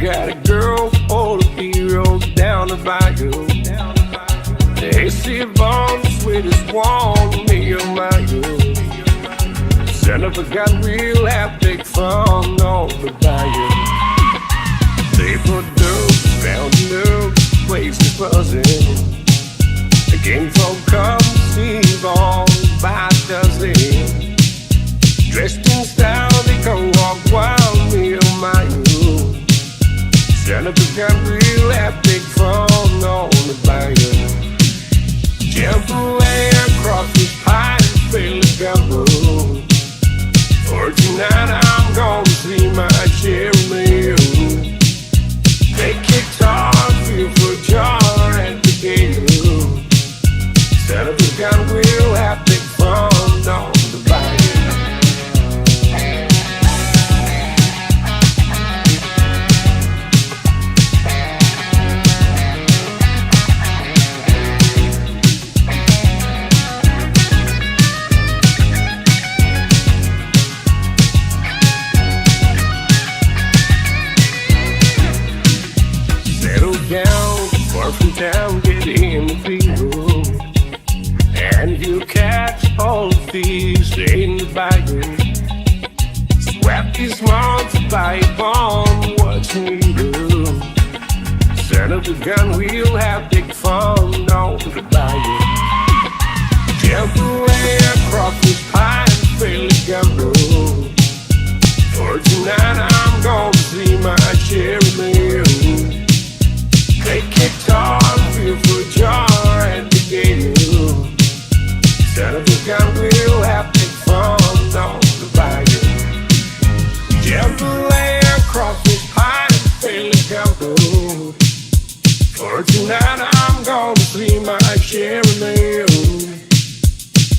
Got a girl for the heroes down the bayou. They see on the sweetest one, me and my you. Son of a gun, we'll have big fun on the bayou. They put dope down the place is buzzing. The king folk come see on by dozen. Dressed in style, they go walk wild, me and my you. Son of a gun, we'll have big fun on the bayou. Jump away across the pine, feel the gumbo. For tonight I'm gonna see my Jeremy. Take guitar, feel for jar at the gate. Son of a gun, we'll have big fun on the bayou. Settle down, far from town, get in the field. And you catch all the fish in the bayou. Sweat these months by bomb, what you do. Son of a gun, we'll have big fun on the bayou. Jump away across the pine, feel the gumbo. For tonight I'm gonna see my Jeremy. Take guitar, feel for jar at the gate. Son of a gun, we'll have big fun on the bayou. Jump away across the pine, feel the gumbo. For tonight I'm gonna see my Jeremy.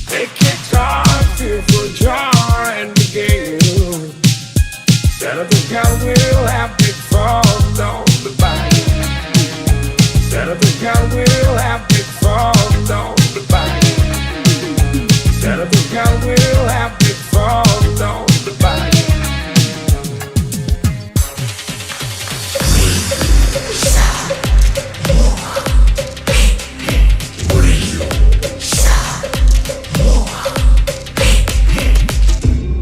Take guitar, feel for jar at the gate. Son of a gun, we'll have big fun on the bayou. Son of a gun, we'll have big fun on the bayou. Son of a gun, we'll have big fun on the bayou.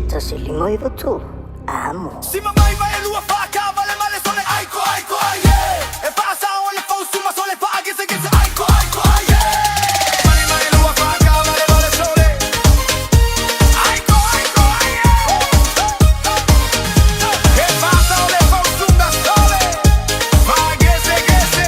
Tasilimo i tu. Amo. Si mamai vai lua faca, vale male sole aiko aiko ai e passa o le fausu ma sole fa che se che se aiko aiko ai mane mane lua faca, vale vale sole aiko aiko ai e passa o le fausu ma sole fa che se che se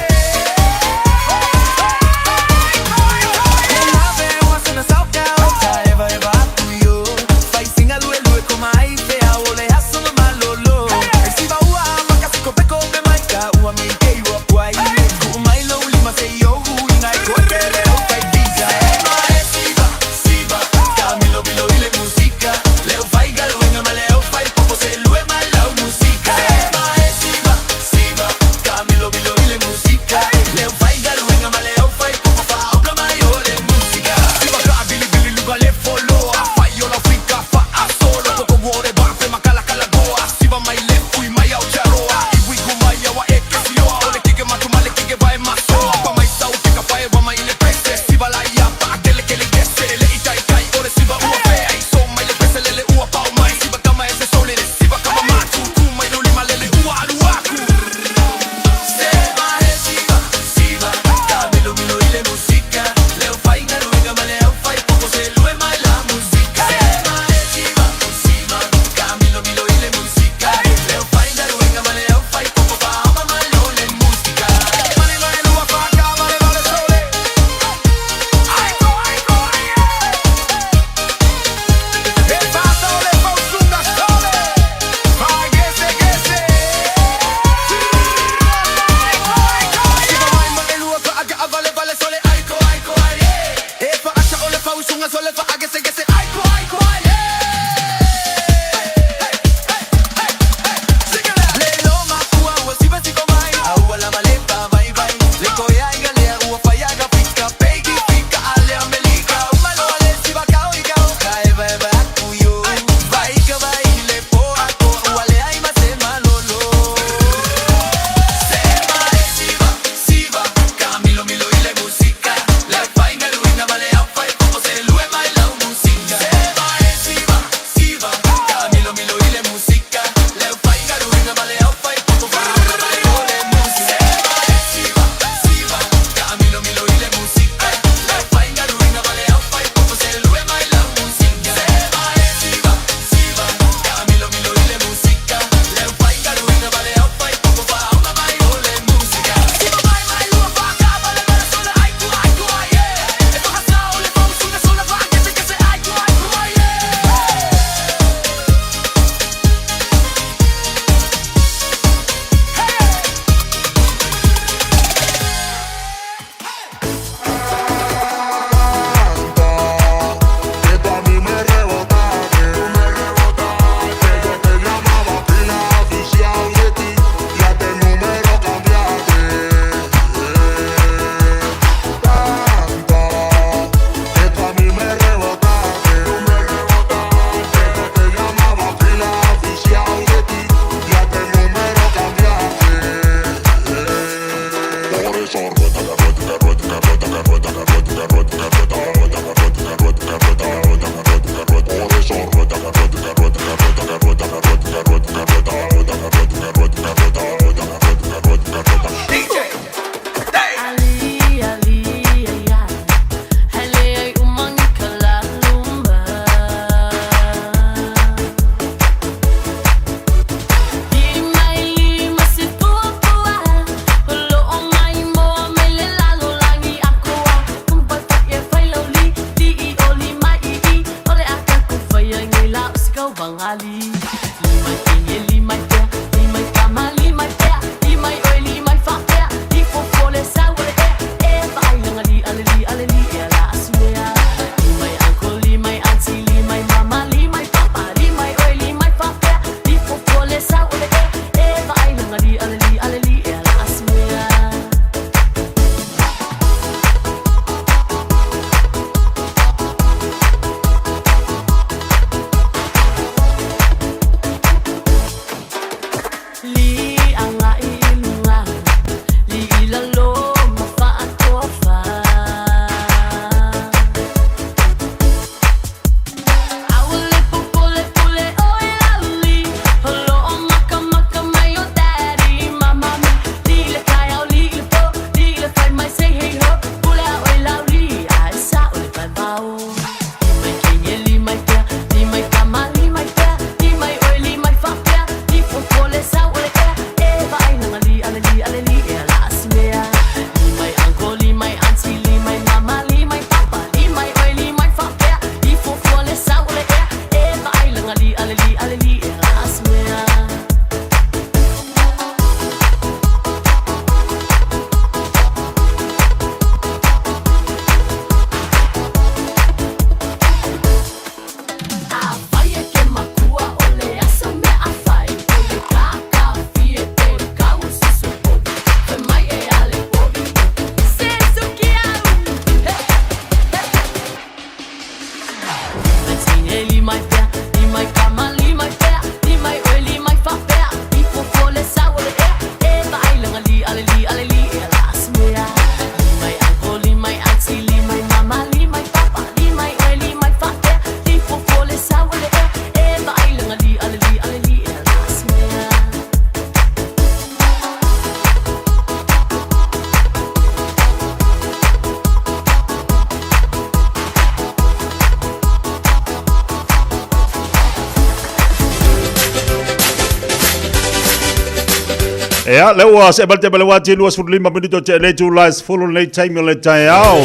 Ia, lea ua see mai le taimi o le uati 25 minute o te le itula e 10 lenei taimi o le taeao.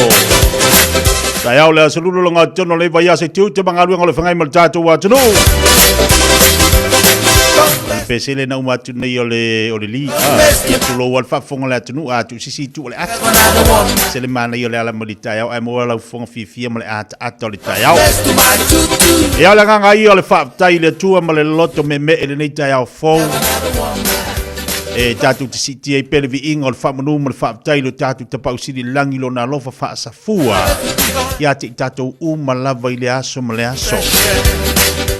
Taeao le aso lulu loga tonu o le vaiaso i tiute ma galuega o le whangai ma le tātou atunuu. Pesele na uma atu nei o le, o le li. Ah, ia tulou al faafofoga le atunuu a tu sisi tu o le ata. Se le manaia o le ala ma le taeao ae maua lau fofoga fiafia ma le ataata o le taeao. Ia o le agaga ia o le faafetai i le Atua ma le loto meemee i lenei taeao fou. E tatou te siitia ai pea le viiga o le faamanu ma le faafetai i lo tatou Tapaau Sili i le lagi i lona alofa faasafua ia te i tatou uma lava i le aso ma le aso.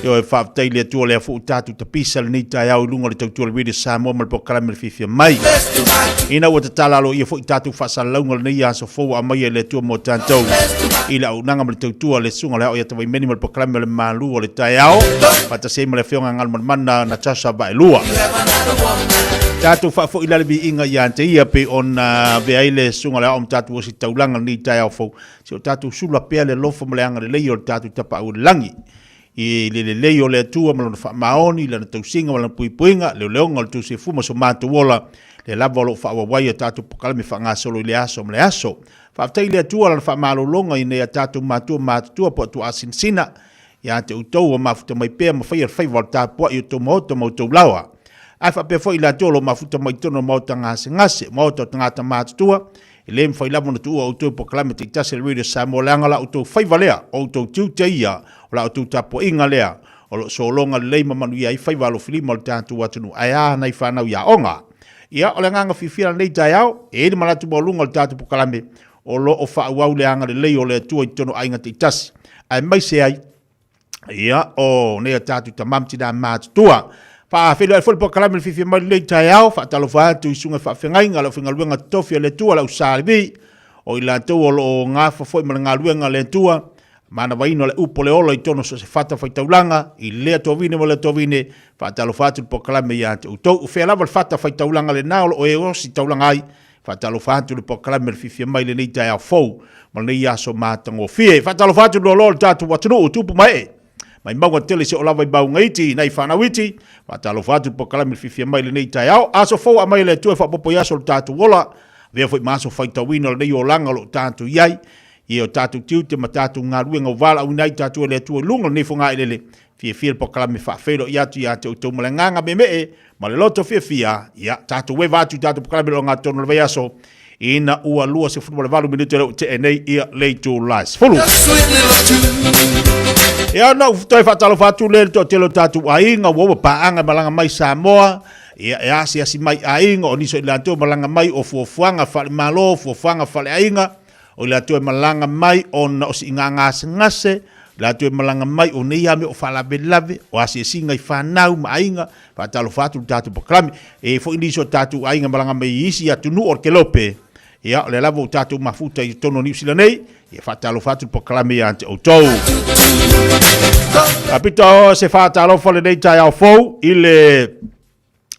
Ioe, faafetai i le Atua o lea foi ua tatou tapisa lenei taeao i luga o le tautua o le Radio Samoa ma le polokalame o le Fiafia Mai. Ina ua tatala aloaia foi tatou faasalalauga o lenei aso fou ua aumaia e le Atua mo tatou i le auaunaga ma le tautua a le Susuga o le Ao ia Tavaimeni ma le polokalame o le Malu o le Taeao, faatasi ai ma le Afioga a Galumalemana Natasha Vaelua. Tatou faafoi la le viiga ia te ia pei ona avea ai le Susuga o le Ao ma tatou ositaulaga lenei taeao fou, se o tatou sula pea le alofa ma le agalelei o le tatou Tapaau i le lagi. I le lelei o le Atua ma Lona faamaoni, Lana tausiga ma Lana puipuiga, leoleoga o le tusifu ma so matou ola, lea lava o lo o faaauau ai a tatou polokalame faagasolo i le aso ma le aso. Faafetai i le Atua Lana faamalologa i nai a tatou matua matutua po o tuaasinasina ia te outou ua mafuta mai pea ma faia le faiva o le tapuai o outou maota ma outou laoa. Ae faapea foi i latou o lo o mafuta mai i totonu o maota gasegase, maota o tagata matutua, E le mafai lava ona tuua outou i polokalame taitasi a le Radio Samoa leaga la outou faiva lea, o outou tiute ia, o la outou tapuaiga lea, o lo o sologa lelei ma manuia ai faiva alofilima o le tatou atunuu. Ae a nai fanau i aoga? Ia, o le agaga fiafia lenei taeao, e i ai le manatu maualuga o le tatou polokalame, o lo o faaauau le agalelei o le Atua i totonu o aiga taitasi, aemaise ai Ia, o nei a tatou tama ma tina matutua. Faafeiloai foi le polokalame le fiafia mai lenei taeao, faatalofa atu i susuga i faafeagaiga, le aufaigaluega totofi a le Atua, le au Salivi, o i latou o lo o gafa foi ma le galuega a le Atua, manavaina o le upu o le ola i totonu o so o se fatafaitaulaga, i lea tovine ma lea tovine, faatalofa atu le polokalame ia te outou. O fea lava le fatafaitaulaga lena o lo o e ositaulaga ai, Faatalofa atu le polokalame le fiafia mai lenei taeao fou ma lenei aso matagofie. Faatalofa atu loaloa le tatou atunuu tupu ma ee mai mauga tele se o lava i mauga iti nai fanau iti. Faatalofa atu le polokalame le fiafia mai lenei taeao. Aso fou aumai le Atua e faaopoopo i aso o le tatou ola. Avea foi ma aso faitauina o lenei olaga o lo o tatou i ai. I o tatou tiute ma tatou galuega ua valaauina ai tatou e le Atua i luga o lenei fogaelele. Fiafia le polokalame faafeiloai atu ia te outou ma le agaga meemee ma le loto fiafia, ia, tatou eva atu i tatou polokalame o gatonu o le vaiaso, ina ua 28 minute lea ua tea nei ia le itula e 10. Ia, ona ou toe faatalofa atu lea i le toatele o tatou aiga ua ua paaga e malaga mai Samoa, ia, e asiasi mai aiga, o nisi o i latou e malaga mai o fuafuaga faale-Malo, fuafuaga faale-aiga, O i latou e malaga mai ona o siiga gasegase, o i latou e malaga mai o nei lava mea o faalavelave, o asiasiga i fanau ma aiga, faatalofa atu i le tatou polokalame. E i ai foi nisi o tatou aiga e malaga mai i isi atunuu o le Kelope, ia o lea lava ua tatou mafuta i totonu o Niu Sila nei, ia faatalofa atu i le polokalame ia te outou. Faapito se faatalofa lenei taeao fou i le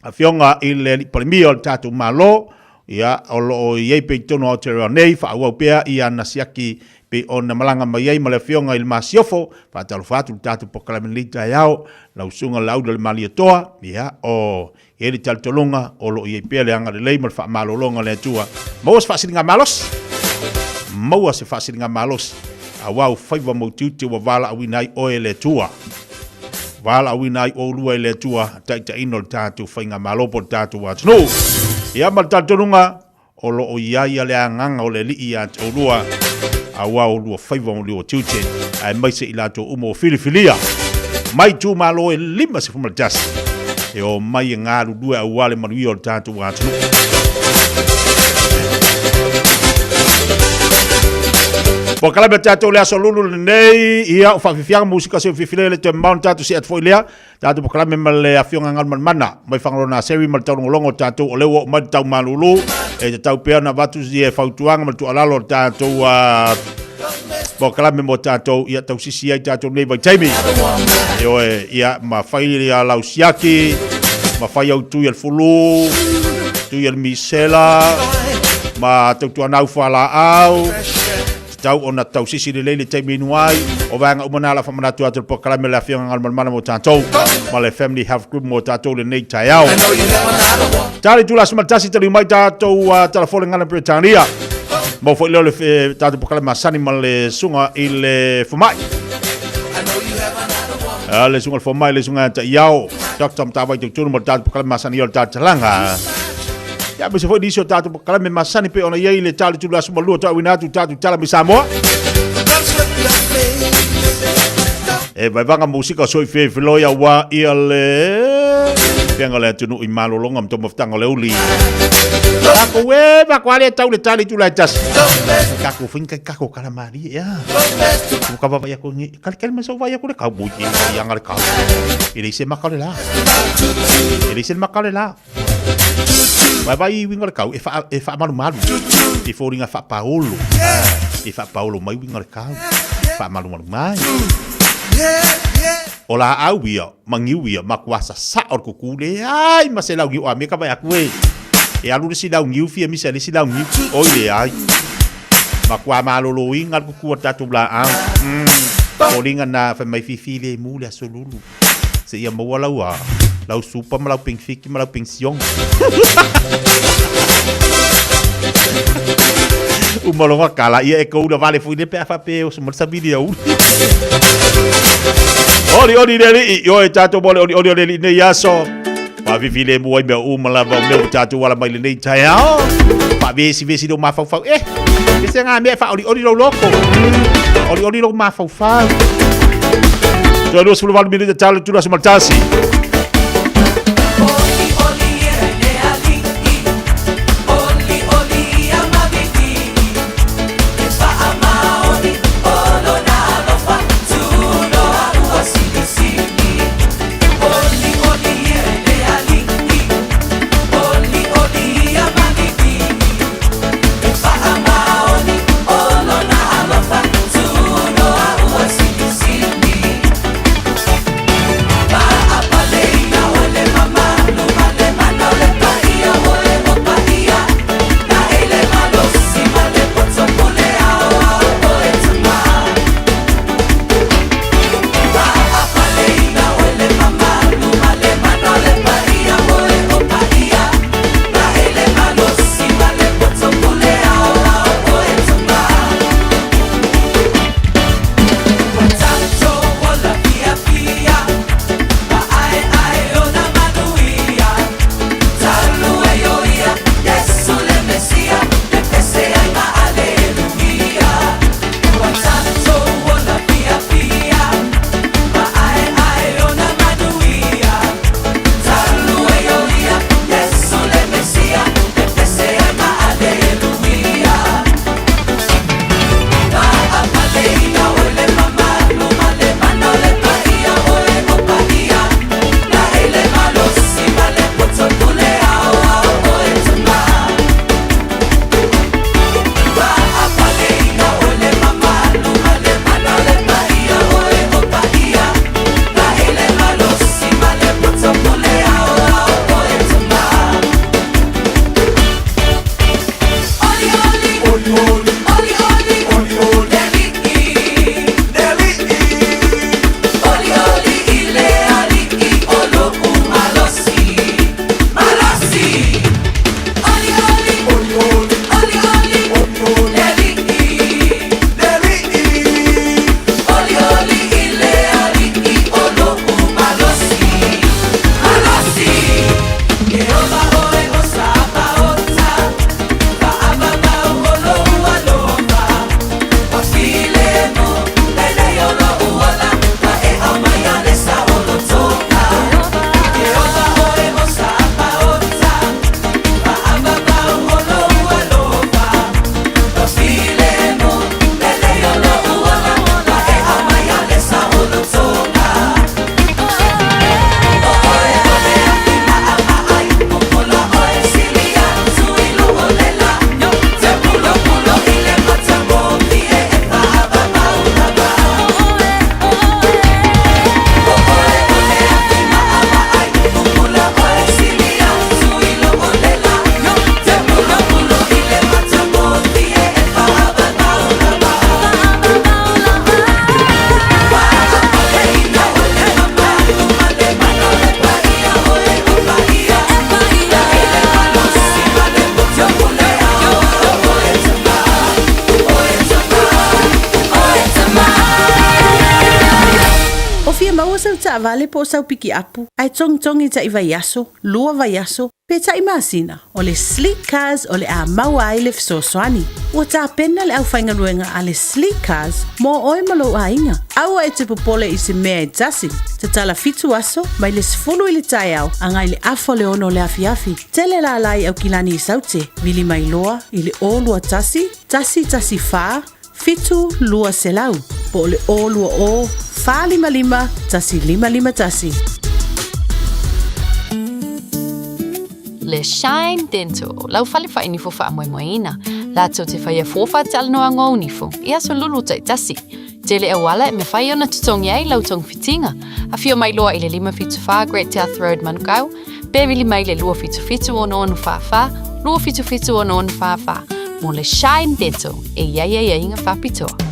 Afioga i le Alii Palemia o le tatou Malo, ia, o lo o i ai pea i totonu o Aotearoa nei, faaauau pea i ana siaki pei ona malaga mai ai ma le Afioga i le Masiofo. Faatalofa atu i le tatou polokalame i lenei taeao, lau Susuga Laauli Malietoa, ia, o i ai le talitonuga o lo o i ai pea le agalelei ma le faamalologa o le Atua. Maua se faasiligamalosi, maua se faasiligamalosi, aua ou faiva ma ou tiute ua valaauina ai oe e le Atua. Valaauina ai oulua e le Atua taitaiina o le tatou faigamalo po o le tatou atunuu. Ia ma le talitonuga, o lo o i ai le agaga o le Alii ia te oulua, aua oulua faiva ma oulua tiute, aemaise i latou uma ua filifilia mai itumalo e 51 e omai e galulue aua le manuia o le tatou atunuu. Polokalame tatou le aso lulu lenei, ia o faafiafiaga musika se fiafia le toe mamao na tatou see atu foi lea. Tatou polokalame ma le afioga Galumalemana mai Fagaloa Naseri ma le taulogologo o tatou o lea ua oo mai le tau malulu e tatau pea ona avatu ia fautuaga ma le tuualalo o le tatou polokalame mo tatou ia tausisi ai tatou nei vaitaimi. Ioe, ia ma fai ia lau siaki, ma fai au tui o le fulu, tui o le misela, ma tautuanau fualaau. Tau ona tausisi lelei le taimi inu ai, o vaega uma na la faamanatu atu le polokalame le Afioga Galumalemana mo tatou ma le Family Health Group mo tatou lenei taeao. Tali tula aso matasi tali mai tatou talafole ngana Britania. Mo foi leo le tatou polokalame masani ma le sunga i le fomai. Le sunga le fomai le sunga ta iao. Dr. Mtawai Tautunu mo le tatou polokalame masani o le tatou talaga. Ia aemaise foi nisi o tatou polokalame masani pei ona i ai le tali tulu aso ma lua tauina atu tatou tala mai Samoa. E vaevaga musika soi feloi aua ia le peanga le atunuu i malologa ma taumafataga o le uli. Takou e makoa le tau le tali tula e tasi. Takou finga kako kala malie ia. Ka vava ia ko ngi kale kale ma sau vai aku le kau bui i anga le kau. E le se maka le la. E le se maka le la. Vaivai i uiga o le kau, e wha, e whaamalumalu. E fōringa whapaolo. E whapaolo mai uiga o le kau. Whaamalumalu mai. O la au ia, ma ngiu ia, ma kua sa sa o le kuku le ai, ma se lau ngiu a me ka vai aku e. E alu le si lau ngiu fia misa le si lau ngiu. Oi le ai. Ma kua malolo inga le kuku o tātou la au. Fōringa nā whai mai fifi le mu le asolulu. Seia maua lau a, lau supa ma lau pengfiki ma lau pengsiong. Uma loga kala ia e koula vale fui le pe a fape o sumar sabili au. Oli oli le li i oe tātou mo le oli oli o le li nei aso. Whaawhiwhi le mua i mea uma lava o mea o tātou ala mai le nei taeao. Whaavesi vesi lo mafaufau. Eh, ke se ngā mea whaoli oli lo loko. Oli oli lo mafaufau. Toe 28 minute talo tula sumatasi. maua sau taavale po o sau pikiapu ae togitogi taʻi vaiaso, lua vaiaso, pe taʻi masina, o le Sleek Cars o le a maua ai le fesoasoani. Ua tapena le aufaigaluega a le Sleek Cars mo oe ma lou aiga. Aua e te popole i se mea e tasi. Tatala 7 aso, mai le 10 i le taeao agai le afa o le 6 o le afiafi. Tele lala i Aukilani i Saute, vili mai loa i le 021 114 7200 po o le 020 455 1551. Le Shine Dental, lau fale faainifo faamoemoeina, latou te faia fua faatalanoaga o nifo i aso lulu taitasi. Tele auala e mafai ona totogi ai lau togafitiga. Afio mai loa i le 574 Great South Road Manukau, pe vili mai le 277 6644, 277 6644 mo le Shine Dental e i ai aiaiga faapitoa.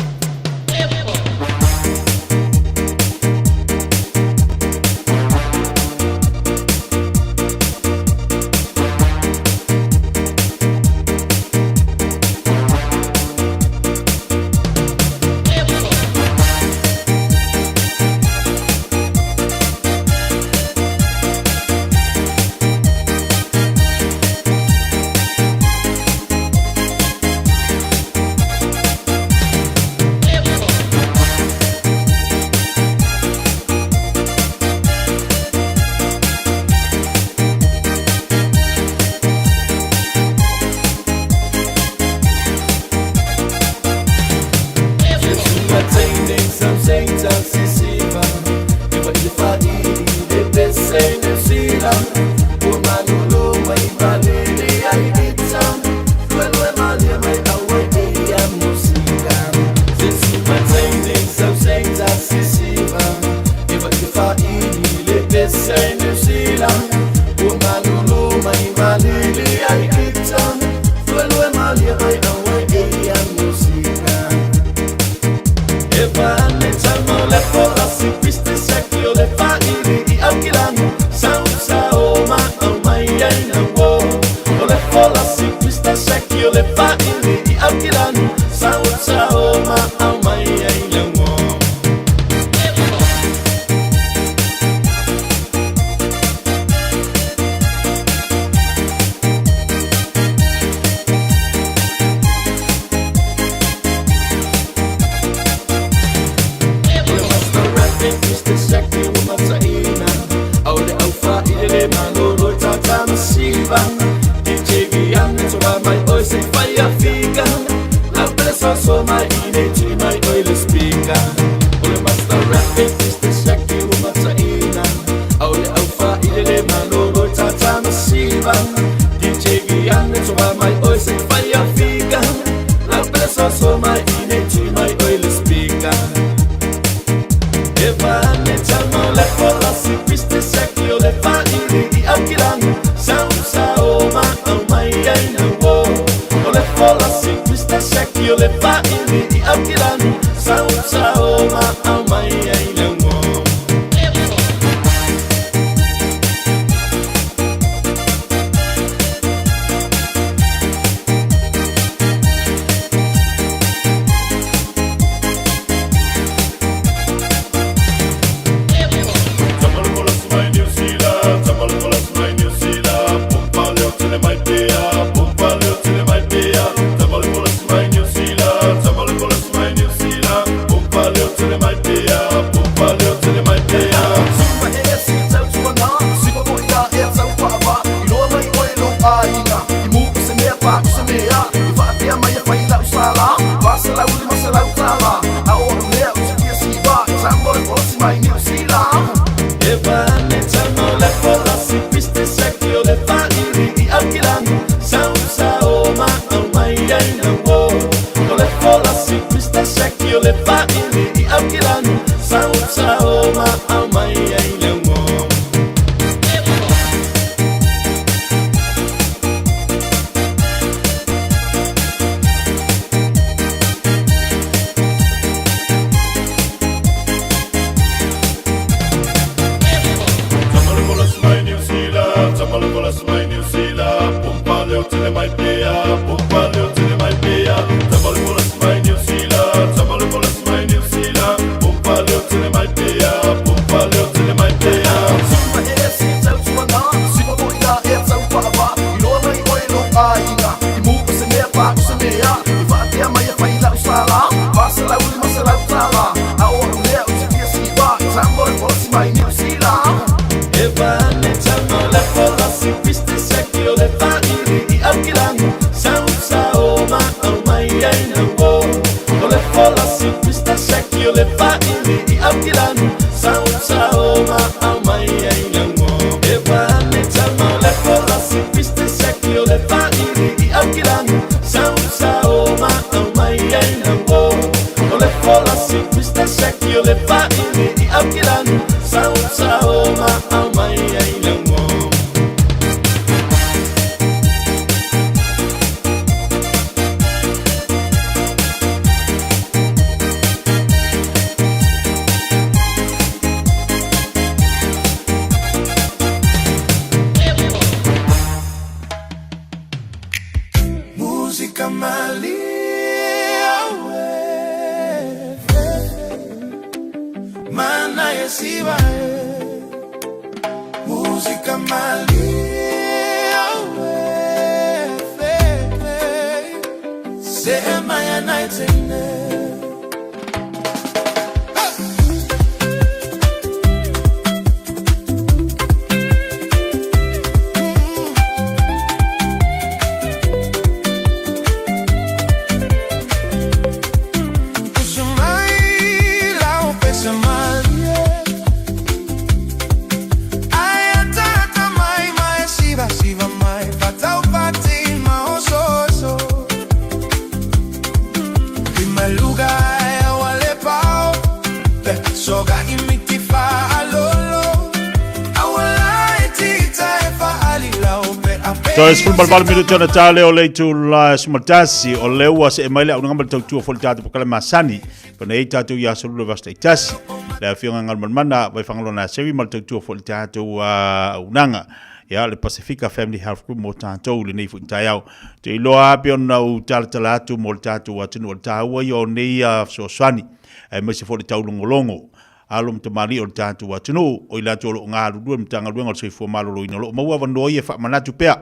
Toe 18 minuti ona tā leo le itula sumatasi o lea ua see mai le aunaga ma le tautua foi le tatou pokale masani pana ei tatou ia solula vasta i tasi le afioga Galumalemana Vaifagaloa Naseri ma le tautua foi le tatou aunaga ia le Pasifika Family Health Group mo tatou lenei foi taeao. Te iloa ape ona u talatala atu mo le tatou atunuu o le taua ia o nei fesoasoani aemaise foi le taulogologo alo ma tamalii o le tatou atunuu o i latou o lo o galulue i le Matagaluega o le Soifua Maloloina o lo o maua avanoa ia e faamanatu pea.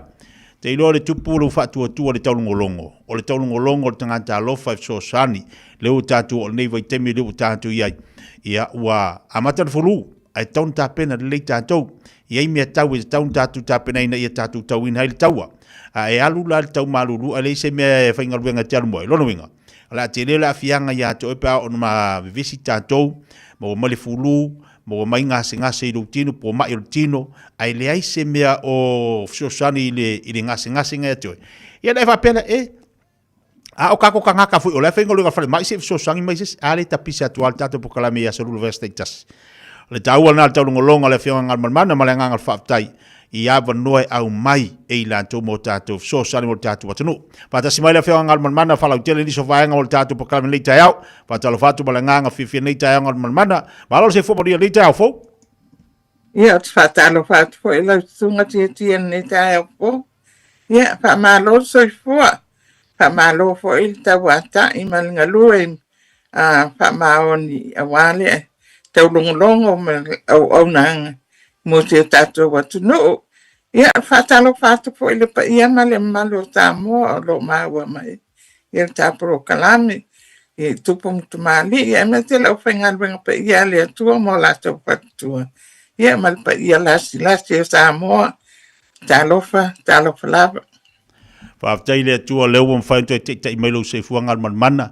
Te iloa le tupu o lou faatuatua i le taulogologo, o le taulogologo o le tagata alofa e fesoasoani, lea ua tatou o lenei vaitaimi lea ua tatou i ai. Ia ua amata le fulu, ae tatau ona tapena lelei tatou. E i ai mea tau e tatau ona tatou tapenaina ia tatou tauina ai le taua. A e alu la i le tau malulu ae leai se mea e faigaluega e te alu mo ai. Lona uiga, o le a tele le aafiaga ia te oe pe a oo ina vevesi tatou, maua mai le fulu, maua mai gasegase i lou tino po o mai o le tino, ae leai se mea o fesoasoani i le, i le gasegasega ia te oe. Ia ona e faapea lea, e, a o kako kangaka foi o la e faigaluega falemai se i fesoasoani mai se isi, a le tapisa atu lava le tatou polokalame i aso lua vaiaso taitasi. O le taua lena o le taulogologo a le Afioga Galumalemana ma le agaga o le faafetai i avanoa e aumai e i latou mo tatou fesoasoani mo le tatou atunuu. Faatasi mai le Afioga Galumalemana faalautele nisi o vaega o le tatou polokalame nei taeao. Faatalofa atu ma le agaga fiafia nei taeao Galumalemana. Malo le soifua manuia nei taeao fou. Ia, ou te faatalofa atu foi i lau susuga Tiatia i lenei taeao fou. Ia, faamalo le soifua, faamalo foi le tauatai ma le galue faamaoni aua le taulogologo ma le auaunaga mo si o tatou atunuu. Ia, faatalofa atu foi i le paia ma le mamalu o Samoa o lo o maua mai i le ta polokalame i tupu ma tamalii, aemaise le aufaigaluega paia a le Atua ma o latou faletua, ia ma le paia lasilasi o Samoa. Talofa, talofa lava. Faafetai i le Atua o lea ua mafai ona toe taitai mai lou soifua galumalemana.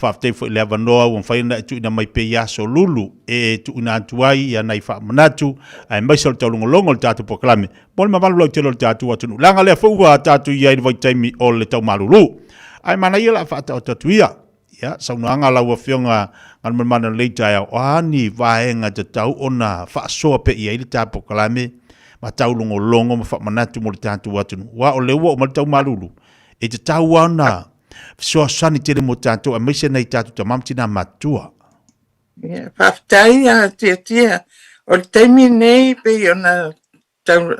Faafetai foi i le avanoa ua mafai ona e tuuina mai pea i aso lulu e tuuina atu ai ia nai faamanatu aemaise o le taulogologo o le tatou polokalame mo le mamalu lautele o le tatou atunuu. Leaga lea foi ua tatou i ai i le vaitaimi o le tau malulu. Ae manaia o le a faataoto atu ia. Ia, saunoaga a lau Afioga Galumalemana i lenei taeao, o a ni vaega tatau ona faasoa pea i ai le ta polokalame ma taulogologo ma faamanatu mo le tatou atunuu? Aua o lea ua oo mai le tau malulu, e tatau lava ona fesoasoani tele mo tatou aemaise nai tatou tama ma tina matutua. Ia, faafetai a Tiatia. O le taimi lenei pei ona tau,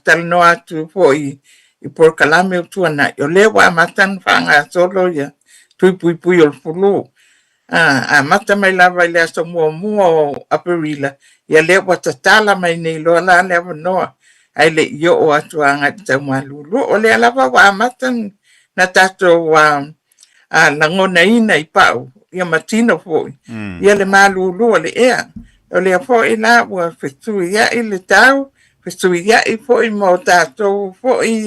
talanoa atu foi i polokalame o tuanai, o lea ua amata ona faagasolo ia tui puipui o le fulu. Amata mai lava i le aso muamua o Aperila, ia lea ua tatala mai nei loa la le avanoa, ae le i oo atu agai i le tau malulu. O lea lava ua amata ona tatou lagonaina i pau ia ma tino foi ia le malulu o le ea. O lea foi la ua fesuiai le tau, fesuiai foi mo tatou foi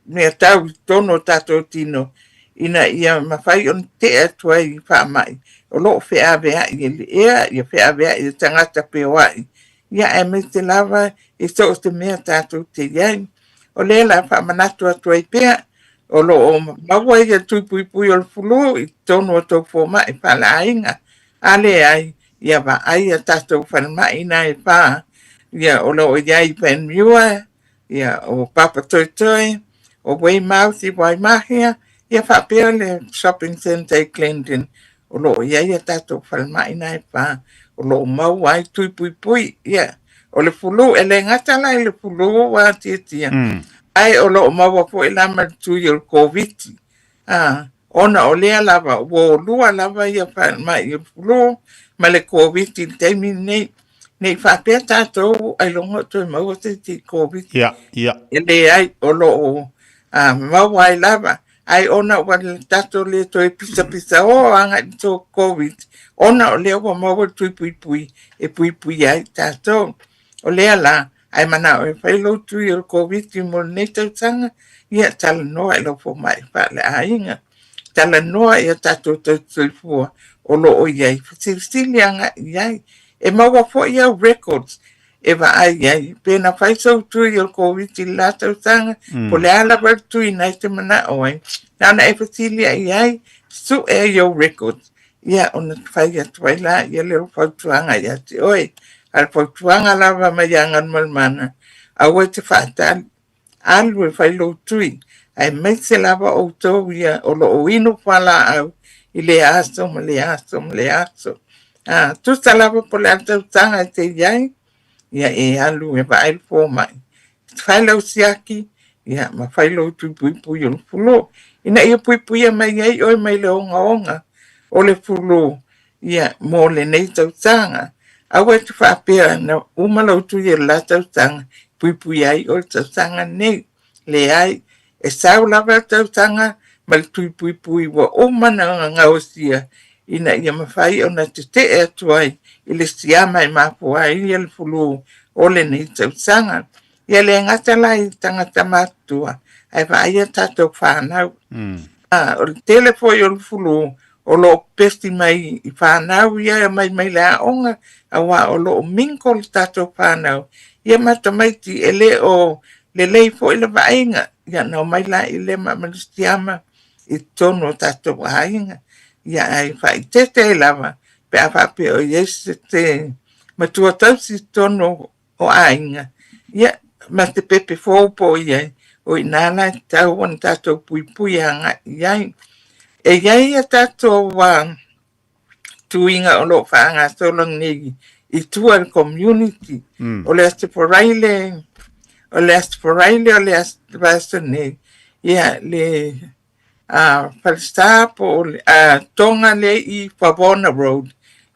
mea tau i totonu o tatou tino. ina ia mafai ona tetee atu ai i faamai o lo o feaveai e le ea, ia feaveai e tagata feoai, ia aemaise lava i so o se mea tatou te i ai. O lea o le a faamanatu atu ai pea, o lo o maua ia tui puipui o le flu i totonu o tou fomai faaleaiga. A leai, ia vaai a tatou falemai na e fa, ia o lo o i ai i Panmure, ia o Papatoetoe, o Weymouth i Waimahia, ia faapea le shopping centre i Glendon, o lo o i ai a tatou falemai na e fa, o lo o maua ai tui puipui. Ia, o le fulu, e le gata la i le fulu ua atiatia, ae o lo o maua foi la ma le tui o le Koviti. A, ona o lea lava, ua lua lava ia faamai o le flu ma le Koviti i le taimi lenei. Ne i faapea tatou ailoga o toe maua se isi Koviti. Ia, ia. E leai, o lo o maua ai lava. Ae ona ua tatou le toe pisapisao agai i le Covid, ona o lea ua maua le tui puipui e puipuia ai tatou. O lea la, a e manao e fai lou tui o le Koviti mo lenei tausaga, ia talanoa i lau fomai faaleaiga. Talanoa i a tatou tausisoifua o lo o i ai, fesilisili agai i ai. E maua foi au records e vaai ai pe na fai sou tui o le Koviti i le la tausaga, po o le a lava le tui na e te manao ai. Na ona e fesili i ai, sue i ou records, ia ona fai atu ai lea o le fautuaga ia te oe. A o le fautuaga lava mai ia Galumalemana, aua e te faatali, alu e fai lou tui, aemaise lava outou ia o lo o inu fualaau i lea aso ma lea aso ma lea aso. A tusa lava po o le a le tausaga e te i ai, ia e alu e vaai le fomai, fai lau siaki, ia ma fai lou tui puipui o le flu, ina ia puipuia mai ai oe mai le ogaoga o le flu ia mo lenei tausaga. Aua e te faapea na uma lau tui o le la tausaga, puipuia ai oe i le tausaga lenei. Leai, e sau lava le tausaga ma le tui puipui ua uma ona gaosia ina ia mafai ona tetee atu ai i le siama e mafua ai le flu o lenei tausaga. Ia le gata la i tagata matutua, ae vaai a tatou fanau. O le tele foi o le flu o lo o pepesi mai i fanau ia e omai mai le aoga, aua o lo o mingle le tatou fanau ia ma tamaiti e le o lelei foi le vaaiga, ia ona omai lea ma le siama i totonu o tatou aiga. Ia ae faaeteete ai lava pe a faapea o i ai se matua tausi i totonu o aiga, ia ma se pepe fou po o i ai, o i ina la e tatau ona tatou puipui agai i ai. E i ai a tatou tuiga o lo o faagasolo nei i tua i le community. O le Aso Faraile, o le Aso Faraile o le vaiaso nei, ia le falesa po o le Toga lea i Favona Road,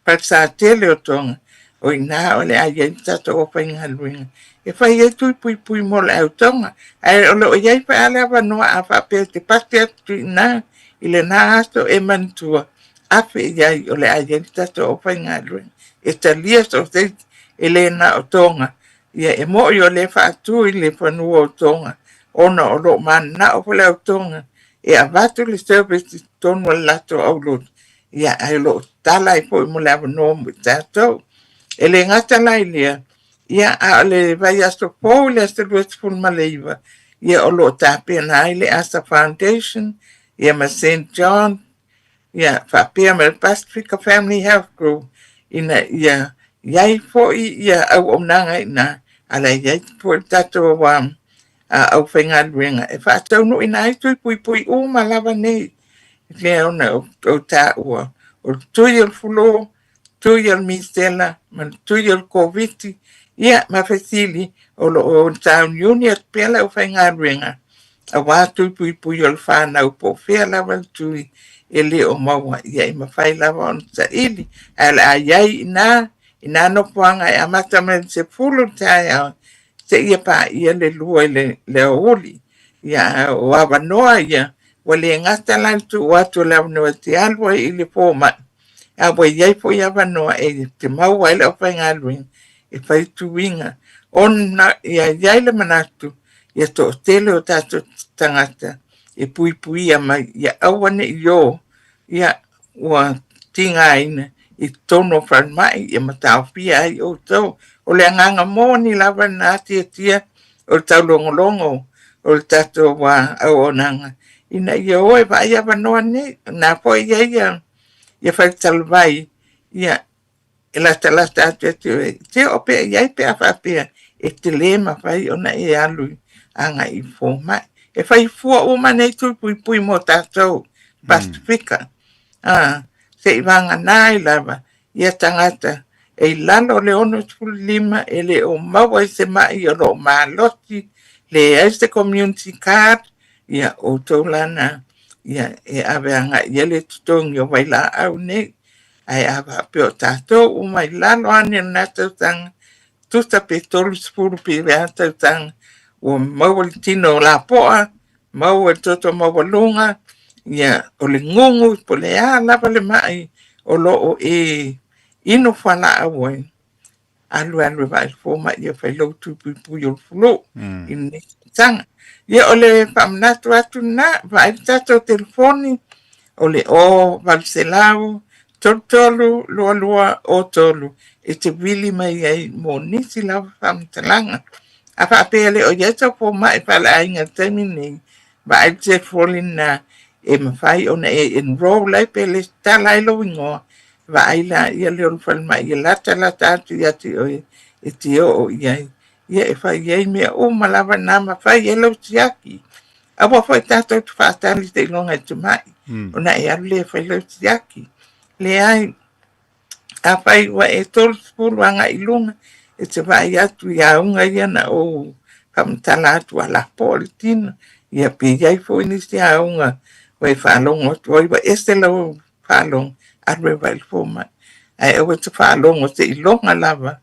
falesa tele o Toga, o i ina o le a i ai le tatou aufaigaluega e fai ai tui puipui mo le au Toga. Ae o lo o i ai foi lava le avanoa a faapea e te pasi atu i ina i lena aso e manatua, afe i ai o le a i ai le tatou aufaigaluega e talia so o se isi, e le na o Toga. Ia e moni o lea e faatu i le fanua o Toga ona o lo o mananao foi le au Toga e avatu le service i totonu o le latou aulotu, ia ae o lo o tatala ai foi mo le avanoa mo i tatou. E le gata la i lea, ia a o le vaiaso fou i le aso 29, ia o lo o tapena ai le ASA Foundation ia ma St John ia faapea ma le Pasifika Family Health Group ina ia i ai foi ia auaunaga i ina, a o la e i ai foi le tatou aufaigaluega e faataunuuina ai tui puipui uma lava nei, lea ona ou taua, o le tui o le flu, tui o le misela ma le tui o le Koviti, ia ma fesili o lo o sauniuni atu pea le aufaigaluega aua tui puipui o le fanau po o fea lava le tui e le o maua, ia e mafai lava ona saili. Ae o le a i ai i ina i na nofoaga e amata mai i le 10 i le taeao seia paia le 2 i le aoauli. Ia, o avanoa ia, ua le gata la le tuu atu o le avanoa e te alu ai i le fomai, a ua i ai foi avanoa e te maua ai le aufaigaluega e fai tuiga, ona ia i ai le manatu ia toatele o tatou tagata e puipuia mai ia aua ne i o ia ua tigaina i totonu o falemai ia ma taofia ai outou. O le agaga moni lava lena tiatia o le taulogologo o le tatou auaunaga ina ia o e vaai avanoa nei. O lena foi e i ai ia faletalavai ia e latalata atu ia te oe, e te oo pea i ai pe a faapea e te le mafai ona e alu agai i fomai. E fai fua uma nei tui puipui mo tatou Pasifika, se i vagana ai lava ia tagata e i lalo o le 65 e le o maua i se mai o lo o malosi, leai se community card, ia outou la na ia e ave agai i ai le totogi o vailaau nei. Ae a faapea o tatou uma i lalo ane o lena tausaga, tusa pe 30 pe a tausaga, ua maua le tino lapoa, maua le toto maualuga, ia o le gugu po o le a lava le mai o lo o e inu fualaau ai, alu alu e vaai i le fomai ia fai lou tui puipui o le flu i lenei tausaga. Ia o le faamanatu atu lena, vaai le tatou telefoni o le 0800 33 22 03 e te vili mai ai mo nisi lava faamatalaga. A faapea e le o i ai sau fomai faaleaiga i le taimi lenei, vaai le telefoni lena e mafai ona e enroll ai pe resitala ai lou igoa vaai laia lea o le falemai e latalata atu ia te oe e te oo i ai. Ia e fai ai mea uma lava na ma fai ai lau siaki. Aua foi tatou te faatali seiloga e te mai, ona e alu lea e fai lau siaki. Leai, afai ua e 30 agai i luga, e te vaai atu i auga ia na ou faamatala atu a lapoa le tino, ia pe i ai foi nisi auga ua e faalogo atu ai ua ese lau faalogo, alu e vaai i le fomai. Ae aua e te faalogo seiloga lava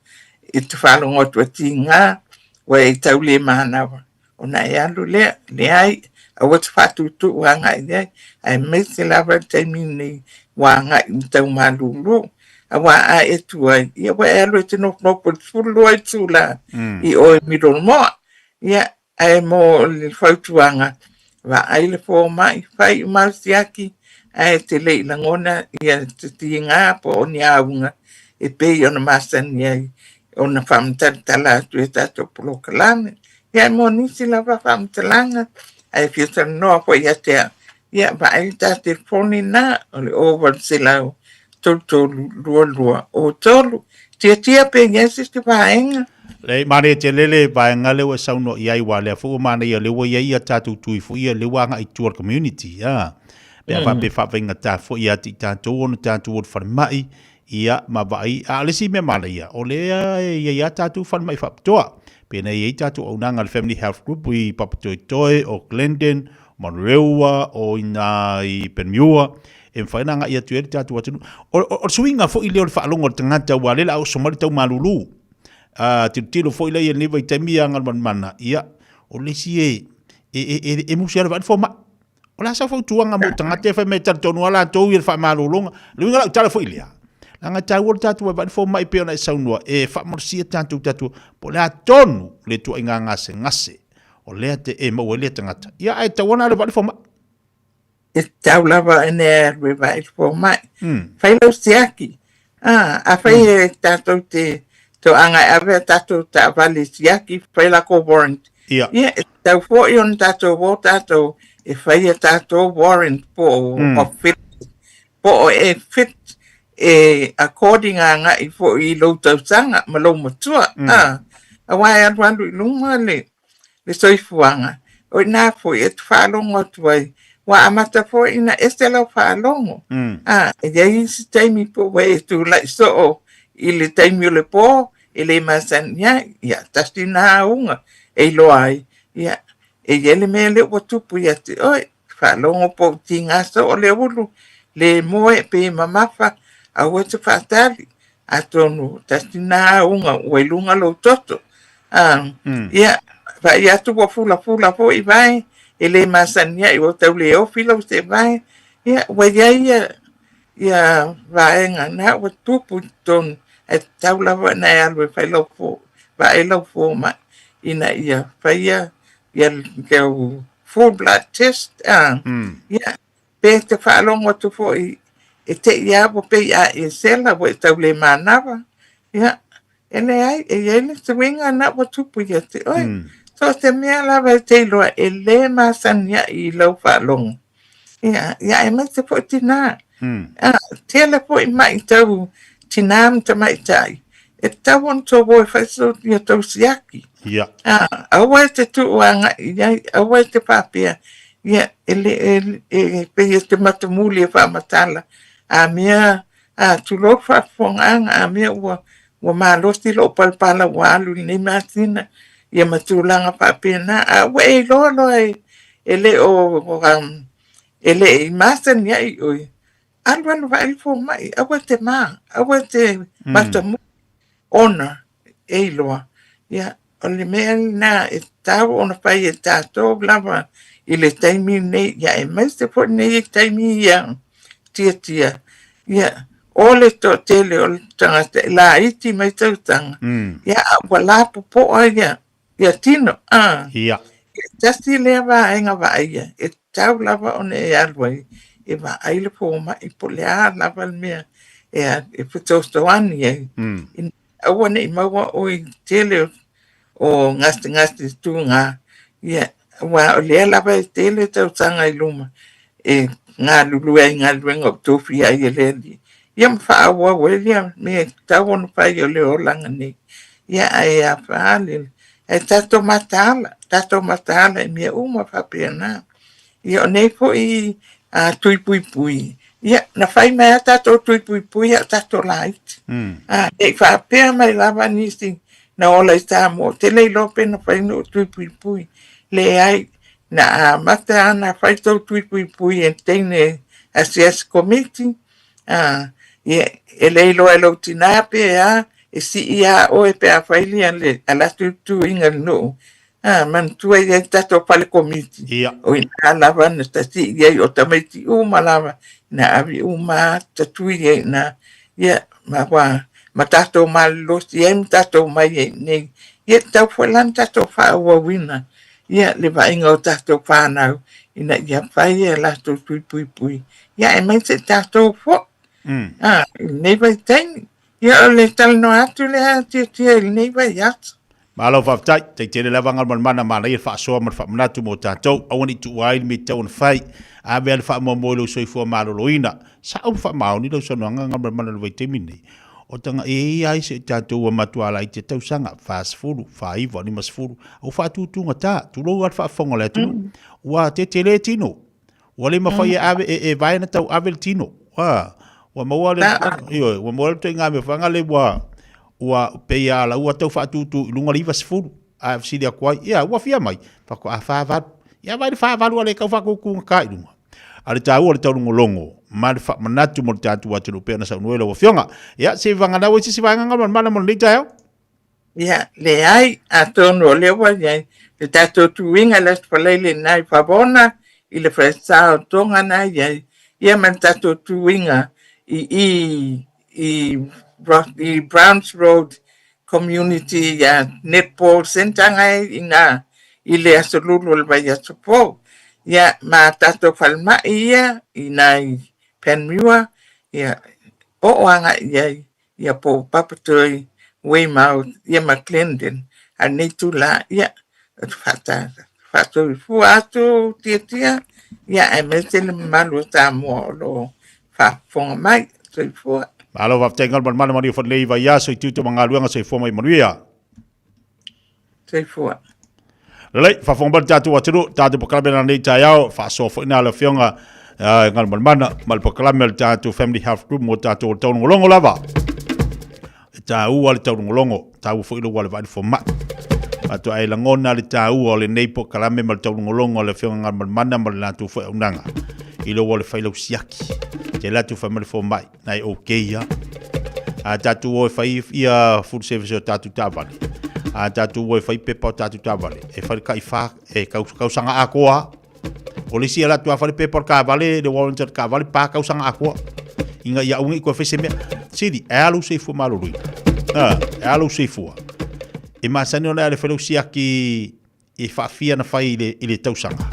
e te faalogo atu e tiga ua e tau le manava ona e alu lea. Leai, aua e te faatuutuu agai i ai, aemaise lava le taimi lenei ua agai i le tau malulu. Aua a e tuai, ia ua e alu e te nofonofo i le 12 itula i o i Middlemoa. Ia, Ae mo le fautuaga, vaai le fomai, fai uma au siaki, ae te le i lagona ia te tiga po o ni auga e pei ona masani ai ona faamatalatala atu e tatou polokalame. Ia ae mo nisi lava faamatalaga, ae fia talanoa foi ia te au, ia vaai le ta telefoni lena o le 0800 33 22 03. Tiatia pe i ai se isi vaega. Leai, manaia tele le vaega lea ua e saunoa i ai, aua o lea foi ua manaia o lea ua i ai a tatou tui foi ia lea ua agai i tua o le community, a. Pe a faapea e faafaigata foi ia te i tatou ona tatou o i le falemai, ia, ma vaai. A o le isi mea manaia, o lea e i ai lava tatou falemai faapitoa. Pei ona i ai tatou auaunaga a le Family Health Group i Papatoetoe, o Glendon, Manurewa, o i ina i Panmure, e mafai ona agai atu i ai le tatou atunuu. O, o, o le suiga foi lea o le faalogo a le tagata aua o lea o le a oso mai le tau malulu. A tilotilo foi la i lenei vaitaimi ia Galumalemana, ia, o le isi e, e, e, e, e musu ai le vaai le fomai. O le a sau fautuaga mo tagata e fai mai e talitonu lava latou i le faamalologa. Le uiga o lau tala foi lea, leaga e taua le tatou vaivai le fomai e pei ona e saunoa, e faamalosia tatou tatou, po o le a tonu le ituaiga gasegase o lea te e maua ai lea tagata. Ia ae tatau ona alu e vaai le fomai. E tatau lava ona e alu e vaai le fomai. Fai lau siaki. Afai e tatou te toaga e ave a tatou taavale e siaki, fai lakou warrant. Ia, e tatau foi ona tatou o tatou e fai a tatou warrant po o fit, po o e fit e according agai foi i lou tausaga ma lou matua. Aua e alualu i luga le le soifuaga, o i ina foi e te faalogo atu ai, ua amata foi ina ese lau faalogo. A, e i ai isi taimi po ua e tulai soo i le taimi o le po, e le masani ai, ia, tasi lena auga e iloa ai, ia, e i ai le mea lea ua tupu ia te oe, faalogo po o tiga soo le ulu, le moe pe mamafa, aua e te faatali, Atonu tasi lena auga ua i luga lou toto. Ia, vaai atu ua fulafula foi vae, e le masani ai ua tau le ofi lou seevae. Ia, ua i ai ia, ia vaega na ua tupu i totonu, ae tatau lava ona e alu e fai lau fo, vaai lau fomai ina ia faia ia lau full blood test, a, ia, pe te faalogo atu foi e te i a ua pei a e sela ua e tau le manava, ia, e leai, e i ai le suiga na ua tupu ia te oe. So o se mea lava e te iloa e le masani ai i lau faalogo, ia, ia aemaise foi tinā. A, tele foi maʻi tau tinā ma tamaitai, e tatau ona tou o e fai so ia tou siaki. Ia. A, aua e te tuu agai i ai, aua e te faapea, ia, e le, e, e pei e te matamuli e faamatala, a mea, a, tulou le faafofogaaga, a mea ua, ua malosi lou palapala ua alu i lenei masina, ia ma tulaga faapena. A ua e iloa loa e, e le o, e le i masani ai oe, alu alu vaai le fomai, aua e te mā, aua e te matamuli ona e iloa. Ia, o le mea lena e tatau ona fai e tatou lava i le taimi lenei, ia aemaise foi lenei taimi ia tiatia, ia, o le toatele o le tagata e laiti mai tausaga, ia a ua lapopoa ia ia tino, a. Ia. E tasi lea vaega vaaia e tatau lava ona e alu ai e vaai le fomai po o le a lava le mea e, e fesoasoani ai. Mm. Aua ne i maua oe i le tele o gasegase tugā, ia, aua o lea lava e tele tausaga i luma e galulue ai i galuega o tofia ai e le Alii, ia ma faaauau ai lea mea e tatau ona fai o le olaga nei. Ia, ae a fa le, ae tatou mataala, tatou mataala i mea uma faapena. Ia, o nei foi a tui puipui, ia, na fai mai lava tatou tui puipui a o tatou laiti. A, ne i faapea mai lava nisi na ola i Samoa, ou te le iloa pe na fai ni ou tui puipui. Leai, na amata lava ona fai tou tui puipui e le teine asiasi komiti, a, ia, e le iloa e lou tinā pe a, e sii lava oe pe a fai le alu atu le tuiga i le nuu. A, manatua e i ai le tatou fale komiti, Ia. o i ina lava na tasii i ai o tamaiti uma lava, na ave uma lava tatui ai i ina. Ia, ma ua, ma tatou malolosi ai ma tatou omai ai i inei. Ia, e tatau foi la ona tatou faaauauina, ia, le vaaiga o tatou fanau ina ia fai a latou tui puipui, ia aemaise tatou foi, a, i lenei vaitaimi. Ia, o le talanoa atu lea Tiatia i lenei vaiaso. Malo faafetai, tai tele lava Galumalemana manaia le faasoa ma le faamanatu mo tatou. Aua ne i tuua ai le mea e tatau ona fai. Ave a le faamoemoe i lou soifua maloloina. Sao ma faamaoni lau saunoaga Galumalemana i le vaitaimi lenei. O taga e ai se i tatou ua matua laiti tausaga, 40, 49, 50, ua faatutugata, tulou lava le faafofoga o le atunuu. Ua tetele tino. Ua le mafai e ave, e, e vae na tau ave le tino. Ua, ua maua le, ioe, ua maua le ituaiga mea fanga le ua, ua pei a la ua tau faatutu i luga le 90. A fesili atu ai, ia, ua fia mai, faatoa 48. Ia vai le 48 a le tau faatutu i luga. A le taua o le taulogologo ma le faamanatu mo le tatou atunuu pei ona saunoa i lau Afioga. Ia, se i vaganau ai se isi vaega Galumalemana mo lenei taeao. Ia, leai, atonu o lea ua i ai le tatou tuiga i le Aso Faraile lena i Favona, i le falesa o Toga na i ai, ia ma le tatou tuiga i i i i Browns Road Community Netball Centre na e i ina i le Aso Lulu o le vaiaso fou. Ia, ma tatou falemai ia i ina i Panmure, ia, oo agai i ai ia po o Papatoetoe, Weymouth, ia ma Glendon. A o lenei itula, ia, ou te faatoifua atu Tiatia, ia aemaise le mamalu o Samoa o lo o faafofoga mai. Soifua. Malo faafetai Galumalemana manuia foi lenei vaiaso i tiute ma galuega soifua mai manuia. Soifua. Lelei, faafofoga mai le tatou atunuu, tatou polokalame lenei taeao, faasoa foi na le afioga Galumalemana ma le polokalame o le tatou Family Health Group mo tatou taulogologo lava. E taua le taulogologo, taua foi lou ale vaai le fomai. Faatoa e lagona le taua o lenei polokalame ma le taulogologo a le afioga Galumalemana ma le latou foi auaunaga i lou ale fai lau siaki. Te alu atu fai mai le fomai, na e okay ia. A tatou o e fai ia full service o tatou taavale, a tatou o e fai pepa o tatou taavale, e fai le taifa, e tausaga atoa. O le isi ala atu a fai le pepa o le taavale, le warrant o le taavale, pa tausaga atoa. Ina ia aua ne i toe fai se mea. Sili, e a lou soifua maloloina? A, e a lou soifua? E masani ona e ale fai lau siaki e faafia na fai i le tausaga.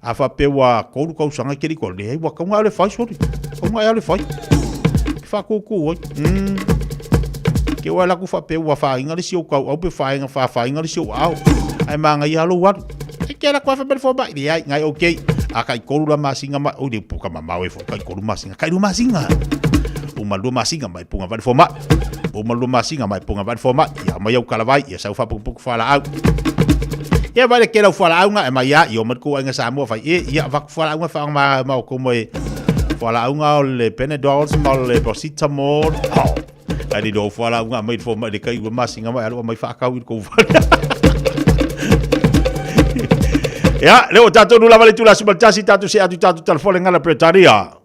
A faapea ua 3 tausaga e te le i toe, leai ua tatau ona e alu e fai sole. Tatau ona e alu e fai. E faatūtū ai. Mm. Te ua alu atu faapea ua faaina le isi ou tauau pe faaina faafaina le isi ou aao. Ae manaia lava lou alu. E te alu atu lava fai mai le fomai, leai, na e okay. A tai tolu la masina ma, oi le puka mamao e foi, tai tolu masina, tai lua masina. Uma lua masina mai punga vai le fomai. Uma lua masina mai punga vai le fomai. Ia aumai au talavai, ia sau faaputuputu fualaau. Ia vai le tele au fualaau na e mai a, ia o mai le tou aiga Samoa fai e, ia avatu fualaau na whaanga ma ma o kou e fualaau na o le Panadol ma o le Paracetamol. Oh. Ai le lo fualaau na mai fo mai le kai ua masina mai alo mai whaakau i le kou fualaau. Ia, le o tātou nu lava le tula sumaltasi, tātou se atu tātou telefone ngala Bretaria.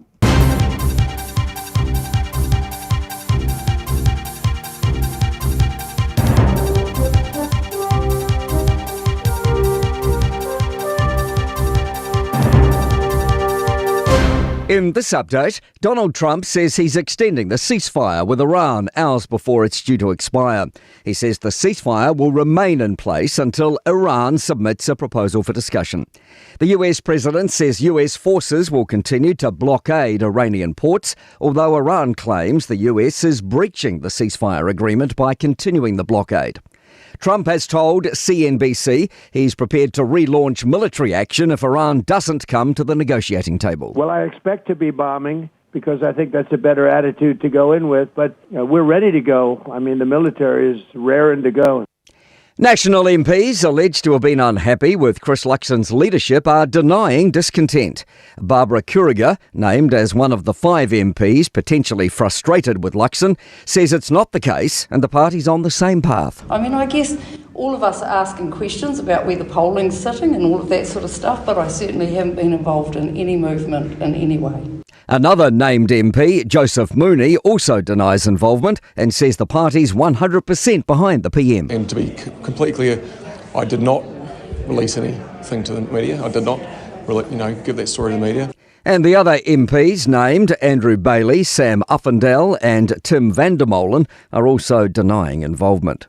In this update, Donald Trump says he's extending the ceasefire with Iran hours before it's due to expire. He says the ceasefire will remain in place until Iran submits a proposal for discussion. The US president says US forces will continue to blockade Iranian ports, although Iran claims the US is breaching the ceasefire agreement by continuing the blockade. Trump has told CNBC he's prepared to relaunch military action if Iran doesn't come to the negotiating table. Well, I expect to be bombing because I think that's a better attitude to go in with. But you know, we're ready to go. I mean, the military is raring to go. National MPs alleged to have been unhappy with Chris Luxon's leadership are denying discontent. Barbara Kuriger, named as one of the five MPs potentially frustrated with Luxon, says it's not the case and the party's on the same path. I mean, I guess all of us are asking questions about where the polling's sitting and all of that sort of stuff, but I certainly haven't been involved in any movement in any way. Another named MP, Joseph Mooney, also denies involvement and says the party's 100% behind the PM. And to be completely clear, I did not release anything to the media. I did not you know, give that story to the media. And the other MPs named, Andrew Bailey, Sam Uffindell and Tim van der Molen, are also denying involvement.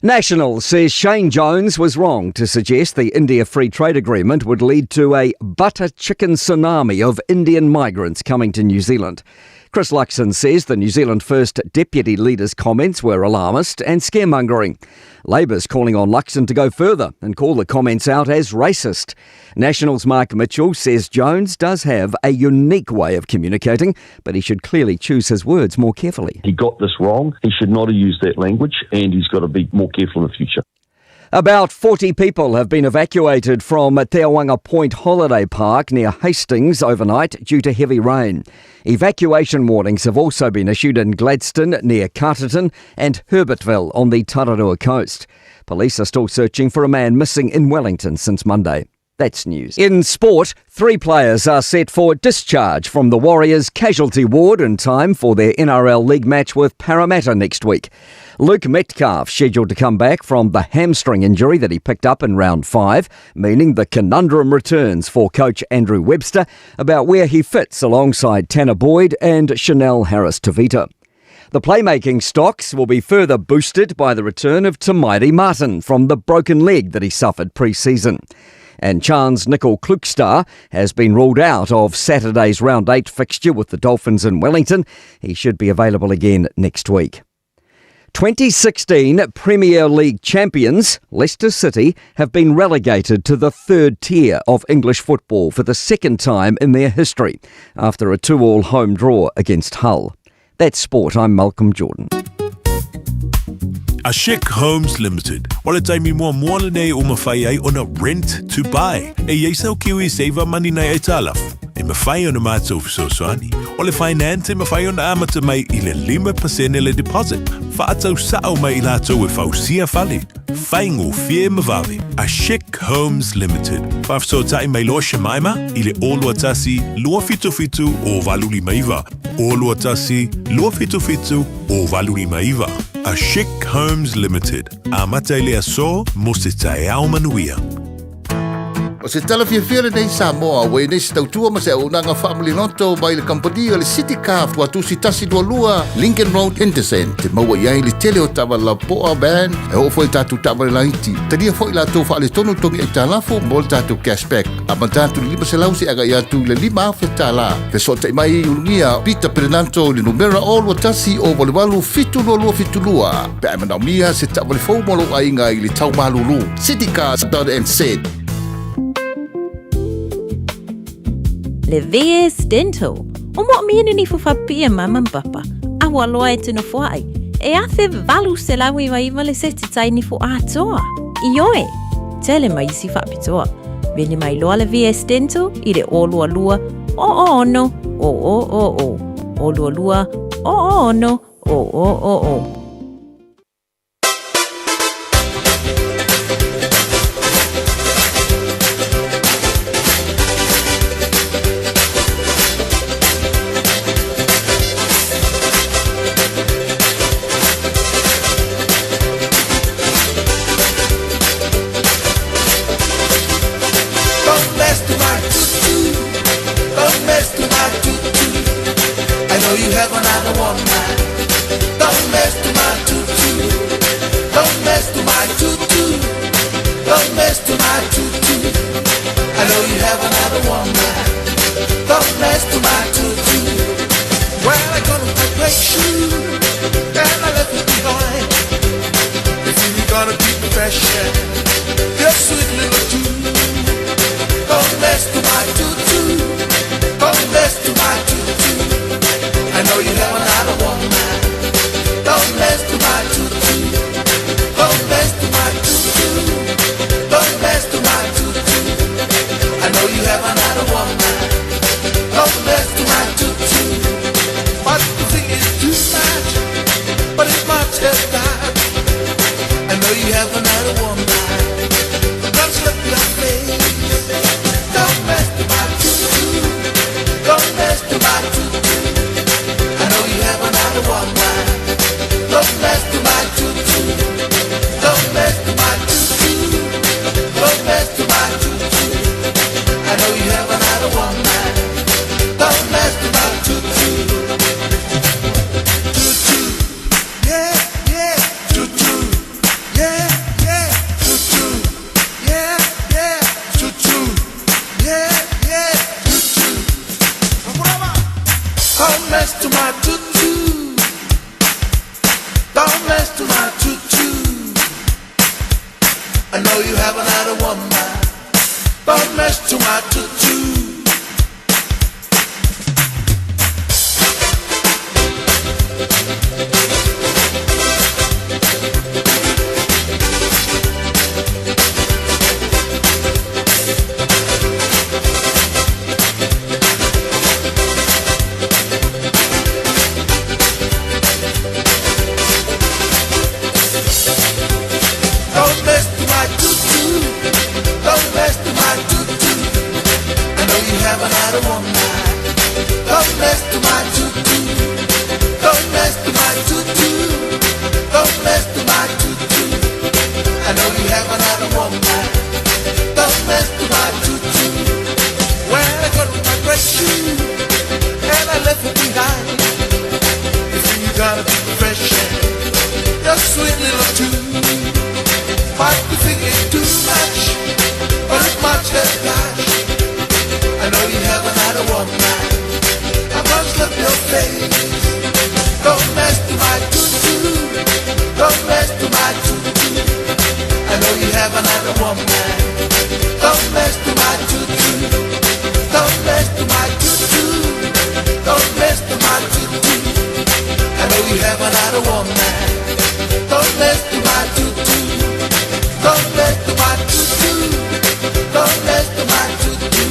National says Shane Jones was wrong to suggest the India Free Trade Agreement would lead to a butter chicken tsunami of Indian migrants coming to New Zealand. Chris Luxon says the New Zealand First Deputy Leader's comments were alarmist and scaremongering. Labour's calling on Luxon to go further and call the comments out as racist. National's Mark Mitchell says Jones does have a unique way of communicating, but he should clearly choose his words more carefully. He got this wrong. He should not have used that language, and he's got to be more careful in the future. About 40 people have been evacuated from Te Awanga Point Holiday Park near Hastings overnight due to heavy rain. Evacuation warnings have also been issued in Gladstone near Carterton and Herbertville on the Tararua coast. Police are still searching for a man missing in Wellington since Monday. That's news. In sport, three players are set for discharge from the Warriors casualty ward in time for their NRL League match with Parramatta next week. Luke Metcalf scheduled to come back from the hamstring injury that he picked up in round five, meaning the conundrum returns for coach Andrew Webster about where he fits alongside Tanner Boyd and Chanel Harris Tavita. The playmaking stocks will be further boosted by the return of Te Maire Martin from the broken leg that he suffered pre-season. And Charnze Nicoll-Klokstad has been ruled out of Saturday's round 8 fixture with the Dolphins in Wellington. He should be available again next week. 2016 Premier League champions Leicester City have been relegated to the third tier of English football for the second time in their history after a 2-all home draw against Hull. That's sport. I'm Malcolm Jordan. A Chic Homes Limited. O le taimi muamua lenei ua mafai ai ona rent to buy. E i ai sau Kiwi Saver Money nai aitalafu. E mafai ona matou fesoasoani. O le finance e mafai ona amata mai i le 5% le deposit. Faatau sao mai i latou e fausia fale. Faigofie ma vave. A Chic Homes Limited. Faafesootai mai loa Shemaima i le 021 277 0859. 021 277 0859. A Chic Homes Limited. Amata i le aso mo se taeao manuia. O se tala fiafia lenei Samoa, ua i ai nei se tautua ma se auaunaga faamaliloto mai le kamupani o le City Car Fuatusi 122 Lincoln Road, Henderson. Te maua i ai le tele o taavale lapoa, van, e oo foi i tatou taavale laiti. Talia foi latou faaletonu togi aitalafu mo le tatou cashback. Amata atu i le 500 seia agai atu i le $5,000. Fesootai mai i Ulugia Peter Perenanto i le numera 021 088 7272 pe a e manaomia se taavale fou mo lou aiga i le tau malulu. Citycars.nz. Le VS Dental, o moomia ni nifo faapipii e mama ma papa, a ua loa e te nofoai, e 1899 le seti tai nifo atoa. Ioe, tele ma isi faapitoa. Vili mai loa le VS Dental i le 022 006 0000, 022 006 0000. Don't mess to my tutu. Don't mess to my tutu. I know you have another woman. Don't mess to my tutu. Don't mess to my tutu. Don't mess to my tutu. I know you have another woman. Don't mess to my tutu. Well, I got my great shoe and I left it behind. If you gonna keep me fresh, your sweet little tune. Don't mess to my tutu. Don't mess to my tutu. I know you have another woman. Don't mess to my tutu. Don't mess to my tutu. Don't mess to my tutu. I know you have another woman. Don't mess to my tutu. But the thing is too much. But it's much as that. I know you have another woman. Don't slip your face. Don't mess to my tutu. Don't mess to my tutu. I know you have another woman. Don't mess to my tutu. Don't mess to my tutu. Don't mess to my tutu. I know you have another woman. Don't mess to my tutu. Tutu. Yeah, yeah. Tutu. Yeah, yeah. Tutu. Yeah, yeah. Tutu. Yeah, yeah. Tutu. Don't mess to my tutu. Don't mess to my tutu. I know you have another woman. Don't mess to my tutu. Don't mess to my tutu. Don't mess to my tutu. I know you have another woman. Don't mess to my tutu. Don't mess to my tutu. Don't mess to my tutu. I know you have another woman. Don't mess to my tutu. Well, I got my great shoe and I left it behind. You think you gotta be fresh, your sweet little tune. Might be thinking too much, but it's much as gosh. I know you have another woman. I must love your face. Don't mess to my tutu. Don't mess to my tutu. I know you have another woman. Don't mess to my tutu. Don't mess to my tutu. Don't mess to my tutu. I know you have another woman. Don't mess to my tutu. Don't mess to my tutu. Don't mess to my tutu.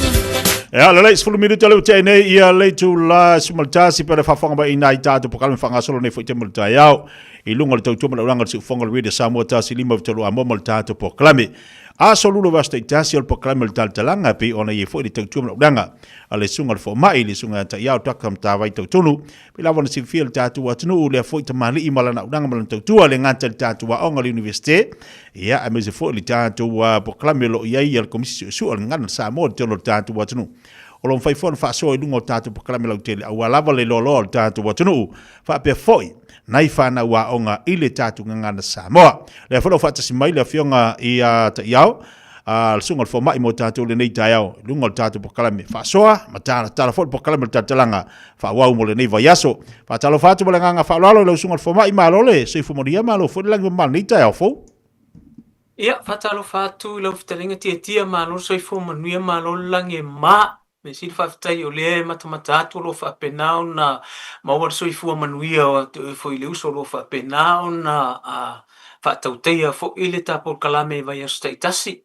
Ia, lelei, 10 minute lea ua tea nei ia le itula 11 pe le faafofoga mai ina i tatou polokalame faagasolo nei foi te mo le taeao i luga o le tautua ma le aulaga o le siufofoga o le Radio Samoa 1 5 8 3 Amoa ma le tatou polokalame. Aso lula o aso taitasi o le polokalame o le talatalaga e pei ona i ai foi le tautua ma le auaunaga a le Susuga i le Fomai, le Susuga ia Taiao Dr. Matavai Tautonu. Pei lava ona silafia e le tatou atunuu lea foi tamalii ma lana auaunaga ma lana tautua e le gata i le tatou aoga i le Iunivesite, ia aemaise foi le tatou polokalame o lo o i ai le Komisi Suesue o le Gagana Samoa i totonu o le tatou atunuu. O lo o mafai foi ona faasoa i luga o tatou polokalame lautele aua lava le loaloa o le tatou atunuu faapea foi nai fanau aoga i le tatou Gagana Samoa. Lea foi o lo o faatasi mai le Afioga ia Taiao, le Susuga i le Fomai mo tatou i lenei taeao i luga o le tatou polokalame faasoa ma talatala foi le polokalame o le talatalaga faaauau mo lenei vaiaso. Faatalofa atu ma le agaga faaaloalo i lau Susuga i le Fomai, malo le soifua manuia, malo foi le lagi mamalu i lenei taeao fou. Ia, faatalofa atu i lau fetalaiga Tiatia, malo le soifua manuia, malo le lagi e mama. Mea sili faafetai o lea e matamata atu o lo o faapena ona maua le soifua manuia o atu foi i le uso o lo o faapena ona faatautaia foi le ta polokalame i vaiaso taitasi.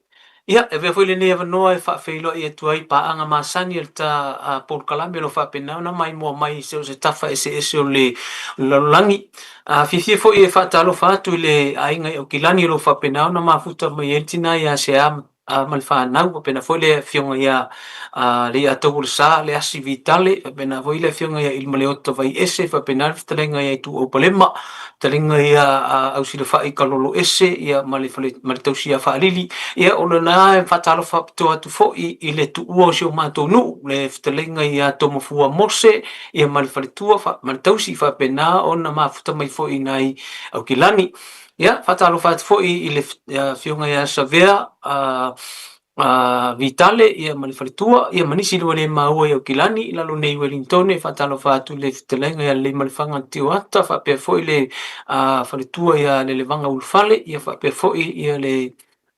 Ia, e avea foi lenei avanoa e faafeiloai atu ai paaga masani a le ta polokalame o lo o faapena ona maimoa mai i so o se tafa eseese o le lalolagi. A fiafia foi e faatalofa atu i le aiga i Aukilani o lo o faapena ona mafuta mai ai le tina ia Sea ma le fanau, faapena foi le afioga ia Leiataualesa Leasi Vitale, faapena foi le afioga ia Ilimaleota Vaiese, faapena le fetalaiga ia Ituau Palema, fetalaiga ia Ausilafai Kaloloese ia ma le fale ma le tausi ia Faalili. Ia o lena e faatalofa faapitoa atu foi i le tuua o si o matou nuu, le fetalaiga ia Tomafua Mose ia ma le faletua ma le tausi faapena ona mafuta mai foi i nai Aukilani. Ia, faatalofa atu foi i le Afioga ia Savea Vitale ia ma le faletua ia ma nisi lua le maua i Aukilani i lalo nei i Wellington. E faatalofa atu i le fetalaiga ia Leimalefanga Tioata faapea foi le faletua ia Lelevaga Ulufale ia faapea foi ia le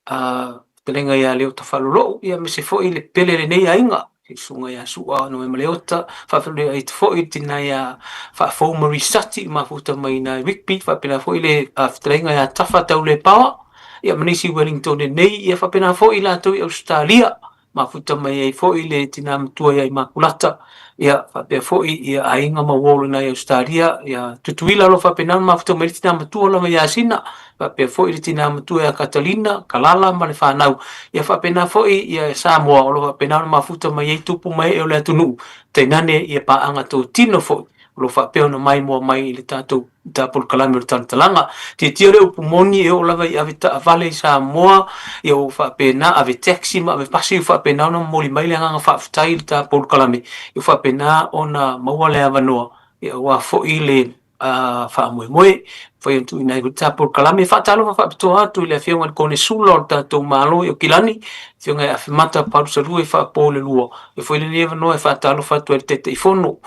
fetalaiga ia Leota Faalolou ia aemaise foi le pele o lenei aiga le susuga ia Su'a Noemaleota, faafeiloai atu foi i le tina ia Faafou Marie Sati mafuta mai i ina i Rigby, faapena foi le fetalaiga ia Tafa Taulepaoa ia ma nisi i Wellington nei, ia faapena foi i latou i Ausetalia mafuta mai ai foi le tina matua ia Imakulata, ia faapea foi ia aiga ma uo i ina i Ausetalia, ia Tutuila o lo o faapena ona mafuta mai le tina matua lava ia Sina, faapea foi le tina matua ia Katalina, Kalala ma le fanau, ia faapena foi ia Samoa o lo o faapena ona mafuta mai ai tupu ma ee o le atunuu, tainane ia paaga totino foi o lo o faapea ona maimoa mai i le tatou polokalame o le talatalaga. Tietie le upu moni e oo lava i ave taavale i Samoa, ia ua faapena ave taxi ma ave pasi ua faapena ona momoli mai le agaga faafetai i le ta polokalame, ua faapena ona maua le avanoa ia aua foi le faamoemoe fai atu i nai ta polokalame. Faatalofa faapitoa atu i le Afioga i le Konesula o le tatou Malo i Aukilani, Afioga ia Afemata Palusalue Faapolelua. E foi lenei avanoa e faatalofa atu ai i le Taitaifono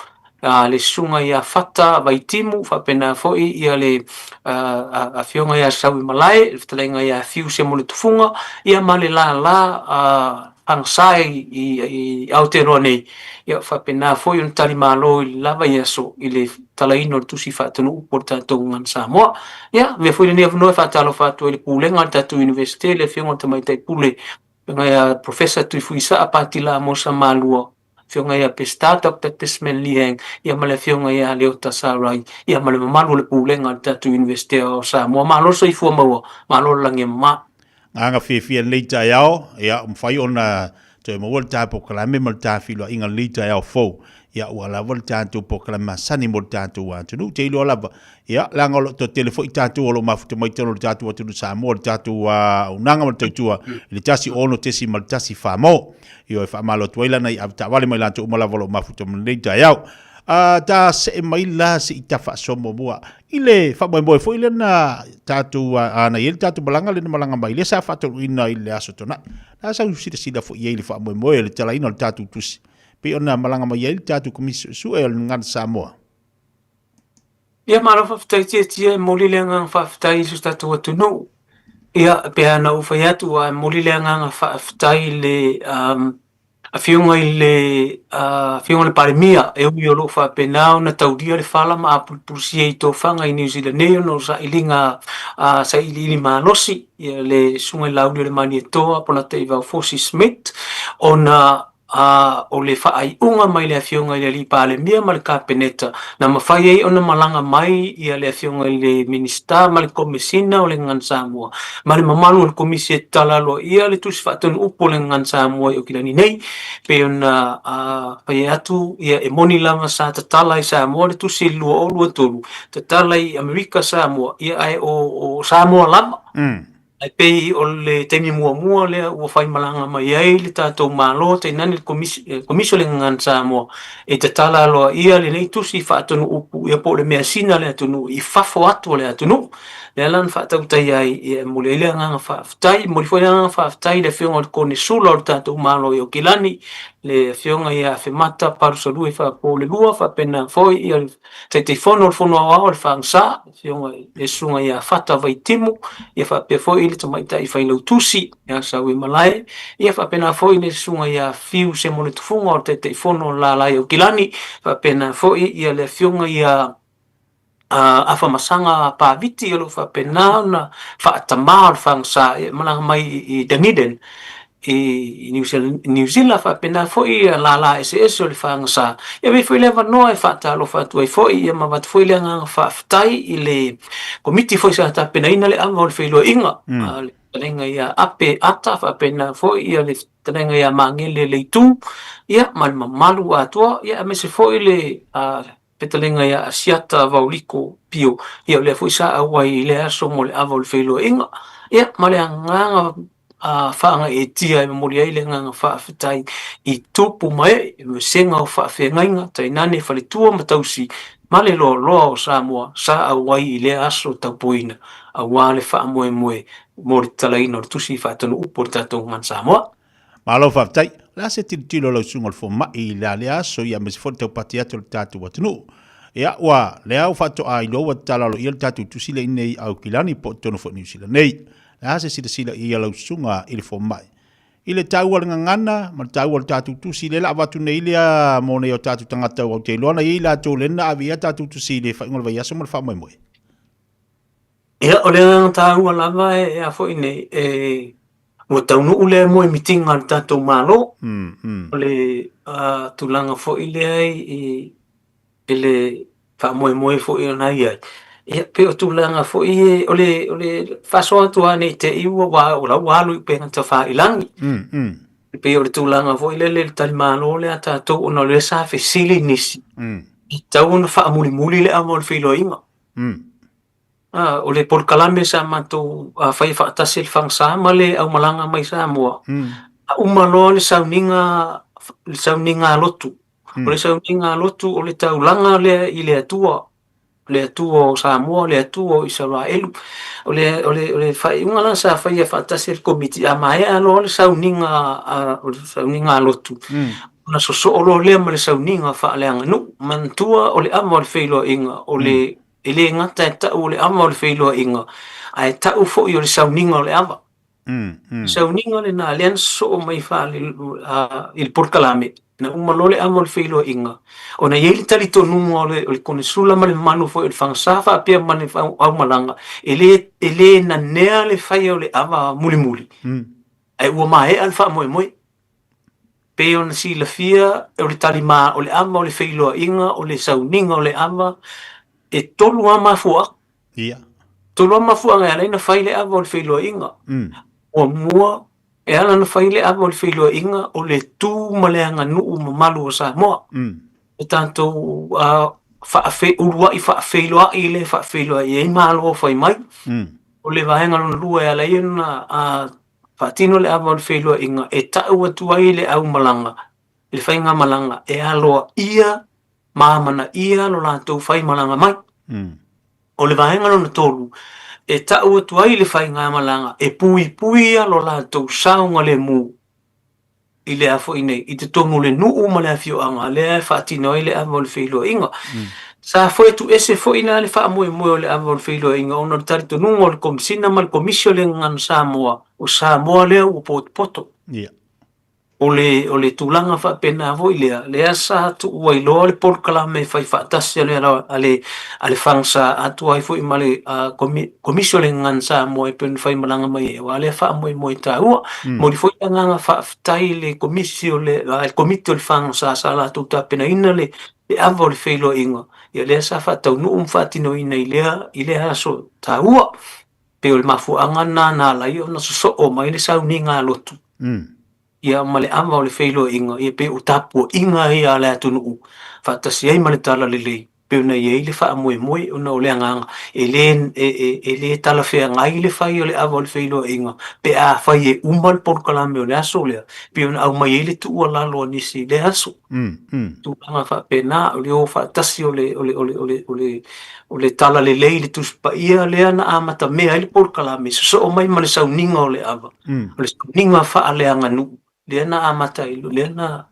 le Susuga ia Fata Vaitimu, faapena foi ia le Afioga ia Saui Malae, le fetalaiga ia Fiu Semoletufuga, ia ma le lala agasa i Aotearoa nei, ia faapena foi ona talimalo i le la vaiaso i le talaina o le tusi faatonuu po o le tatou Gagana Samoa. Ia, avea foi lenei avanoa e faatalofa atu ai i le Pulega a le tatou Iunivesite, le Afioga i le Tamaitai Pule, Afioga ia Professor Tuifuisaa Patila Amosa Malua, Afioga ia Peseta Doctor Desmond Liang, ia ma le Afioga ia Leota Sarai, ia ma le mamalu o le Pulega a le tatou Iunivesite o Samoa. Malo le soifua maua, malo le lagi e mama. Agaga fiafia i lenei taeao, ia, ua mafai ona toe maua le ta polokalame ma le ta feiloaiga i lenei taeao fou. Ia, ua lava le tatou polokalame masani mo le tatou atunuu. Ou te iloa lava, ia, leaga o lo o toatele foi tatou o lo o mafuta mai totonu o le tatou atunuu Samoa, le tatou auaunaga ma le tautua i le 16.1 Samoa. Ioe, faamalo atu ai la nai avetaavale ma i latou uma lava o lo o mafuta mai lenei taeao. Ta see mai la se i ta faasoa muamua i le faamoemoe foi lea na tatou na i ai le tatou malaga lea na malaga mai lea sa faataunuuina i le Aso Toonai. Na sau silasila foi i ai i le faamoemoe o le talaina o le tatou tusi pei ona malaga mai ai le tatou Komisi Suesue o le Gagana Samoa. Ia malo faafetai Tiatia, e momoli le agaga faafetai i so tatou atunuu. Ia e pei lava ona ou fai atu, e momoli le agaga faafetai i le Afioga i le Afioga i le Palemia, e ui o lo o faapena ona taulia le fala ma apulupulusia i tofaga i Niu Sila nei ona o sailiga sailiili malosi, ia le Susuga i le Laauli o le Malietoa Polataivao Fosi Smith, ona A o le faaiuga mai le Afioga i le Alii Palemia ma le Kapeneta, na mafai ai ona malaga mai ia le Afioga i le Minisita ma le Komesina o le Gagana Samoa ma le mamalu o le Komisi e tatala aloaia le Tusi Faatonu Upu o le Gagana Samoa i Aukilani nei. Pei ona fai atu, ia e moni lava sa tatala i Samoa le tusi i le 2023, tatala i Amerika Samoa, ia ae o Samoa lava. Ae pei o le taimi muamua lea ua faimalaga mai ai le tatou Malo, tainane le Komisi, Komisi o le Gagana Samoa, e tatala aloaia lenei tusi faatonu upu, ia po o le measina a le atunuu i fafo atu o le atunuu. Lea la na faatautaia ai, ia e momoli ai le agaga faafetai. E momoli foi le agaga faafetai i le Afioga i le Konesula o le tatou Malo i Aukilani, le Afioga ia Afemata Palusalue Faapolelua, faapena foi ia le Taitaifono o le Fono Aoao o le FAGSA, Afioga i le Susuga ia Fata Vaitimu, ia faapea foi le Tamaitai Failautusi ia Sauimalae, ia faapena foi le Susuga ia Fiu Semoletufuga o le Taitaifono o le Lala i Aukilani, faapena foi ia le Afioga ia Afamasaga Paviti o lo o faapena ona faatamā o le FAGSA e malaga mai i Dunedin i Niu Sila, faapena foi ia lala eseese o le FAGSA. Ia avea foi le avanoa e faatalofa atu ai foi ia ma avatu foi le agaga faafetai i le Komiti foi sa tapenaina le ava o le feiloaiga, le fetalaiga ia Ape Ata, faapena foi ia le fetalaiga ia Magele Leitu, ia ma le mamalu atoa, ia aemaise foi le fetalaiga ia Asiata Vauliko Pio, ia o lea foi sa auai i lea aso mo le ava o le feiloaiga, ia ma le agaga faagaeetia e momoli ai le agaga faafetai i tupu ma ee, vasega o faafeagaiga, tainane faletua ma tausi ma le loaloa o Samoa sa auai i lea aso taupoina aua le faamoemoe mo le tatalaina o le tusi faatonu upu o le tatou Gagana Samoa. Malo faafetai. O le a se tilotilo a lau susuga o le fomai i la lea aso ia aemaise foi le taupati atu o le tatou atunuu. Ia ua lea ua faatoa iloa ua tatala aloaia le tatou tusi lea i inei i Aukilani po o totonu foi o Niu Sila nei. O le a se silasila i ai a lau susuga i le fomai i le taua o le gagana ma le taua o le tatou tusi lea la avatu nei lea mo nei o tatou tagata aua ou te iloa na i ai latou lea na ave i ai a tatou tusi i le faaiuga o le vaiaso ma le faamoemoe. Ia, o le agaga taua lava e a foi nei, e ua taunuu lea moemitiga a le tatou Malo, o le tulaga foi lea i i le faamoemoe foi o na i ai. Ia, pei o tulaga foi e, o le, o le faasoa atu lava ne i te i ua, ua, la ua alu i upega tafailagi. E pei o le tulaga foi lele i le talimalo lea a tatou ona o lea sa fesili nisi, e tatau ona faamulimuli le ava o le feiloaiga. Ah, o le polokalame sa matou faia faatasi e le FAGSA ma le aumalaga mai Samoa, a uma loa le sauniga, le sauniga a lotu. O le sauniga a lotu o le taulaga lea i le Atua, le Atua o Samoa, le Atua o Isaraelu. O le, o le, o le faaiuga la sa faia faatasi e le Komiti, a maea loa le sauniga a, o le sauniga a lotu, ona sosoo loa lea ma le sauniga faaleaganuu. Manatua o le ava o le feiloaiga, o le, e le gata e tau o le ava o le feiloaiga, ae tau foi o le sauniga o le ava. Sauniga lena lea na sosoo mai faale, i le polokalame, na uma loa le ava o le feiloaiga, ona e i ai le talitonuga o le, o le konesula ma le mamalu foi o le FAGSA faapea ma le aumalaga, e le, e le nanea le faia o le ava mulimuli, ae ua maea le faamoemoe. Pei ona silafia, o le talima, o le ava o le feiloaiga, o le sauniga o le ava, e tolu lava mafuaaga. Ia. Tolu lava mafuaaga e ala ai ona fai le ava o le feiloaiga. Muamua, e ala ona fai le ava o le feiloaiga, o le tu ma le aganuu mamalu o Samoa. O tatou uluai faafeiloai lea e faafeiloai ai Malo fai mai. O le vaega lona lua e ala ai ona faatino le ava o le feiloaiga e tau atu ai le aumalaga, le faigamalaga e aloaia ma amanaia lo latou faimalaga mai. O le vaega lona tolu, e tau atu ai le faigamalaga e puipuia lo latou saogalemu i le a foi nei, i totonu o le nuu ma le afioaga lea e faatino ai le ava o le feiloaiga. Sa foe tuuese foi la le faamoemoe o le ava o le feiloaiga ona o le talitonuga o le Komesina ma le Komisi o le Gagana Samoa, o Samoa lea ua potopoto. Yeah. O le, o le tulaga faapena foi lea, lea sa tuu ai loa le polokalame e fai faatasi a le, a le, a le FAGSA atoa ai foi ma le uh, komi, Komisi o le Gagana Samoa e pei ona faimalaga mai ai, aua lea faamoemoe taua. Mm. Momoli foi le agaga faafetai i le Komisi o le, uh, le Komiti o le FAGSA sa latou tapenaina le, le ava o le feiloaiga, ia lea sa faataunuu ma faatinoina i lea, i lea aso taua. Pei o le mafuaaga lena na ala ai ona sosoo mai le sauniga a lotu. Mm. Ia ma le ava o le feiloaiga, ia pei o tapuaiga ia a le atunuu faatasi ai ma le talalelei, pei ona i ai le faamoemoe ona o le agaga e le, e, e, e le talafeagai le fai o le ava o le feiloaiga pe afai e uma le polokalame o le aso lea, pei ona aumai ai le tuualalo a nisi i lea aso. Mm, mm. Tulaga faapena, o le o faatasi o le, o le, o le, o le, o le, o le talalelei i le Tusi Paia lea na amatamea ai le polokalame, sosoo mai ma le sauniga o le ava, mm. o le sauniga faaleaganuu, lea na amata ai, lea na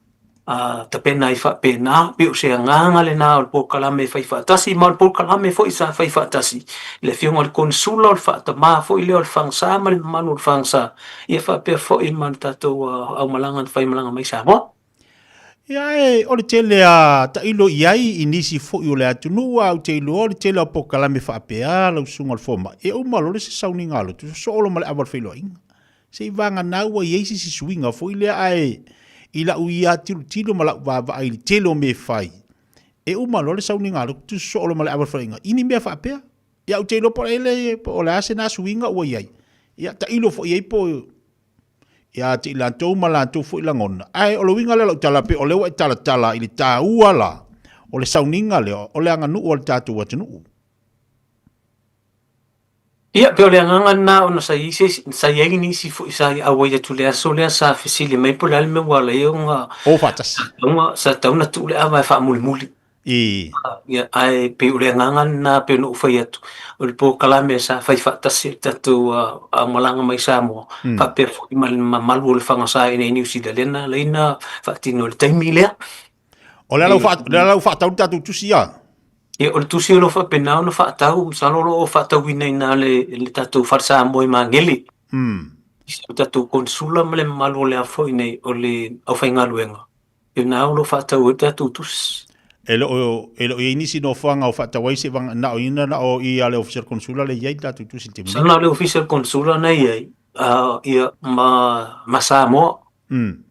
uh, tapena ai faapena, pei o se agaga lena o le polokalame e fai faatasi, ma o le polokalame foi sa fai faatasi, le afioga i le konesula o le faatamā foi lea o le FAGSA ma le mamalu o le FAGSA, ia faapea foi ma le tatou uh, aumalaga na faimalaga mai Samoa. Ia e, o le tele a tailo i ai i nisi foi o le atunuu, a ou te iloa o le tele o polokalame faapea lau susuga o le fomai, e uma loa le se sauniga a lotu, sosoo loa ma le ava o le feiloaiga. Se i vagana ua i ai se isi suiga foi lea, ae i lau ia tilotilo ma lau vaavaai i le tele o mea e fai, e uma loa le sauniga a lotu, sosoo loa ma le ava o le feiloaiga, i ni mea faapea. Ia ou te iloa po o le, po o le a se na suiga ua i ai. Ia tailo foi i ai po ia te i latou ma latou foi lagona. Ae o le uiga lea o lau tala, pei o lea ua e talatala i le taua la o le sauniga lea o le aganuu a le tatou atunuu. Ia, pei o le agaga lena ona sa i ai se isi, sa i ai nisi foi sa auai atu i le aso lea sa fesili mai po o le a le mea ua ala ai ona O faatasi. sa tatau ona tuu le ava e faamulimuli. I. Ia, ae pei o le agaga lena pei ona ou fai atu, o le polokalame sa fai faatasi e le tatou aumalaga mai Samoa, mm. faapea foi ma le mamalu o le fagasa i inei i Niu Sila, lea na ala ai ona faatino i le taimi lea. O le ala ua faatau le tatou tusi ia? Ia, o le tusi o lo o faapena ona faatau, masalo o lo o faatauina i ina le, le tatou Fale Samoa i Magele. Mm. O le tatou konsula ma le mamalu o le a foi nei, o le aufaigaluega. I na o lo o faatau ai le tatou tusi. E le o, e le o i ai nisi nofoaga o faatau ai se vanga, na o ina na o i a le Ofisa o le Konsula le i ai le tatou tusi i le taimi nei. Sana o le Ofisa o le Konsula na i ai, uh, ia, ma, ma Samoa. Mm.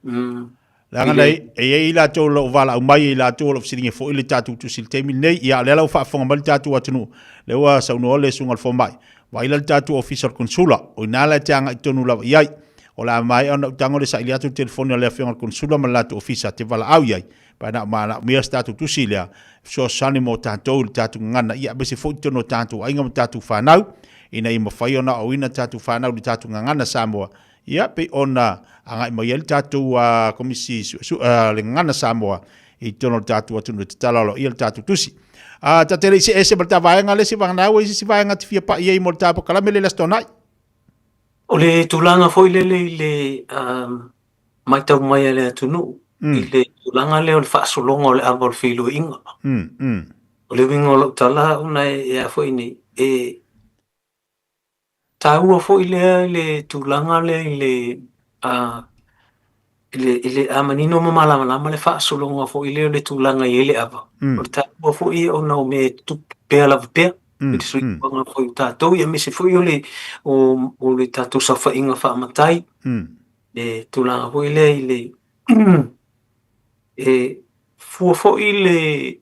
Mm. Leaga na e i ai latou o lo o valaau mai e latou o lo o fesiligia foi le tatou tusi i le taimi lenei. Ia, o lea la ua faafofoga mai le tatou atunuu, lea ua saunoa le susuga i le fomai, vaai la le tatou Ofisa o le Konsula, o i ina la e te agai tonu lava i ai. O le a maea ona ou tago le saili atu le telefoni a le Afioga i le Konesula ma le latou ofisa te valaau i ai, pe ana manaomia se tatou tusi lea, e fesoasoani mo tatou i le tatou gagana, ia aemaise foi totonu o tatou aiga ma tatou fanau, ina ia mafai ona aoaoina tatou fanau i le tatou gagana Samoa, ia pei ona agai mai ai le tatou Komisi le Gagana Samoa i totonu o le tatou atunuu e tatala aloaia le tatou tusi. Ta te le i see ese ma le ta vaega le isi vagana ua i se isi vaega te fia pai ai mo le ta polokalame le le Aso Toonai. O le tulaga foi lele i le matau mai a le atunuu mm. i le tulaga lea o le faasologa o le ava o le feiloaiga. Mm, mm. O le uiga o lau tala ona e, e a foi nei, e taua foi lea i le tulaga lea i le, uh, i le, i le a manino ma malamalama le faasologa foi lea o le tulaga i ai le ava. Mm. O le taua foi ona o mea e tutupu pea lava pea. Mm. I le soifuaga mm. foi o tatou, aemaise foi o le, o, o le tatou saofaiga faamatai. Mm. Le tulaga foi lea i le, e fua foi le,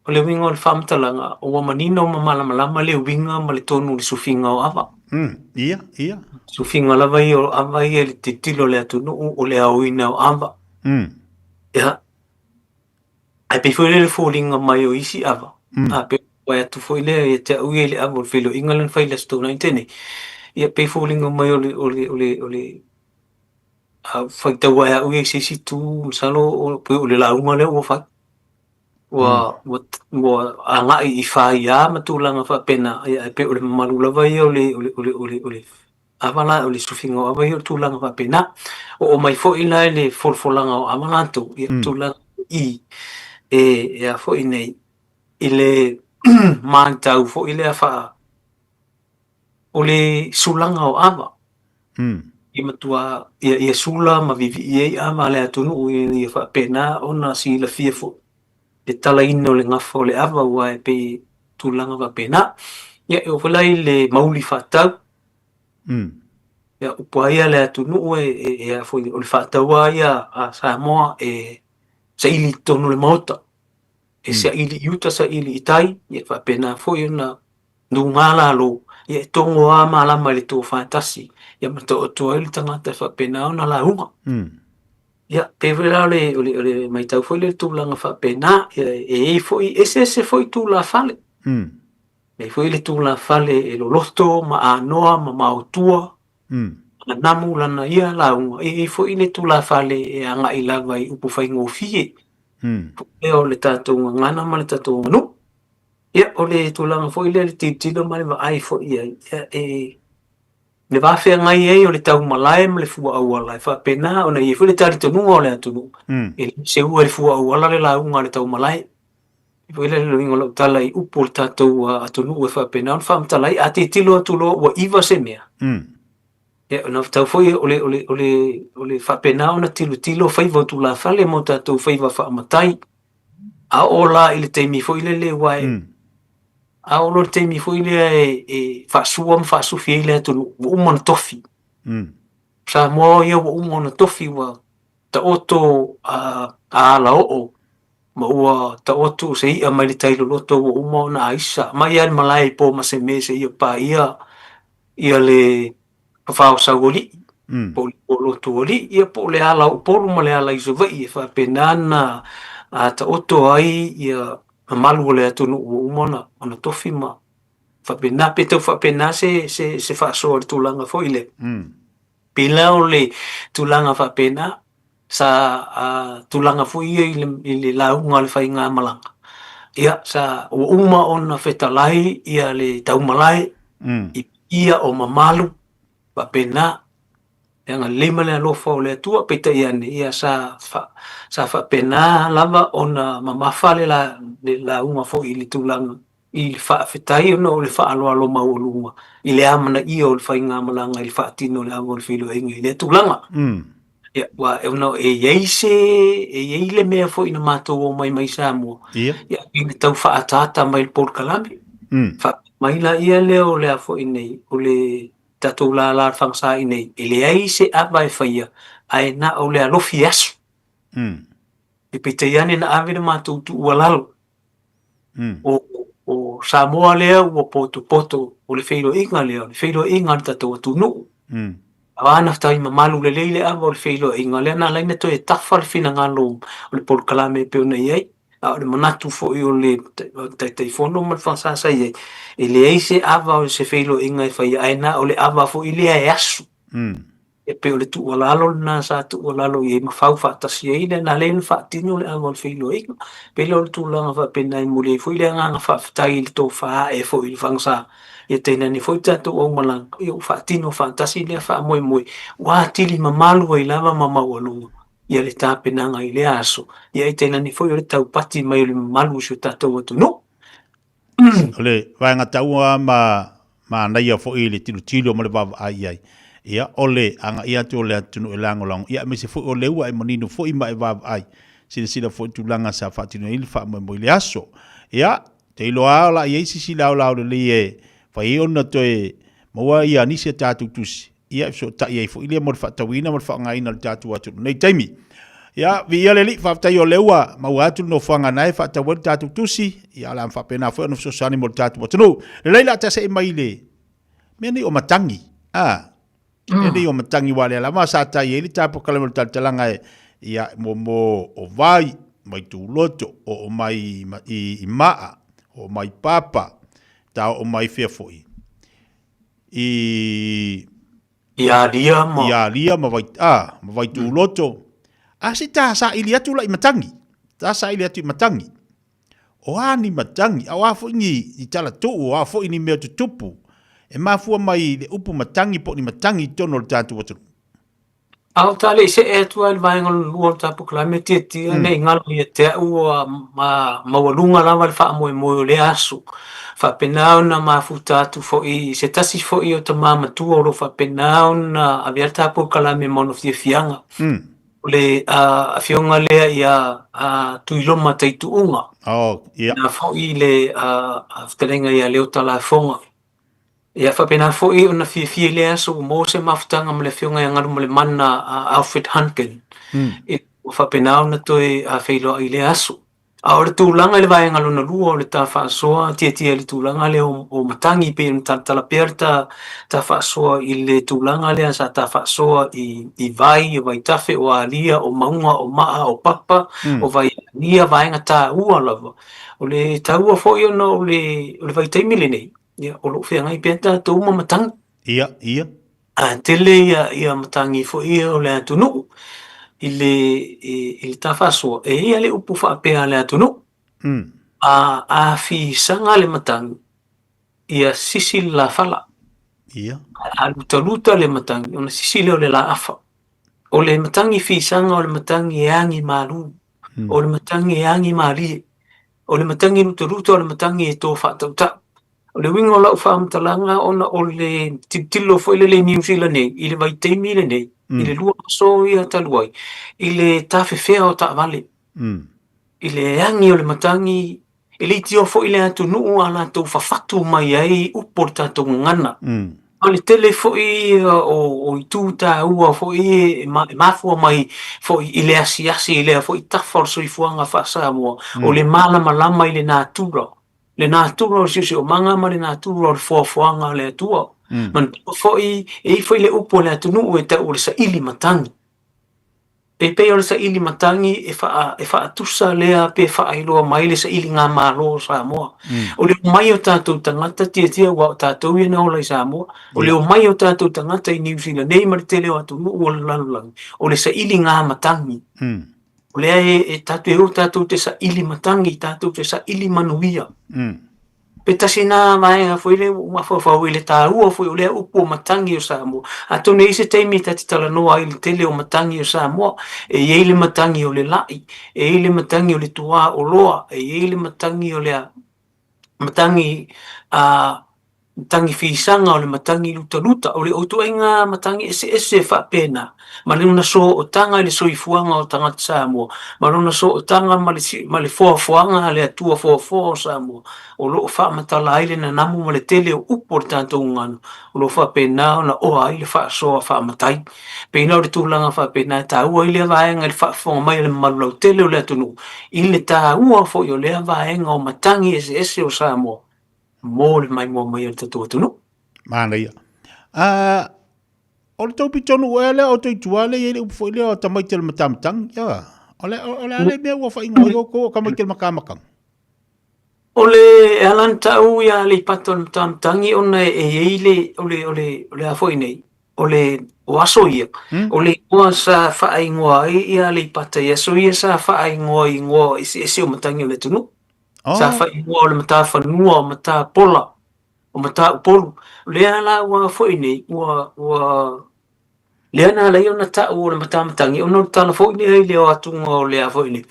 O le uiga o le faamatalaga, ua manino ma malamalama le uiga ma le tonu o le sufiga o ava. Mm, ia, ia. Sufiga lava ia o ava ia i le tilotilo a le atunuu o le aoina o ava. Mm. Ia. Ae pei foi lea le foliga mai o isi ava. Mm. A pei vaai atu foi lea ia te au ia i le ava o le feiloaiga lea na fai i le Aso Toonai na tea nei. Ia pei foliga mai o le o le o le o le a faitau ai au ia i se isi itu masalo o pei o le lauga lea ua fai. Ua, mm. ua, ua agai i whaia ma tulaga faapena, ia, ae pei o le mamalu lava ia o le, o le, o le, o le, o le ava la, o le sufiga o ava ia o le tulaga faapena. Oo mai foi la i le folafolaga o ava latou, ia, mm. tulaga i, e, e a foi nei, i le matau foi lea faa, o le sulaga o ava. Mm. Ia matua ia ia sula ma viivii ai ava a le atunuu ina ia faapena ona silafia foi le talaina o le gafa o le ava aua e pei e tulaga faapena. Ia e oo foi la i le mauli faatau. Ia upu lava ia a le atunuu e e a foi o le faatau lava ia a Samoa e saili i totonu o le Maota. E saili i uta saili i tai, ia faapena foi ona nūgā lalo, ia e togo lava malama i le tofa tasi, ia ma taoto ai le tagata e faapena ona lauga. Ia, pei foi la o le, o le, o le matau foi lea i le tulaga faapena, ia e i ai foi, eseese foi tulafale. E i ai foi le tulafale e loloto ma anoa ma maotua, ma namu lana ia lauga, e i ai foi le tulafale e agai lava i upu faigofie, foi lea o le tatou gagana ma le tatou aganuu. Ia, o le tulaga foi lea i le tilotilo ma le vaai foi i ai, ia, e, le va feagai ai o le taumalae ma le fua auala e faapena ona i ai foi le talitonuga o le atunuu, e le seua i le fua auala le lauga a le taumalae. E foi lea le uiga o lau tala i upu o le tatou atunuu e faapena ona faamatala ai, a tilotilo atu loa ua iva se mea, ia, ona tau foi o le, o le, o le, o le faapena ona tilotilo faiva o tulafale ma o tatou faiva faamatai. A oo la i le taimi foi lele aua e, a oo loa i le taimi foi lea e, e faasua ma faasufi ai le atunuu, ua uma ona tofi. Samoa ia ua uma ona tofi, ua taoto a, a alaoo ma ua taoto se i'a mai le tai loloto ua uma ona aisa mai lava i le malae i Pomaseme seia paia ia le fafao saualii, po o le polotualii, ia po o le ala o Upolu ma le ala i Savaii e faapena ona taoto ai ia mamalu o le atunuu ua uma ona, ona tofi ma faapena. Pe tau faapena se, se, se faasoa i le tulaga foi lea. Pei la o le tulaga faapena, sa tulaga foi ia i le, i le lauga a le faigamalaga, ia sa ua uma ona fetalai ia le taumalae i paia o mamalu faapena, le agalelei ma le alofa o le Atua, peitai ane, ia sa fa, sa faapena lava ona mamafa le la, le lauga foi i le tulaga i le faafetai ona o le faaaloalo maualuga i le amanaia o le faigamalaga i le faatino o le ava o le feiloaiga i lea tulaga. Ia, aua ona e i ai se, e i ai le mea foi na matou omai mai Samoa, Ia. ia, ina tau faaataata mai le polokalame. Faapea mai laia lea o le a foi nei, o le tatou lala o le fagasa i inei, e leai se ava e faia, ae na o le alofi e asu. E peitai ane na ave le matou tuualalo, O, o Samoa lea ua potopoto, o le feiloaiga lea, o le feiloaiga a le tatou atunuu. A na tai mamalu lelei le ava o le feiloaiga lea na ala ai ona toe tafa le finagalo o le polokalame e pei ona i ai. A o le manatu foi o le Taitaifono ma le FSA sa i ai, e leai se ava o se feiloaiga e faia, ae na o le ava foi lea e asu. E pei o le tuualalo lena sa tuualalo i ai ma fau faatasi ai le na lea na faatino le ava o le feiloaiga. Pei lea o le tulaga faapena e momoli ai foi le agaga faafetai i le tofa ae foi i le fagasa ia tainane foi le tatou aumalaga ia ua faatino faatasi lea faamoemoe ua atili mamalu ai lava ma maualuga ia le tapenaga i lea aso ia ae tainane foi o le taupati mai o le mamalu o si o tatou atunuu. O le vaega taua ma manaia foi le tilotilo ma le vaavaai i ai, ia, o le agai atu o le atunuu e lagolago, ia, aemaise foi o lea ua e manino foi ma e vaavaai, silasila foi i tulaga sa faatino ai le faamoemoe i le aso. Ia, ou te iloa lava o le a i ai se isi laolao lelei e fai ai ona toe maua ia nisi a tatou tusi, ia e fesootai ai foi lea mo le faatauina ma le faaaogaina o le tatou atunuu i lenei taimi. Ia, viia le Alii, faafetai o lea ua maua atu le nofoaga na e faatau ai le tatou tusi, ia o le a faapena foi ona fesoasoani mo le tatou atunuu. Lelei la ta see mai le mea nei o matagi. A, mea nei o matagi aua lea lava sa tai ai le tapokalame o le talatalaga e ia mo mo o vai mai Tuloto, oo mai i, i Maa, oo mai Papa, ta oo mai fea foi. I I Alia ma I Alia ma Vai a ma Vaituuloto. A se ta saili atu la i Matangi. Ta saili atu i Matangi. O a ni matangi, a o a foi ni ni talatuu, o a foi ni mea tutupu e mafua mai i le upu matangi po o ni matangi i totonu o le tatou atunuu. A o ta le i see atu lava i le vaega lona lua o le ta polokalame tiatia ne i galo ia te au ua maualuga lava le faamoemoe o lea aso. Faapena ona mafuta atu foi i se tasi foi o tama matua o lo o faapena ona avea le ta polokalame ma ona fiafiaga. O le afioga lea ia Tuiloma Taituuga. Oh, ia. Na foi le fetalaiga ia Leota Lafoga. Ia faapena foi ona fiafia i lea aso ua maua se mafutaga ma le afioga ia Galumalemana Alfred Hunkin. Ua faapena ona toe feiloai i lea aso. A o le tulaga i le vaega lona lua o le ta faasoa tiatia i le tulaga lea o matagi pei ona talatala pea le ta faasoa i le tulaga lea sa ta faasoa i vai, o vaitafe, o alia, o mauga, o maa, o papa, o vaiania, vaega taua lava. O le taua foi ona o le vaitaimi lenei, ia, o lo o feagai pea tatou ma matagi. Ia, ia. A tele ia, ia matagi foi ia o le atunuu i le, i, i le ta faasoa, e i ai le upu faapea a le atunuu. A, a fisaga le matagi, ia sisi le lafala. Ia. A lutaluta le matagi, ona sisi lea o le laafa. O le matagi fisaga o le matagi e agi malu. O le matagi e agi malie. O le matagi lutaluta o le matagi e to faatautau. O le uiga o lau faamatalaga ona o le tilotilo foi lele i Niu Sila nei i le vaitaimi lenei, i le lua aso ia talu ai, i le tafefea o taavale, i le agi o le matagi, e le itioa foi le atunuu a latou fafatu mai ai upu o le tatou gagana. O le tele foi o itu taua foi e mafua mai foi i le asiasi i lea foi tafa o le soifuaga faa-Samoa, o le malamalama i le natura, le natura o le siosiomaga ma le natura o le foafoaga a le Atua. Manatua foi, e i ai foi le upu a le atunuu e tau o le saili matagi. E pei o le saili matagi e, faa, e faatusa lea pe faailoa mai le sailiga malo o Samoa. O le omai o tatou tagata tiatia aua o tatou ia na ola i Samoa. O le omai o tatou tagata i Niu Sila nei ma le tele o atunuu o le lalolagi, o le sailiga matagi. O lea e, e tatou e o tatou te saili matagi, tatou te saili manuia. Pe tasi nā vaega foi lea ua ou mafaufau i le taua foi o lea upu o matagi o Samoa. Atonu e i ai se taimi ta te talanoa ai i le tele o matagi o Samoa. E i ai le matagi o le la'i, e i ai le matagi o le tuā oloa, e i ai le matagi o le matagi a matagi fisaga, o le matagi lutaluta, o le ituaiga matagi eseese faapena ma lona sootaga i le soifuaga o tagata Samoa, ma lona sootaga ma le, ma le foafoaga a le Atua foafoa o Samoa, o lo o faamatala ai le nanamu ma le tele o upu o le tatou gagana, o lo o faapena ona oa ai le faasoa faamatai. Pei la o le tulaga faapena e taua ai lea vaega i le faafofoga mai a le mamalu lautele o le atunuu, i le taua foi o lea vaega o matagi eseese o Samoa mo le maimoa mai o le tatou atunuu. Manaia. Uh, o le tou pitonuu ea lea o tou i tua lea e i ai le upu foi lea o tamaiti o le matamatagi. Ia, o le, o le a le mea ua faaigoa ai outou o tamaiti o le matamatagi? O le e ala ona ta'u ia Aleipata o le matamatagi ona e i ai le o le o le o le a foi nei o le o aso ia o le igoa sa faaigoa ai ia Aleipata i aso ia sa faaigoa i igoa eseese o matagi o le atunuu. Sa faaigoa o le matafanua o matapola o Mataupolu. O lea la ua foi nei, ua, ua, lea na ala ai ona ta'u o le matamatagi, ona o le tala foi lea i le o atuga o le a foi nei,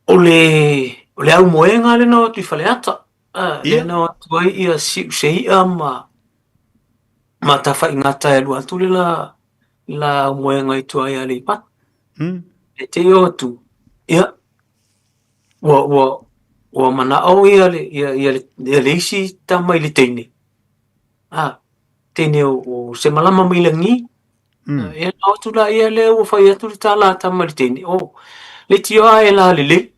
o le, o le aumoega lea na o atu i Faleata, a, lea na o atu ai ia Siusei'a ma, ma Tafaigata e alu atu le la, la aumoega i tua i Aleipata. E te i o atu, ia, Ua, ua, ua manao ia le, ia, ia le, ia le isi tama i le teine. A, teine o, o se malama mai lagi. Mm. Ia na atu la ia lea ua fai atu le tala a tama i le teine. O, le tio a e la lelei.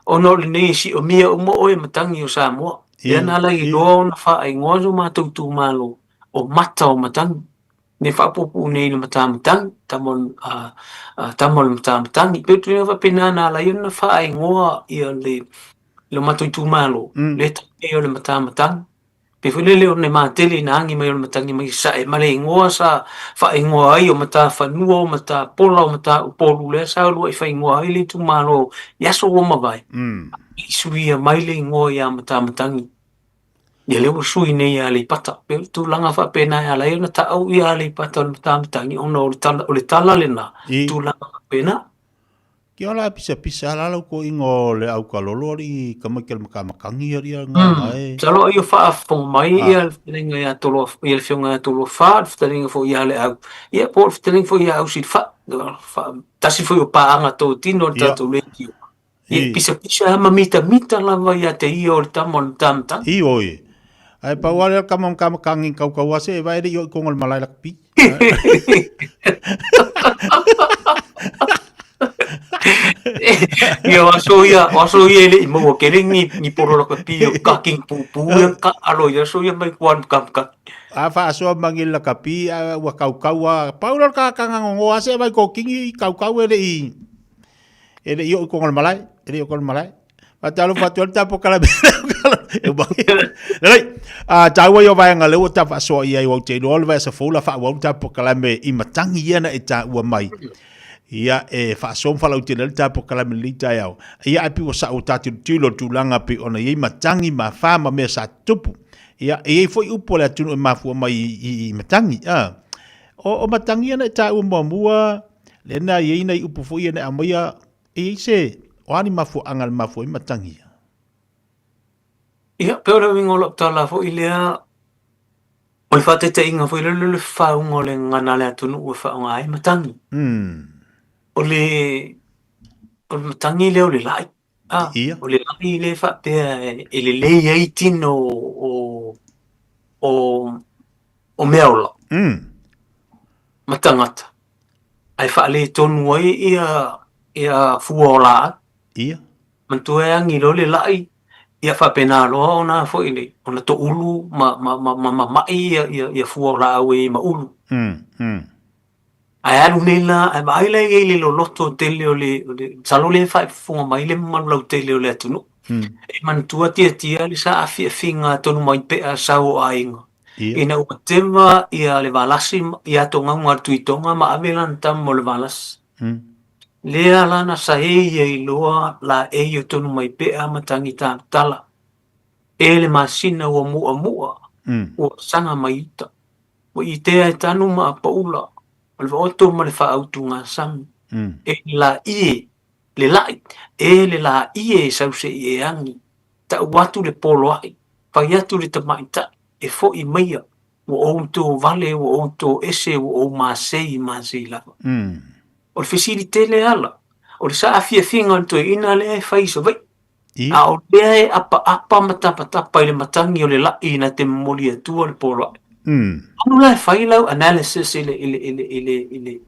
Ona o lenei e siomia uma oe matangi o Samoa. Ia na ala i loa ona whaingoa so mātou itumalo o mata o matangi. Ne faapuupuu nei i le matamatagi, tama o le, tama o le matamatagi. Pei o tulaga faapena na ala ai ona faaigoa ia le lo matou itumalo, le tau nei o le matamatagi. Pei foi lele ona e matele ina agi mai o le matagi mai sae ma le igoa sa faaigoa ai o matafanua, o matapola, o mataupolu, lea sa uluai faaigoa ai le itumalo i aso ua mavae, i suia mai le igoa ia matamatagi. Ia lea ua sui nei ia Aleipata. Pei o le tulaga faapena e ala ai ona ta'u ia Aleipata o le Matamatagi ona o le tala, o le tala lena, tulaga faapena. Ke ola pisapisa ala lau koʻiga o le ʻaukalolo alii tamaiti o le Matamatagi alii a nga e. Masalo ai o faafofoga mai ia le fetalaiga ia Toloa, ia le afioga ia Toloa-fa, le fetalaiga foi ia Leau, ia po o le fetalaiga foi ia Ausilafai, tasi foi o paaga totino o le tatou leitio. Ia pisapisa lava ma mitamita lava ia te ia o le tama o le matamatagi. Ioe. Ae pau lava lea o le tama o le matamatagi i kaukau ase e vae le i o i koga o le malae lakapi. Ia o aso ia, o aso ia e le i maua tele ni, ni polo lakapi o kaking pupu ia ka alo i aso ia mai kua matamatagi. A faasoa mangi le lakapi a ua kaukau a pau lea o le kakanga gogoa ase e vai kokingi i kaukau e le i E le i oo i koga o le malae, e le i oo i koga o le malae. Faatalofa atu ai le tapo kala e uma. Lelei, a taua ia o vaega lea ua ta faasoa i ai ua ou te iloa o le vaiaso fou la faaauau le tapo kalame i matagi ia na e taua mai. Ia e faasoa ma faalautele ai le tapo kalame i lenei taeao. Ia ae pei ua sao ta tilotilo i le tulaga pei ona i ai matagi ma afa ma mea sa tutupu. Ia e i ai foi upu a le atunuu e mafua mai i matagi. A o matagi ia na e taua muamua Lea na i ai nai upu foi ia na aumaia, e i ai se, o a ni mafuaaga na mafua ai matagi ia? Ia, pei o le uiga o lau tala foi lea, o le faataitaiga foi lea o le fauga o le gagana a le atunuu e faaaoga ai matagi. O le, o le matagi lea o le la'i. Ah, Ia. o le la'i lea faapea e lelei ai tino o, o, o meaola ma tagata, ae faaletonu ai ia, ia fua o laau. Ia. Manatua e agi loa le la'i, ia faapena loa ona foi le, ona toulu ma, ma, ma, ma mama'i ia, ia, ia fua o laau e i ai ma ulu. Ae alu nei la, ae vaai la i ai le loloto tele o le, o le, masalo lea e faafofoga mai le mamalu lautele o le atunuu. E manatua tiatia le saafiafiga tonu mai pea sau o aiga. Ina ua teva ia le valasi ia togauga a le Tuitoga ma ave lana tama o le valasi. Lea la na saei ai loa laei o tonu mai pea ma Tagitalatala e le masina ua muamua ua saga mai uta. Ua itea e tanu ma apaula, o le vaoto ma le faautugasami, e le laie, le laʻi, e le laie e sauseʻi e agi, taʻu atu le poloaʻi, fai atu le tamaitaʻi, e foʻi maia, ua ou tovale, ua ou toese, ua ou masei, masei lava. O le fesili tele ala, o le saafiafiga o le toeaina lea e fai i Savaii, A o lea e apaapa ma tapatapa i le matagi o le laʻi na te momoli atua le poloaʻi. Alu la e fai lau analysis i le, i le, i le, i le, i le,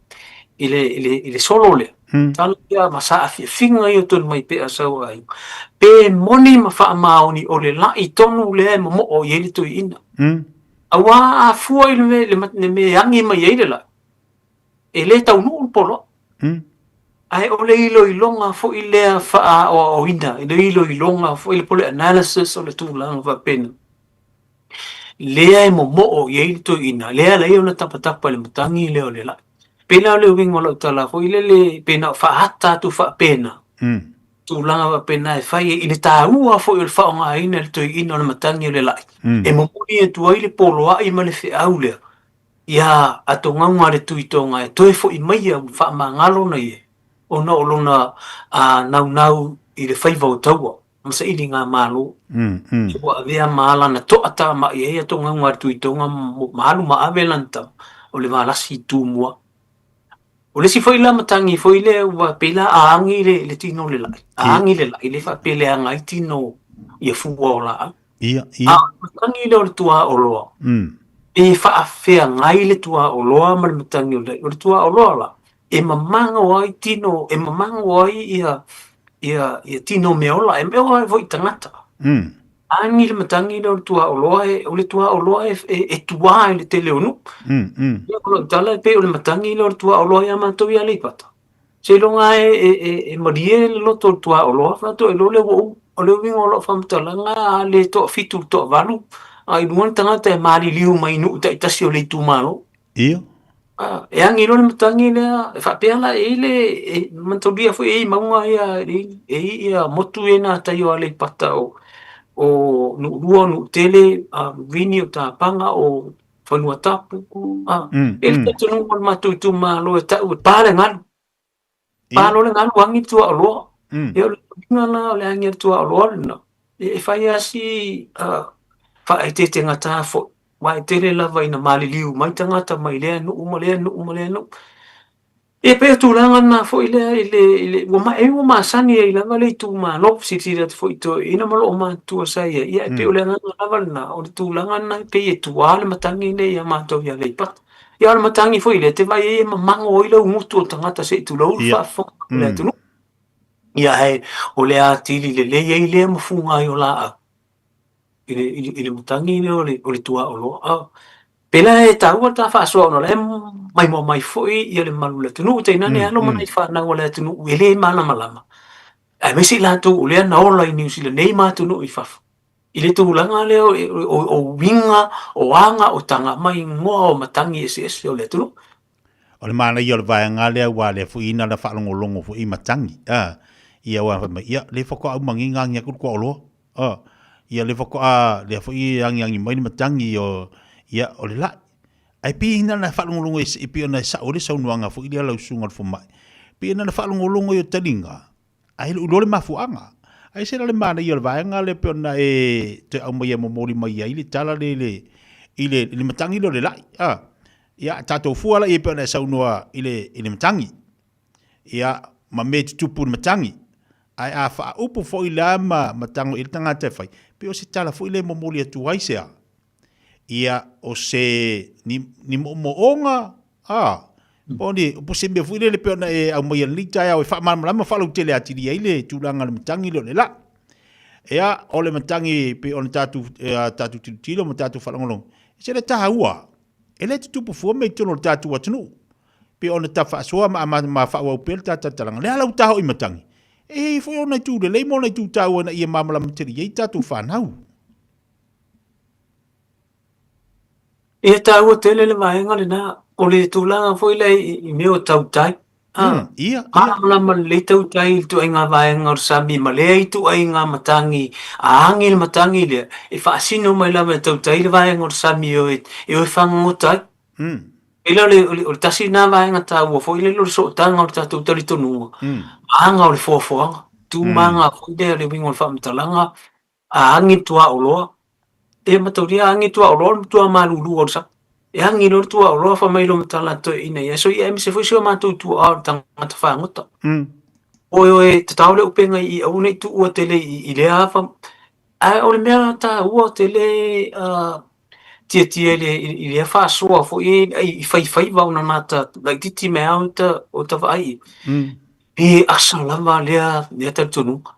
i le, i le, i le solo lea. Tala ia ma saafiafiga ia tonu mai pea sau aiga. Pe moni ma faamaoni o le laʻi tonu lea e momoo i ai le toeaina. Aua a fua i le mea, le mea e agi mai ai le laʻi, e le taunuu le poloaʻi. Ae o le iloiloga foi lea faaaoaoina, i le iloiloga foi lea po o le analysis o le tulaga faapena, lea e momoo i ai le toeaina, lea e ala ai ona tapatapa i le matagi lea o le laʻi. Pei la o le uiga o lau tala foi lele, pei na o faaata atu faapena, tulaga faapena e fai ai i le taua foi o le faaaogaina e le toeaina o le matagi o le laʻi, e momoli atu ai le poloaʻi ma le feau lea, Ia atogauga a le Tuitoga e toe foʻi mai ia ua faamagalo ona ia ona o lona naunau i le faiva o taua ma sailiga malo. Ua avea ma ala na toʻa tamaʻi ai atogauga a le Tuitoga ma alu ma ave lana tama o le Valasi i Tumua. O le isi foi la matagi foi lea ua pei la a agi le tino o le laʻi, a agi le laʻi lea faapea e leaga ai tino ia fua o laau. Ia, ia. A o le matagi lea o le tuaoloa, e faafeagai le tuaoloa ma le matagi o le laʻi. O le tuaoloa la, e mamago ai tino, e mamago ai ia, ia, ia tino meaola, e mea ai foi tagata. Agi le matagi lea o le tuaoloa, e, o le tuaoloa e, e, e tuā i le tele o nuu. Ia, o lau tala e pei o le matagi lea o le tuaoloa iā matou i Aleipata. Seiloga lava e malie le loto o le tuaoloa faatoa iloa lea ua uma. O le uiga o lau faamatalaga a le toafitu i le toavalu a i luga le tagata e maliliu mai i nuu taitasi o le itumalo. Ia. E agi loa le matagi lea, e faapea la e i ai le, e manatulia foi e i ai mauga ia, e i ai motu ia i gatai o Aleipata o. o Nu'ulua, o Nu'utele, Vini, o Tapaga, o Fanuatapu, a. E le talitonuga o le matou itumalo e ta'u e pa le galu. Pa loa le galu agi le tuaoloa. Ia o le uiga la o le agi a le tuaoloa lena, e fai lava si faaeteetegata foi, aua e tele lava ina maliliu mai tagata mai lea nuu ma lea nuu ma lea nuu. Ia pei o tulaga na foi lea i le, i le ua, e ua masani ai lava le itumalo, silasila atu foi i toeaiina ma loomatutua sa i ai, ia e pei o le agaga lava lena, o le tulaga lena e pei e tuā le matagi lenei ia matou i Aleipata. Ia o le matagi foi lea, e te vaai ai e mamago ai le ugutu o le tagata se i tulou le faafofoga o le atunuu. Ia ae o le atili lelei ai lea ma fuga ai o laau i le, i le, i le matagi lea o le, o le tuaoloa. A, pela e taua le ta faasoa ona o la e maimoa mai foi ia le mamalu o le atunuu, tainane alo ma nai fanau a le atunuu e le malamalama, aemaise i latou o lea na ola i Niu Sila nei ma atunuu i fafo. I le tulaga lea o uiga, o aga, o taga ma igoa o matagi eseese o le atunuu. O le manaia o le vaega lea aua lea foi na la faalogologo foi i matagi a ia aua fai mai ia lea faatoa aumagiga agi atu le tuaoloa a ia lea faatoa lea foi e agiagi mai le matagi o ia o le la'i ae pei na ona faalogologo e pei ona e sa'o ai le saunoaga foi lea a lau susuga i le fomai pei na ona faalogologo i o taliga Ae le o iloa le mafuaaga. Ae ese la le manaia o le vaega lea pei ona e toe aumaia e momoli mai ai le tala lea i le, i le, i le matagi lea o le la'i. A, ia, tatou fua la i ai pei ona e saunoa i le, i le matagi. Ia, ma mea e tutupu i le matagi. Ae a faaupu foi la ma, ma tago i ai le tagata e fai, pei o se tala foi lea e momoli atu ai se a? Ia, o se, ni, ni moomooga, a, po o ni, po o se mea foi lele pei ona e aumaia i lenei taeao e faamalamalama faalautele atili ai le tulaga o le matagi lea o le la'i. Ia, o le matagi pei ona tatou, tatou tilotilo ma tatou faalogologo, e se le taua, e le tutupu fua mea i totonu o le tatou atunuu. Pei ona ta faasoa ma, ma, ma faaauau pea le ta talatalaga, le ala uta hoi matagi, e i ai foi ona itu lelei ma ona itu taua ina ia malamalama tele i ai tatou fanau. E taua tele le vaega lena, o le tulaga foi lea i mea o tautai. Mm, ia, ia. Malamalama lelei tautai i le ituaiga vaega o le sami ma lea ituaiga matagi, a agi le matagi lea, e faasino mai lava e tautai le vaega o le sami e o e, e o e fagogota ai. E le o le, o le, o le tasi lena vaega taua foi lele o le sootaga o le tatou talitonuga, mm. aga o le foafoaga, tu maga foi lea le uiga o le faamatalaga, A agi le tuaoloa, e mataulia agi le tuaoloa o le matua malulu o le sami. E agi loa le tuaoloa fai mai loa ma tala atu toeaiina ia, so ia aemaise foi si o matou tuaa o le tagata fagota. Oi oe, tatao le upega i i aua ne i tuua tele i, i lea afa. Ae o le mea taua tele uh, tiatia i le, i lea faasoa foi e, i faifaiva ona nata laitiiti mai lava o ta, o ta vaai i. E asa lava lea, lea talitonuga.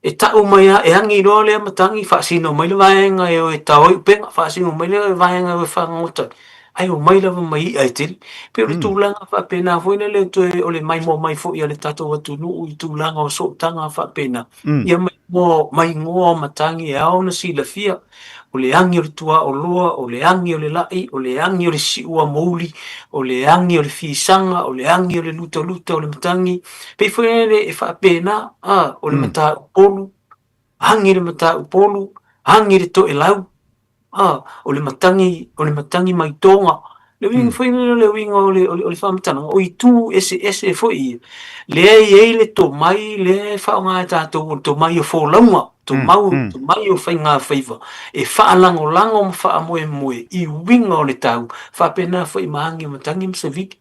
E ta'u mai a, e agi loa lea matagi, faasino mai le vaega e o e tao ai upega, faasino mai le vaega e o e fagogota ai, ae omai lava ma i'a e tele. Pei o le tulaga faapena foi lele o toe o le maimoa mai foi a le tatou atunuu i tulaga o sootaga faapena, ia maimoa, maimoa o matagi e ao ona silafia, o le agi o le tuaoloa, o le agi o le la'i, o le agi o le siuamouli, o le agi o le fisaga, o le agi o le lutaluta o le matagi. Pei foi lele e faapena, a, o le mataupolu, agi le mataupolu, agi le toelau, a, o le matagi, o le matagi mai toga. Le uiga foi lele o le uiga o le, o le, o le faamatalaga, o itu eseese foi ia, lea e i ai le tomai lea e faaaoga e tatou o le tomai o folauga, tomau, tomai o faigafaiva, e faalagolago ma faamoemoe i uiga o le tau, faapena foi ma agi o matagi ma savili.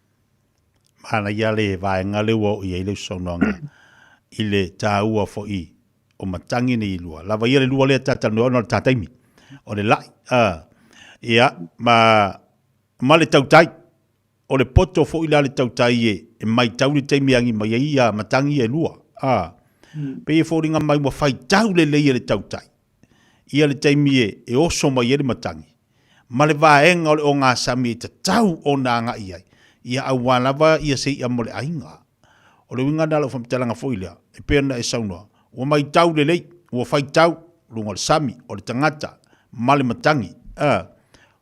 Manaia le vaega lea ua oo i ai lau saunoaga i le taua foi o matagi nei e lua. Lava ia le lua lea ta talanoa ona o le ta taimi. O le la'i, a, ia, ma, ma le tautai. O le poto foi la le tautai e, e maitau le taimi e agi mai ai ia matagi ia e lua. A, pei e foliga mai ua faitau lelei e le tautai ia le taimi e, e oso mai ai le matagi, ma le vaega o le ogasami e tatau ona agai ai, ia aua lava ia se i'a mo le aiga. O le uiga lena o lau faamatalaga foi lea, e pei ona e saunoa, ua maitau lelei, ua faitau, luga o le sami, o le tagata, ma le matagi. A,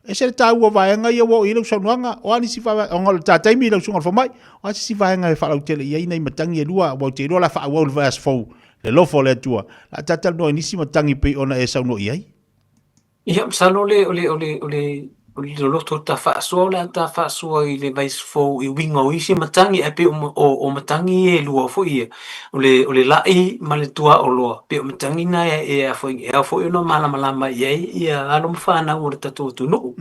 e ese le taua o vaega ia ua oo i ai lau saunoaga, o a nisi vaega, ona o le ta taimi lau susuga i le fomai, o a se isi vaega e faalautele i ai nai matagi e lua, aua ou te iloa o le a faaauau i le vaiaso fou. Le alofa o le Atua, la a talatalanoa i nisi matagi pei ona e saunoa i ai. Ia, masalo le, o le, o le, o le, o le loloto o le ta faasoa, o le a ta faasoa i le vaiaso fou i uiga o isi matagi, ae pei o, o, o matagi ia e lua foi ia, o le, o le la'i ma le tuaoloa, pei o matagi na e, e, a foi, e ao foi ona malamalama i ai ia alo ma fanau o le tatou atunuu.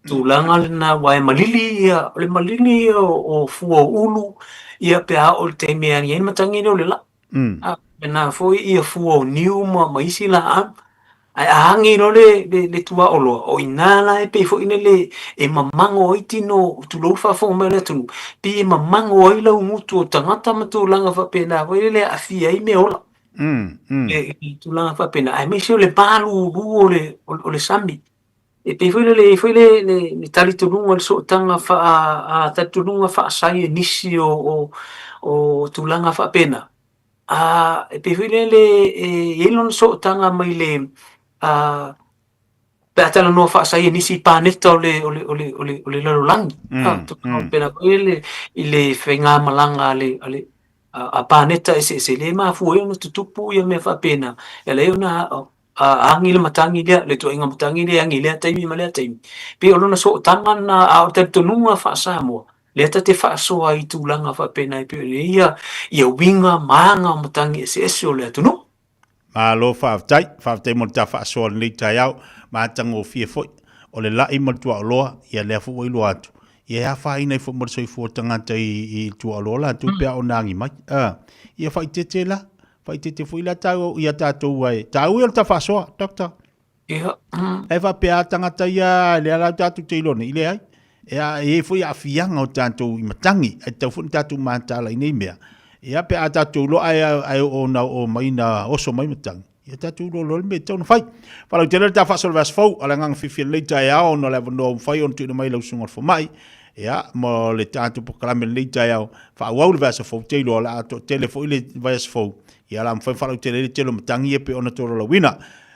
Tulaga lena aua e malili ia, o le malili ia o, o fua o ulu, ia pe a oo i le taimi e agi ai le matagi lea o le la'i. A faapena foi ia fua o niu ma, ma isi laau. Ae a agi loa le, le, le tuaoloa, o i ina la e pei foi lele e mamago ai tino, tulou le faafofoga mai o le atunuu, pei e mamago ai laugutu o tagata ma tulaga faapena foi lele e aafia ai meaola. E, i tulaga faapena, aemaise o le malulu o le, o le sami. E pei foi lele e i ai foi le, le, le talitonuga, le sootaga faa, a, talitonuga faasaienisi o, o, o tulaga faapena. A, e pei foi lele e i ai lona sootaga mai le, a, pe a talanoa faasaienisi i paneta o le, o le, o le, o le, o le lalolagi. A, faapena foi lele i le faigamalaga a le, a le, a paneta eseese, lea e mafua ai ona tutupu ia mea faapena, e ala ai ona agi le matagi lea, le ituaiga matagi lea e agi i lea taimi ma lea taimi. Pei o lona sootaga lena, a o le talitonuga faa-Samoa, lea ta te faasoa ai i tulaga faapena e pei ona i ai ia uiga ma aga o matagi eseese o le atunuu. Malo faafetai, faafetai mo le ta faasoa i lenei taeao, matagofie foi. O le la'i ma le tuaoloa, ia lea foi ua iloa atu, ia e afaina ai foi ma le soifua o tagata i le tuaoloa latou pe a oo ina agi mai. Ia faaitete la, Faaitete foi la tau ia tatou ai. Tau ia le ta faasoa, doctor. Ia. E faapea a tagata ia lea la tatou te iloa nei, leai. E a e i ai foi aafiaga o tatou i matagi, ae tatau foi ona tatou mataala i nei mea. Ia pe a tatou iloa ae ae oo na oo mai na oso mai matagi, ia tatou iloa loa le mea e tatau ona fai. Faalautele le ta faasoa i le vaiaso fou, a o le agaga fiafia i lenei taeao ona o le avanoa ua mafai ona tuuina mai i lau susuga i le fomai. Ia, mo le tatou polokalame i lenei taeao, faaauau le vaiaso fou, ou te iloa o le a toatele foi le vaiaso fou, ia o le a mafai ona faalautele ai le tele o matagi ia pei ona tolaulauina.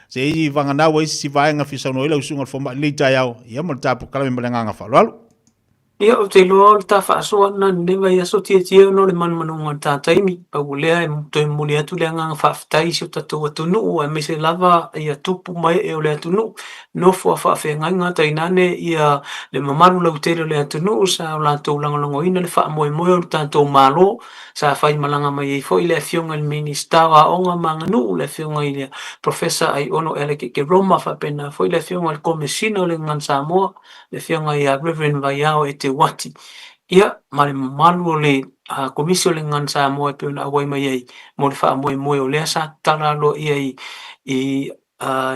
Se i vagana ua i ai se isi vaega e fia saunoa ai lau susuga i le fomai i lenei taeao, ia mo le ta polokalame ma le agaga faaaloalo. Ia, ou te iloa o le ta faasoa lena i lenei vaiaso tietie ona o le manumanuga o le ta taimi. Pau o lea e toe momoli atu le agaga faafetai i si o tatou atunuu aemaise lava ia tupu ma ee o le atunuu Nofo a faafeagaiga tainane ia le mamalu lautele o le atunuu sa o latou lagolagoina le faamoemoe o le tatou Malo sa faimalaga mai ai foi le Afioga i le Minisita o Aoga ma Aganuu, le Afioga i le Professor Aiono Alec Ekeroma faapena foi le Afioga i le Komesina o le Gagana Samoa, le Afioga ia Rev. Vaiao Eteuati. Ia, ma le mamalu o le Komisi o le Gagana Samoa e pei ona auai mai ai mo le faamoemoe o lea sa tatala aloaia i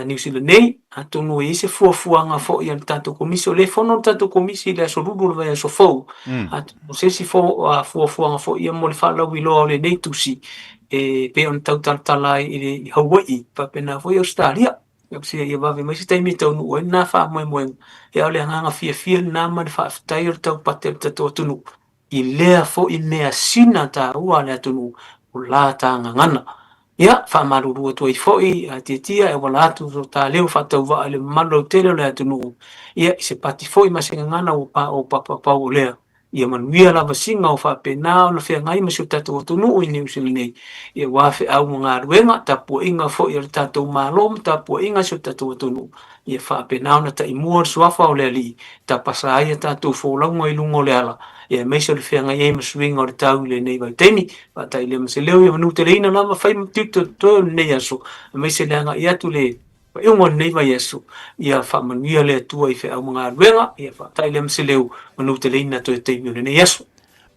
Niu Sila nei, atonu e i ai se fuafuaga foi a le tatou Komisi, o lea e fono le tatou Komisi i le aso Lulu o le vaiaso fou, atonu o se isi fuafuaga foi ia mo le faalauiloa o lenei tusi e pei ona tau talatala ai i Hawaii faapena foi Ausetalia. Ia vave mai se taimi e taunuu ai lena faamoemoega, a o le agaga fiafia lena ma le faafetai o le taupate o le tatou atunuu i lea foi measina taua a le atunuu o la ta gagana. Ia, faamalulu atu ai foi a Tiatia e auala atu so ta leo faatauvaa i le mamalu lautele o le atunuu, ia, i se pati foi ma se gagana ua paopapa pau o lea. Ia manuia lava sina o faapena ona feagai ma si o tatou atunuu i Niu Sila nei, ia aua feau ma galuega, tapuaiga foi a le tatou Malo ma tapuaiga a si o tatou atunuu, ia faapena ona taimua le suafa o le Alii, tapasa ai a tatou folauga i luga o le ala, ia aemaise o le feagai ai ma suiga o le tau i lenei vaitaimi. Faata'i lea ma se leo ia manuteleina lava fai ma tiute o totoe o lenei aso, aemaise le agai atu i le faaiuga o lenei vaiaso, ia faamanuia le Atua i feau ma galuega, ia faata'i lea ma se leo manuteleina toe taimi o lenei aso.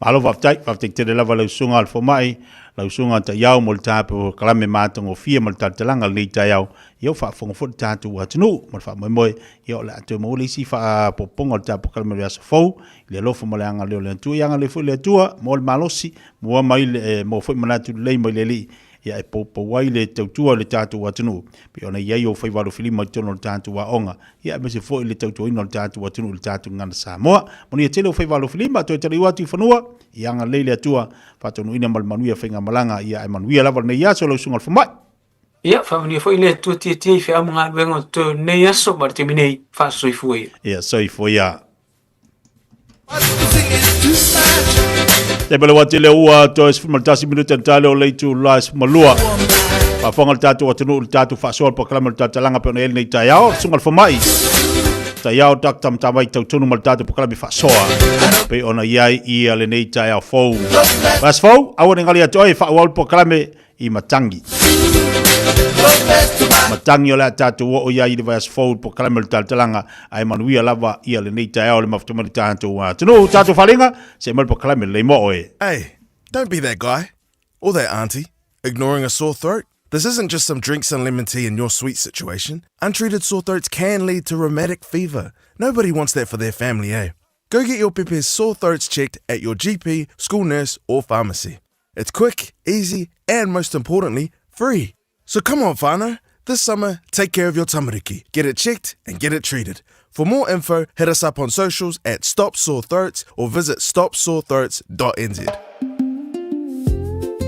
Malo faafetai, faafetai tele lava lau susuga a le fomai, lau susuga Taiao mo le tapu kalame matagofie ma le talatalaga lenei taeao. Ia ua faafofoga foi le tatou atunuu ma le faamoemoe, ia o le a toe maua le isi faapopoga o le tapu kalame o le aso fou, i le alofa ma le agalelei o le Atua. Ia agalelei foi le Atua, maua le malosi, maua mai le, maua foi manatu lelei mai le Alii, ia e poupou ai le tautua i le tatou atunuu, pei ona i ai ou faiva alofilima i totonu o le tatou aoga, ia aemaise foi le tautuaina o le tatou atunuu i le tatou gagana Samoa. Manuia tele ou faiva alofilima, toe taliu atu i fanua, ia agalelei le Atua, faataunuuina ma le manuia faigamalaga, ia ae manuia lava lenei aso lau susuga i le fomai. Ia, faamanuia foi le Atua tietie i feau ma galuega o totoe o lenei aso ma le taimi nei, faasoifua ia. Ia, soifua ia. Te pele wati le ua toe 11 minute na tale o le itu la 12. Faafofoga le tatou atunuu i le tatou faasoa le polokalame o le tautalaga pei ona i ai lenei taeao. Susuga i le Fomai, taeao Dr. Matavai Tautonu ma le tatou polokalame faasoa pei ona i ai ia lenei taeao fou. Vaiaso fou, aua ne i gali atu oe, faaauau le polokalame i Matangi. Matangi o le a tatou oo i ai i le vaiaso fou i le polokalame o le talatalaga, ae manuia lava ia lenei taeao le mafuta mai le tatou atunuu. Tatou faaaliga, see mai le polokalame lelei mo oe. Hey, don't be that guy. Or that auntie, ignoring a sore throat. This isn't just some drinks and lemon tea in your sweet situation. Untreated sore throats can lead to rheumatic fever. Nobody wants that for their family, eh? Go get your pepe's sore throats checked at your GP, school nurse, or pharmacy. It's quick, easy, and most importantly, free. So come on, whānau. This summer, take care of your tamariki. Get it checked and get it treated. For more info, hit us up on socials at Stop Sore Throats or visit stopsorethroats.nz.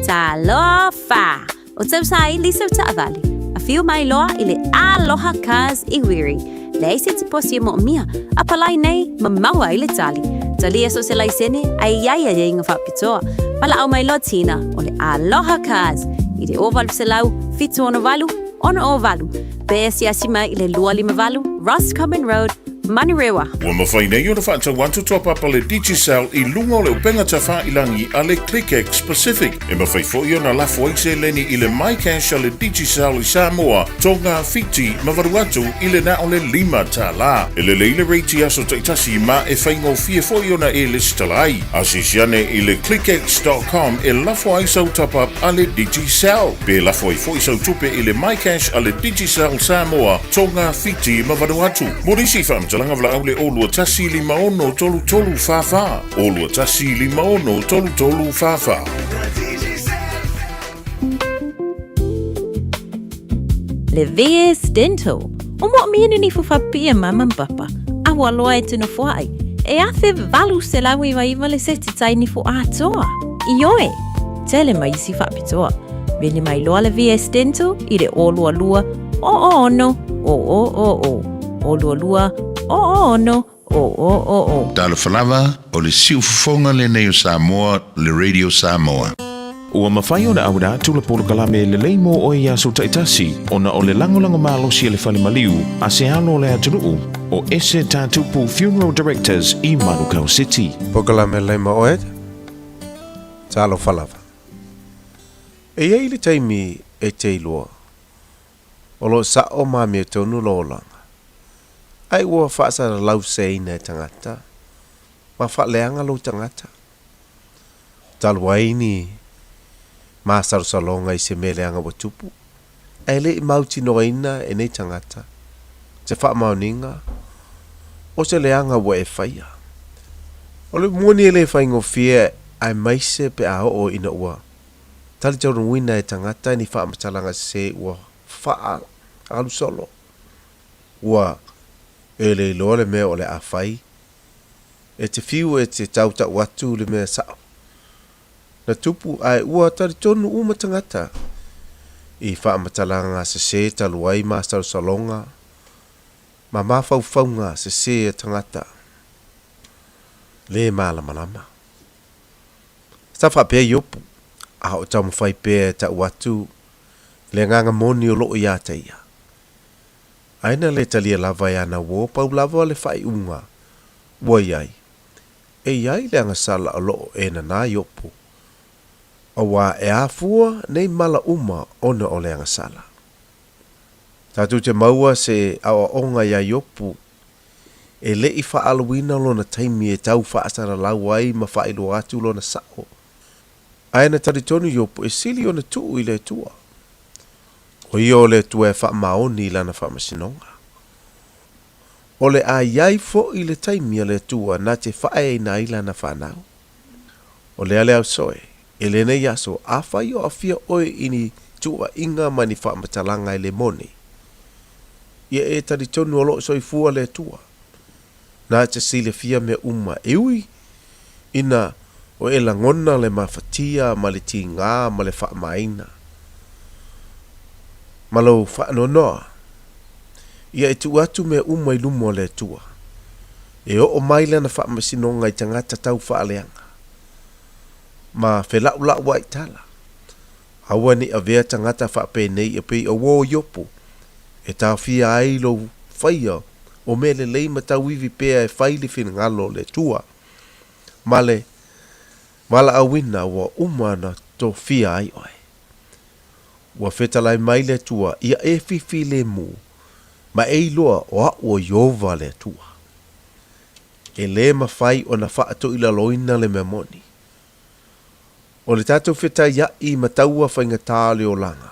Talofa! O tausaili sau taavale. Afio mai loa i le Aloha Cars i Wiri. Leai se tiposi e moomia, a palai nei ma maua ai le tali. Talia so se laisene ae i ai aiaiga faapitoa. Valaau mai loa Tina o le Aloha Cars i le 0800 768 608 pe asiasi mai i le 258 Roscommon Road, Manurewa. Ua mafai nei ona faatau atu toa papa le Digicel i luga o le upega tafailangi a le ClickX Pacific. E mafai foi ona lafo ai seleni i le MyCash a le Digicel i Samoa, Tonga, Fiti ma Vanuatu i le na o le $5. E lelei le rate i aso taitasi ma e faigofie foi ona e lesitala ai. Asiasi ane i le clickx.com e lafo ai sau top-up a le Digicel. Pe lafo ai foi sau tupe i le MyCash a le Digicel Samoa, Tonga, Fiti ma Vanuatu. Mo nisi faamatalaga valaau le 021 56 33 44, 021 56 33 44. Le VS Dental, o moomia ni nifo faapipii mama ma papa, a ua loa e tino foai, e 1899 le seti tai nifo atoa. Ioe, tele mai isi faapitoa. Vili mai loa le VS Dental i le 022 006 000 022 006 000. Talofa lava, o le siufofoga lenei o Samoa, le Radio Samoa. Ua mafai ona auina atu le polokalame lelei mo oe i aso taitasi ona o le lagolago malosi a le fale maliu a se alo o le atunuu o Ese Tatupu Funeral Directors i Manukau City. Polokalame lelei mo oe, talofa lava. E i ai le taimi e te iloa, o lo o sa'o ma amiotonu lou olaga, ae ua faasalalauseina e tagata ma faaleaga lou tagata. Talu ai ni masalosaloga i se mea leaga ua tupu, ae le i mautinoaina e nei tagata se faamaoniga o se leaga ua e faia. O le moni e le faigofie aemaise pe a oo ina ua talitonuina e tagata ni faamatalaga sese ua faaalusolo. Ua e le iloa le mea o le a fai, e te fiu e te tautau atu le mea sao. Na tupu ae ua talitonu uma tagata i faamatalaga sese talu ai masalosaloga ma mafaufauga sese a tagata le malamalama. Sa faapea Iopu, a o taumafai pea e tau atu le agaga moni o loo iā te ia. Ae na le talia lava e ana uo pau lava le faaiuga ua i ai, e i ai le agasala o loo e nanā Iopu, auā e afua nei mala uma ona o le agasala. Tatou te maua se aoaoga iā Iopu e le i faaaluina lona taimi e tau faasalalau ai ma faailoa atu lona sao. Ae na talitonu Iopu e sili ona tuu i le Atua. O ia o le Atua e faamaoni i lana faamasinoga. O le a i ai foi le taimi a le Atua na te faaeaina ai lana fanau. O lea le ausoe, i lenei aso, afai o aafia oe i ni tuuaiga ma ni faamatalaga e le moni, ia e talitonu o loo soifua le Atua, na te silafia mea uma e ui ina o e lagona le mafatia ma le tigā ma le faamaina ma lou faanoanoa, ia e tuu atu mea uma i luma o le Atua, e oo mai lana faamasinoga i tagata tau faaleaga ma felaulau ai tala. Aua ne i avea tagata faapenei e pei o uo Iopo, e taofia ai lou faia o mea lelei ma tauivi pea e fai le finagalo o le Atua, ma le valaauina ua uma ona tofia ai oe. Ua fetalai mai le Atua ia e filemu, ma e iloa o a'u o Ieova le Atua. E lē mafai ona faatoilaloina le mea moni. O le tatou fetaiaʻi ma taua faigata o le olaga,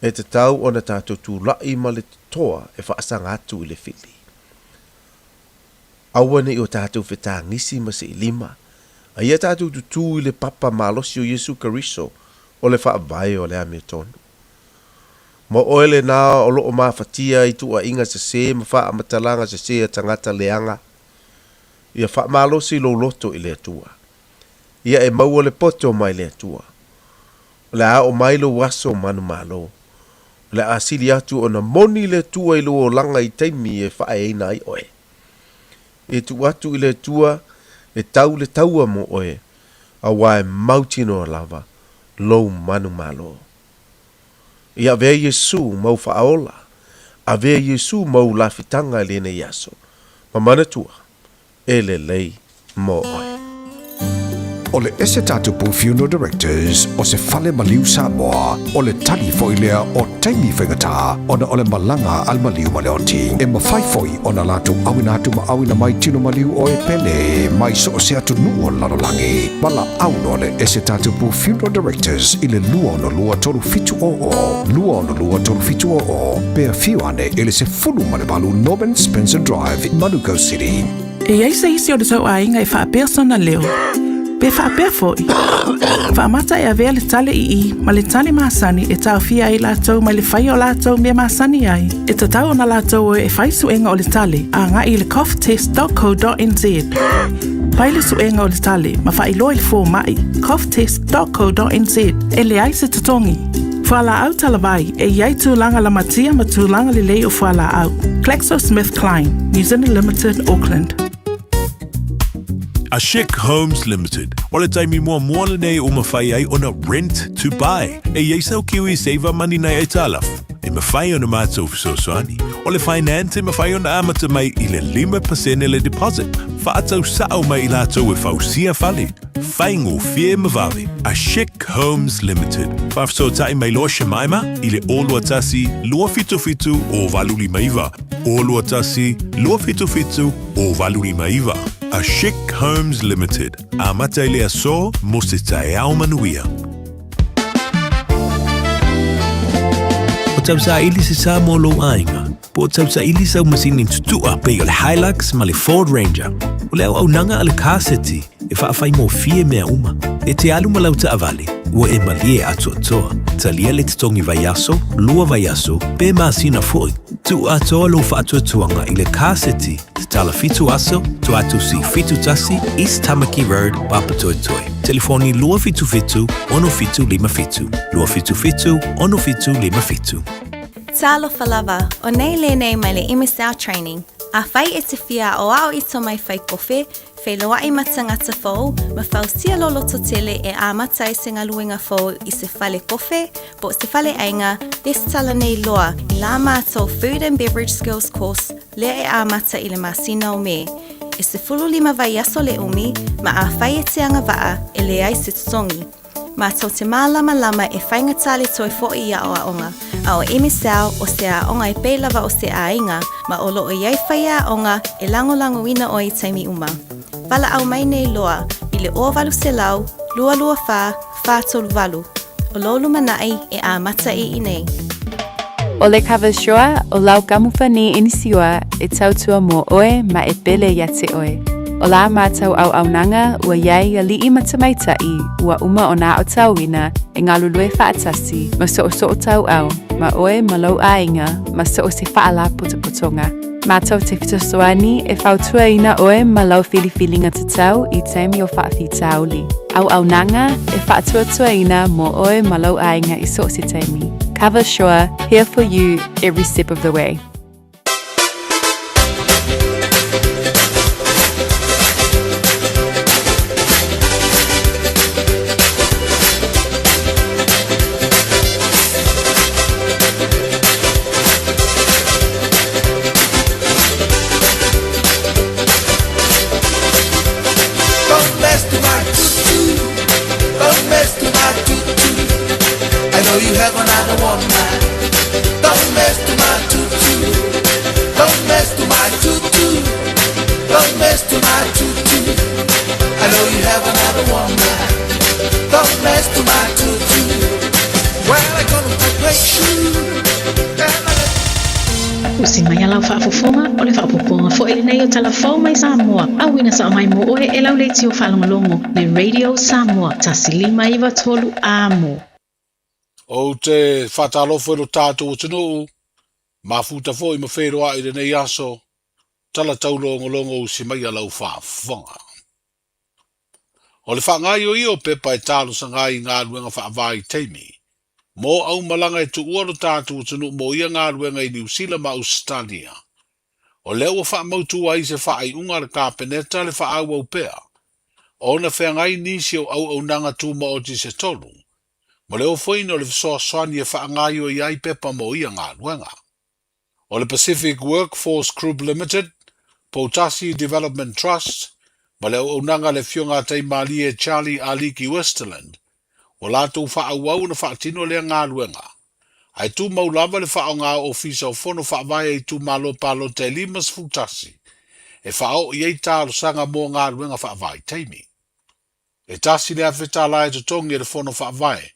e tatau ona tatou tulaʻi ma le totoa e faasaga atu i le fili. Aua ne i o tatou fetagisi ma seilima, a ia tatou tutū i le papa malosi o Iesu Keriso o le Faavae o le amiotonu. Ma oe lenā o loo mafatia i tuuaiga sesē ma faamatalaga sesē a tagata leaga, ia faamalosi lou loto i le Atua. Ia e maua le poto mai le Atua. O le a oo mai lou aso manumalo. O le a sili atu ona moni le Atua i lou olaga i taimi e faaeaina ai oe. E tuu atu i le Atua e tau le taua mo oe, auā e mautinoa lava lou manumalo. Ia avea Iesu mau faaola, avea Iesu mau lafitaga i lenei aso, ma manatua, e lelei mo oe. O le Ese Tatupu Funeral Directors o se fale maliu Samoa, o le tali foi lea o taimi faigata ona o le malaga a le maliu ma le oti. E mafai foi ona latou auina atu ma auina mai tino maliu o e pele mai so o se atunuu o le lalolagi. Valaau loa le Ese Tatupu Funeral Directors i le 262 3700, 262 3700, pe afio ane i le 18 Norman Spencer Drive, Manukau City. E i ai se isi o le tou aiga e faapea sona leo, pe faapea foi, faamata e avea le tale ii ma le tale masani e taofia ai latou mai le faia o latou mea masani ai, e tatau ona latou o e fai suega o le tale agai i le coughtest.co.nz. Fai le suega o le tale ma faailoa i le fomai, coughtest.co.nz, e leai se totogi. Fualaau talavai, e i ai tulaga lamatia ma tulaga lelei o fualaau. GlaxoSmithKline, New Zealand Limited, Auckland. A Chic Homes Limited, o le taimi muamua lenei ua mafai ai ona rent to buy. E i ai sau Kiwi Saver Money nai aitalafu e mafai ona matou fesoasoani. O le finance e mafai ona amata mai i le 5% le deposit, faatau sao mai i latou e fausia fale. Faigofie ma vave. A Chic Homes Limited. Faafesootai mai loa Shemaima i le 021 277 0859, 021 277 0859. A Chic Homes Limited. Amata i le aso mo se taeao manuia. O tausaili se sa mo lou aiga, po o tausaili sau masini tutua pei o le Hilux ma le Ford Ranger. O le auaunaga a le Car City e faafaigofie mea uma. E te alu ma lau taavale, ua e malie atoatoa. Talia le totogi vaiaso, lua vaiaso, pe masina foi. Tuu atoa lou faatuatuaga i le Car City, tatala fitu aso, Tuatusi 71, East Tamaki Road, Papatoetoe. Telefoni 277 6757, 277 6757. Talofa lava, o nei lenei mai le MSL Training. Afai e te fia aoao i tomai fai kofe, feiloai ma tagata fou, ma fausia lou loto tele e amata ai se galuega fou i se fale kofe, po o se fale aiga, lesitala nei loa i la matou Food and Beverage Skills Course lea e amata i le masina o Me. E 15 vaiaso le umi, ma afai e te agavaa, e leai se totogi. Matou te mālamalama e faigata le toe foʻi i aoaoga, a o MSL o se aoga e pei lava o se aiga, ma o loo i ai faiaoga e lagolagoina oe i taimi uma. Valaau mai nei loa i le 0800 224 438. O lou lumanai e amata i inei. O le Coversure, o lau kamupani inisiua e tautua mo oe ma e pele ia te oe. O la mātou auaunaga ua i ai aliʻi ma tamaitai ua uma ona aotauina e galulue faatasi ma soosoo tauau ma oe ma lou aiga ma so o se faalapotopotoga. Mātou te fesoasoani e fautuaina oe ma lau filifiliga tatau i taimi o faafitauli. Auaunaga e faatuatuaina mo oe ma lou aiga i so o se taimi. Cover Sure, here for you every step of the way. another woman. Don't mess to my tutu. Don't mess to my tutu. Don't mess to my tutu. I know you have another woman. Don't mess to my tutu. Well, I got a great shoe. And I Usi mai a lau faafofoga, o le faaopoopoga foi lenei o Tala Fou mai Samoa, auina sao mai mo oe e lau leitio faalogologo, le Radio Samoa, 1593 amo. Ou te faatalofa i lo tatou atunuu, mafuta foi ma feiloai i lenei aso, tala taulogologo usi mai a lau faafofoga. O le faagaoioia o pepa e talosaga ai i galuega faavaitaimi mo aumalaga e tuua lo tatou atunuu mo ia galuega i Niu Sila ma Ausetalia, o lea ua faamautu ai se faaiuga a le Kapeneta le faaauau pea ona feagai nisi o auaunaga tumaoti se tolu ma le ofoina o le fesoasoani e faagaoioia ai pepa mo ia galuega. O le Pacific Workforce Group Limited, Poutasi Development Trust ma le auaunaga a le Afioga a Taimalie Charlie Aliki Westerland, ua latou faaauau ona faatino lea galuega, ae tumau lava le faaaoga o Ofisa o Fono Faavae a Itumalo Palota e 51 e faaoo i ai talosaga mo galuega faavaitaimi. E $1,000 e totogi e le Fono Faavae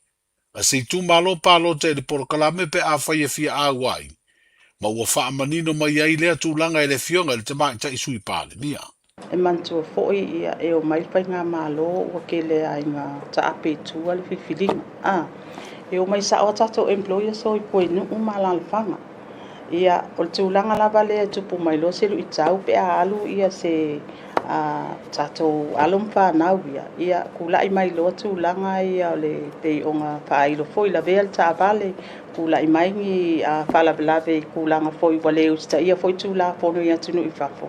a se itumalo palota i le polokalame pe afai e fia auai, ma ua faamanino mai ai lea tulaga e le Afioga i le Tamaitai Sui Palemia. E manatua foi ia e omai le faigamalo ua tele a ina taape i tua le filifiliga. A e omai sao a tatou employers o i Puainuu ma alalafaga. Ia o le tulaga lava lea e tupu mai loa se luitau pe a alu ia se a tatou alo ma fanau ia, ia kula'i mai loa tulaga ia o le pei ona faailo foi lavea le taavale, kula'i mai ni faalavelave i tulaga foi ua le usitaia foi Tulafono i atunuu i fafo,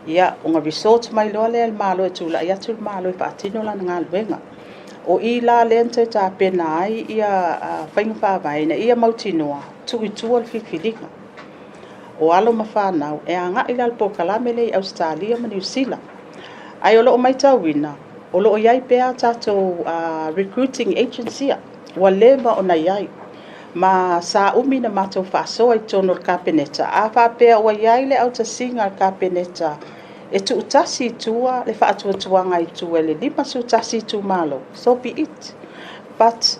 ia ona resort mai loa lea i le Malo e tula'i atu le Malo e faatino lana galuega. O i la lea na toe tapena ai ia faiga faavae ina ia mautinoa tuu i tua le filifiliga o alo ma fanau e agai la le polokalame lea i Ausetalia ma Niu Sila. Ae o lo o matauina, o lo o i ai pea tatou recruiting agents ia, ua leva ona i ai. Ma sa umi na matou faasoa i totonu o le Kapeneta, a faapea ua i ai le autasiga a le Kapeneta e tuutasi i tua le faatuatuaga i tua i le 51 itumalo, so be it. But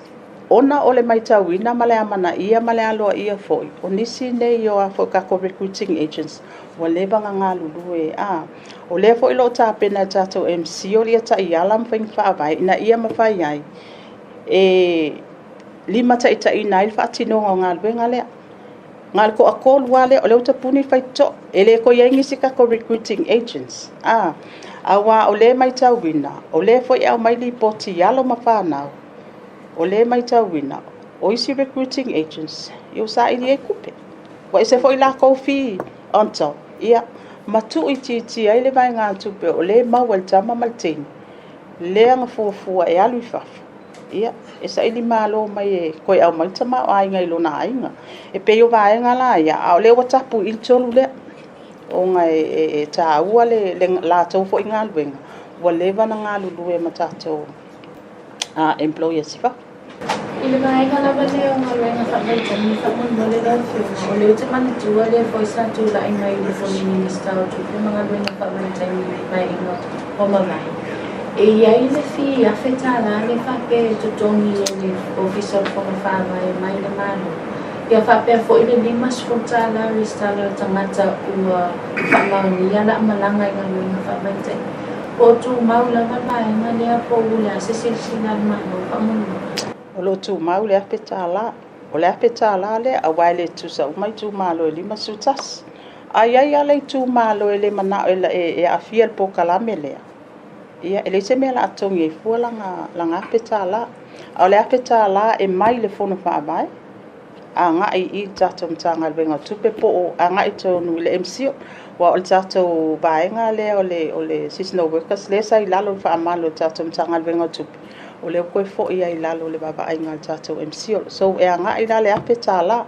Ona o le maitauina ma le amanaia ma le aloaia foi o nisi nei o a foi tatou recruiting agents ua leva ona galulue a o lea foi o lo o tapena e le tatou MC o ia taiala ma faiga faavae ina ia mafai ai e limataitaiina ai le faatinoga o galuega lea. Na o le toatolu lava lea, o lea ua tapuni le faitotoa, e le toe i ai nisi tatou recruiting agents a aua o lea e maitauina o lea foi e aumai lipoti i alo ma fanau. O lea e matauina, o isi recruiting agents, ia ua saili ai tupe. Ua ese foi latou fee on top, ia, ma tuuitiitia ai le vaegatupe o lea e maua e le tama ma le teine, lea na fuafua e alu i fafo, ia, e saili malo mai e toe aumai le tamaoaiga i lona aiga. E pei o vaega la ia, a o lea ua tapu i le tolu lea, ona e taua le latou foi galuega, ua leva ona galulue ma tatou employers i fafo. I le vaega lava lea o galuega faavaitaimi faamolemole lau Afioga, o lea ou te manatua lea foi sa tulai mai i le Fono Minisita o Tupe ma Galuega Faavaitaimi i le Paeaiga ua mavae, e i ai le fee $1,000 lea faapea e totogi e le Ofisa o le Fono Faavae mai le Malo, ia faapea foi le $50 resitala o le tagata ua faamaonia laamalaga i galuega faavaitaimi. Po o tumau lava le vaega lea po o le a se silasila a le Malo faamolemole? O lo o tumau le $1,000. O le $1,000 lea aua e le tutusa uma itumalo e 51. A i ai lava le itumalo e le manao e aafia i le polokalame lea, ia e leai se mea o le a totogi ai fua lana $1,000. A o le $1,000 e mai i le Fono Faavae agai i le tatou Matagaluega o Tupe po o agai tonu i le MCIL. Aua o le tatou vaega lea o le, o le seasonal workers lea sa i lalo o le faamalu o le tatou Matagaluega o Tupe, o lea ua toe foi ai i lalo o le vaavaaiga a le tatou MCIL. So e agai la le $1,000.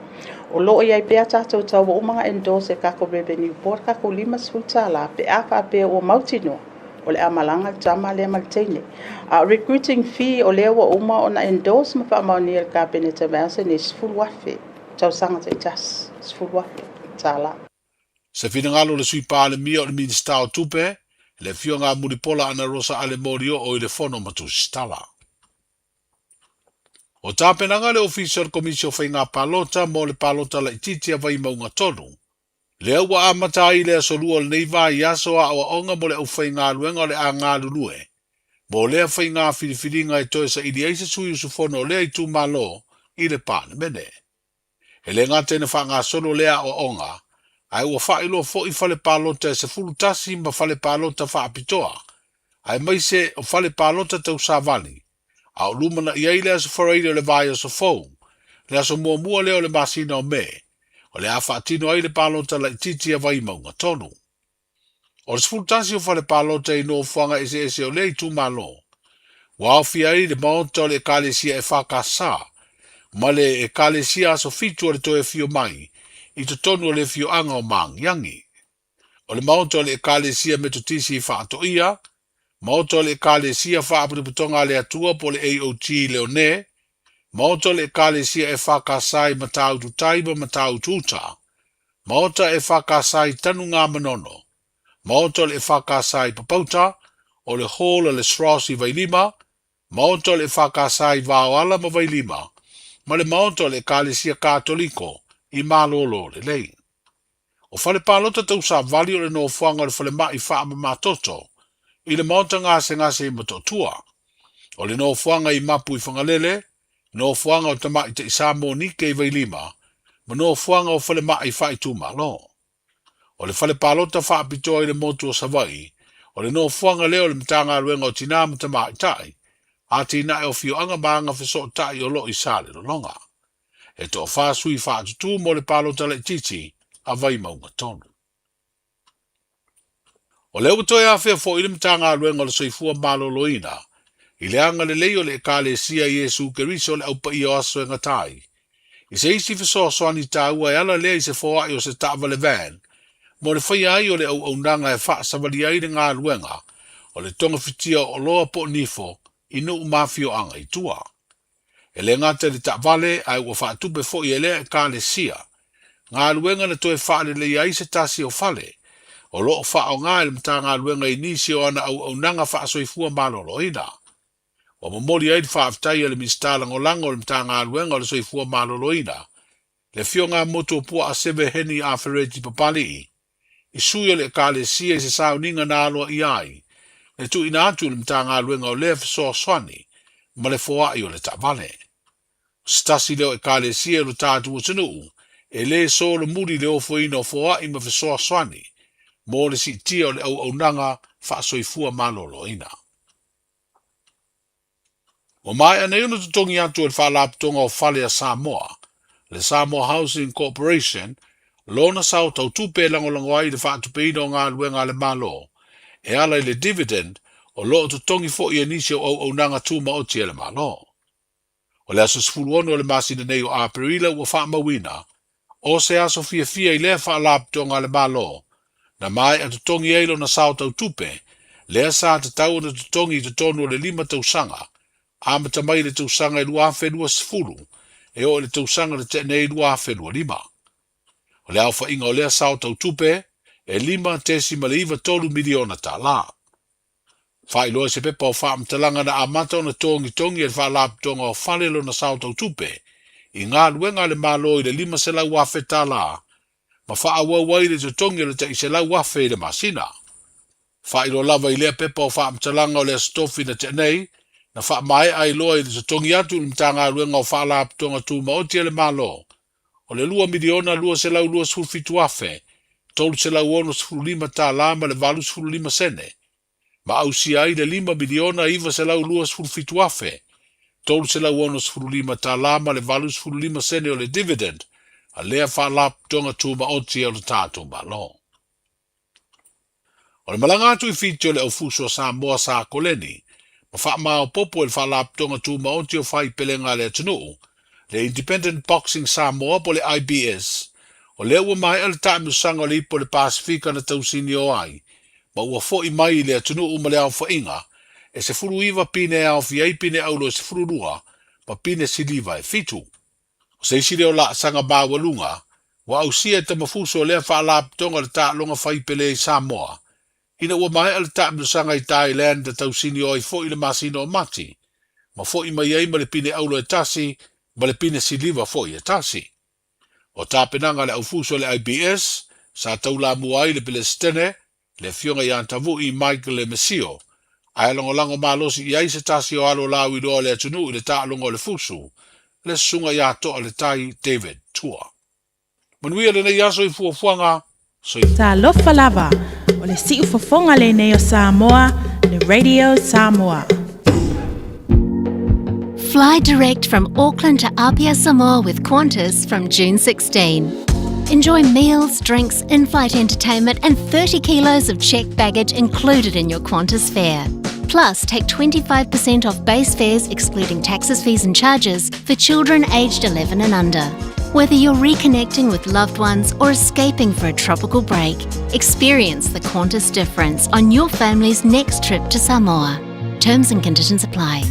O lo o i ai pea tatou tau ua uma ona endorse e le tatou Revenue Board tatou $50 pe a faapea ua mautinoa O le a malaga le tama lea ma le teine. A o recruiting fee o lea ua uma ona endorse ma faamaonia e le Kapeneta vaiaso lenei, $10,000 tausaga taitasi, $10,000. Se finagalo o le Sui Palemia o le Minisita o Tupe, le Afioga a Mulipola Anarosa Ale Molioo i le Fono ma Tusitala. O tapenaga a le Ofisa o le Komisi o Faiga Palota mo le Palota Laitiiti a Vaimauga 3, lea ua amata ai le aso Lua o lenei vaiaso aoaoga mo le aufaigaluega o le a galulue mo lea faiga filifiliga e toe saili ai se sui usufono o lea itumalo i le Palemene. E le gata ina faagasolo lea aoaoga, ae ua faailoa foi fale palota e 11 ma fale palota faapitoa, aemaise o fale palota tau savali, a o lumanai ai le Aso Faraile o le vaiaso fou, le aso muamua lea o le masina o Me, o le a faatino ai le palota laitiiti a Vaimauga 3. O le 11 o fale palota i nofoaga eseese o lea itumalo, ua aofia ai le Maota o le Ekalesia EFKS ma le Ekalesia Aso Fitu o le Toe Afio Mai i totonu o le afioaga o Maagiagi. O le Maota o le Ekalesia Metotisi i Faatoia, Maota o le Ekalesia Faapotopotoga a le Atua po o le AOG i Leone, Maota o le Ekalesia EFKS i Matautu Tai ma Matautu Uta, Maota EFKS i Tanugamanono, Maota o le EFKS i Papauta, o le Hall a le SROS i Vailima, Maota o le EFKS i Vaoala ma Vailima, ma le Maota o le Ekalesia Katoliko i Malololelei. O fale palota tau savali o le nofoaga o le falemai faamamatoto i le maota gasegase i Motootua. O le nofoaga i Mapu i Fagalele, nofoaga o Tamaitai Samoa Nike i Vailima, ma nofoaga o falemai faaitumalo. O le fale palota faapitoa i le motu o Savaii, o le nofoaga lea o le Matagaluega o Tinā ma Tamaitai, Atinae o Afioaga ma Agafesootai o lo o i Salelologa. E toafa sui faatutū mo le palota laitiiti a Vaimauga 3. O lea ua toe afea foi le Matagaluega o le Soifua Maloloina i le agalelei o le Ekalesia Iesu Keriso o le Au Paia o Aso e Gata ai i se isi fesoasoani taua e ala lea i se foai o se taavale van mo le faia ai o le auaunaga e faasavalia ai le galuega o le togafitia o oloa po o nifo i nuu ma afioaga i tua. E le gata i le taavale ae ua faatupe foi e lea Ekalesia galuega na toe faaleleia ai se tasi o fale o lo o faaaoga e le Matagaluega i nisi o ana auaunaga faasoifua maloloina. Ua momoli ai le faafetai a le Minisita Lagolago o le Matagaluega o le Soifua Maloloina, le Afioga a Motuopuaa Seve Heni Afereti Papali'i, i sui o le Ekalesia i se sauniga na aloaia ai le tuuina atu i le Matagaluega o lea fesoasoani ma le foai o le taavale. O se tasi lea o Ekalesia i lo tatou atunuu e le solomuli le ofoina o foai ma fesoasoani mo le siitia o le auaunaga faasoifua maloloina. Ua maea nei ona totogi atu e le Faalapotopotoga o Fale a Samoa, le Samoa Housing Corporation, lona sao tautupe e lagolago ai i le faatupeina o galuega a le Malo e ala i le dividend o lo o totogi foi e nisi o auaunaga tumaoti a le Malo. O le aso 16 o le masina nei o Aperila ua faamauina o se aso fiafia i lea Faalapotopotoga a le Malo na maea totogi ai lona sao tautupe lea sa tatau ona totogi i totonu o le lima tausaga amata mai i le tausaga e 2020 e oo i le tausaga na tea nei 2025. O le aofaiga o lea sao tautupe e $5.93 miliona tala. Faailoa i se pepa o faamatalaga na amata ona togitogi e le Faalapotopotoga o Fale lona sao tautupe i galuega a le Malo i le $500,000 ma faaauau ai le totogi o le tai $100,000 i le masina. Faailoa lava i lea pepa o faamatalaga o le Aso Tofi na tea nei, na faamaea ai loa i le totogi atu i le Matagaluega o Faalapotopotoga Tumaoti a le Malo o le $2,227,365 ma le 85 sene, ma ausia ai le $5,927,365 ma le 85 sene o le dividend a lea Faalapotopotoga Tumaoti a lo tatou Malo. O le malaga atu i Fiti o le aufuso a Samoa sa koleni ma faamaopoopo e le Faalapotopotoga Tumaoti o Faipelega a le Atunuu, le Independent Boxing Samoa po o le IBS, o lea ua maea le taamilosaga o le Ipu o le Pasefika na tausinio ai ma ua fo'i mai i le atunuu ma le aofaiga e 19 pine e aofia ai pine auro e 12 ma pine siliva e fitu. O se isi lea o laasaga maualuga ua ausia e Tamafuso o lea faalapotopotoga o le taaloga fai pele i Samoa ina ua maea le taamilosaga i Thailand na tausini o ai foi i le masina o Mati ma fo'i mai ai ma le pine auro e tasi ma le pine siliva foi e tasi. O tapenaga a le aufuso a le IBS sa taulamua ai le Pelesitene, le Afioga ia Tavu'i Michael Lemesio, ae lagolago malosi i ai se tasi o alo lauiloa o le atunuu i le taaloga o le fusu, le Susuga ia To'a Le Tai David Tua. Manuia lenei aso i fuafuaga. Soifua. Talofa lava, o le siufofoga lenei o Samoa, le Radio Samoa. Fly direct from Auckland to Apia, Samoa with Qantas from June 16. Enjoy meals, drinks, in flight entertainment, and 30 kilos of checked baggage included in your Qantas fare. Plus, take 25% off base fares, excluding taxes, fees, and charges, for children aged 11 and under. Whether you're reconnecting with loved ones or escaping for a tropical break, experience the Qantas difference on your family's next trip to Samoa. Terms and conditions apply.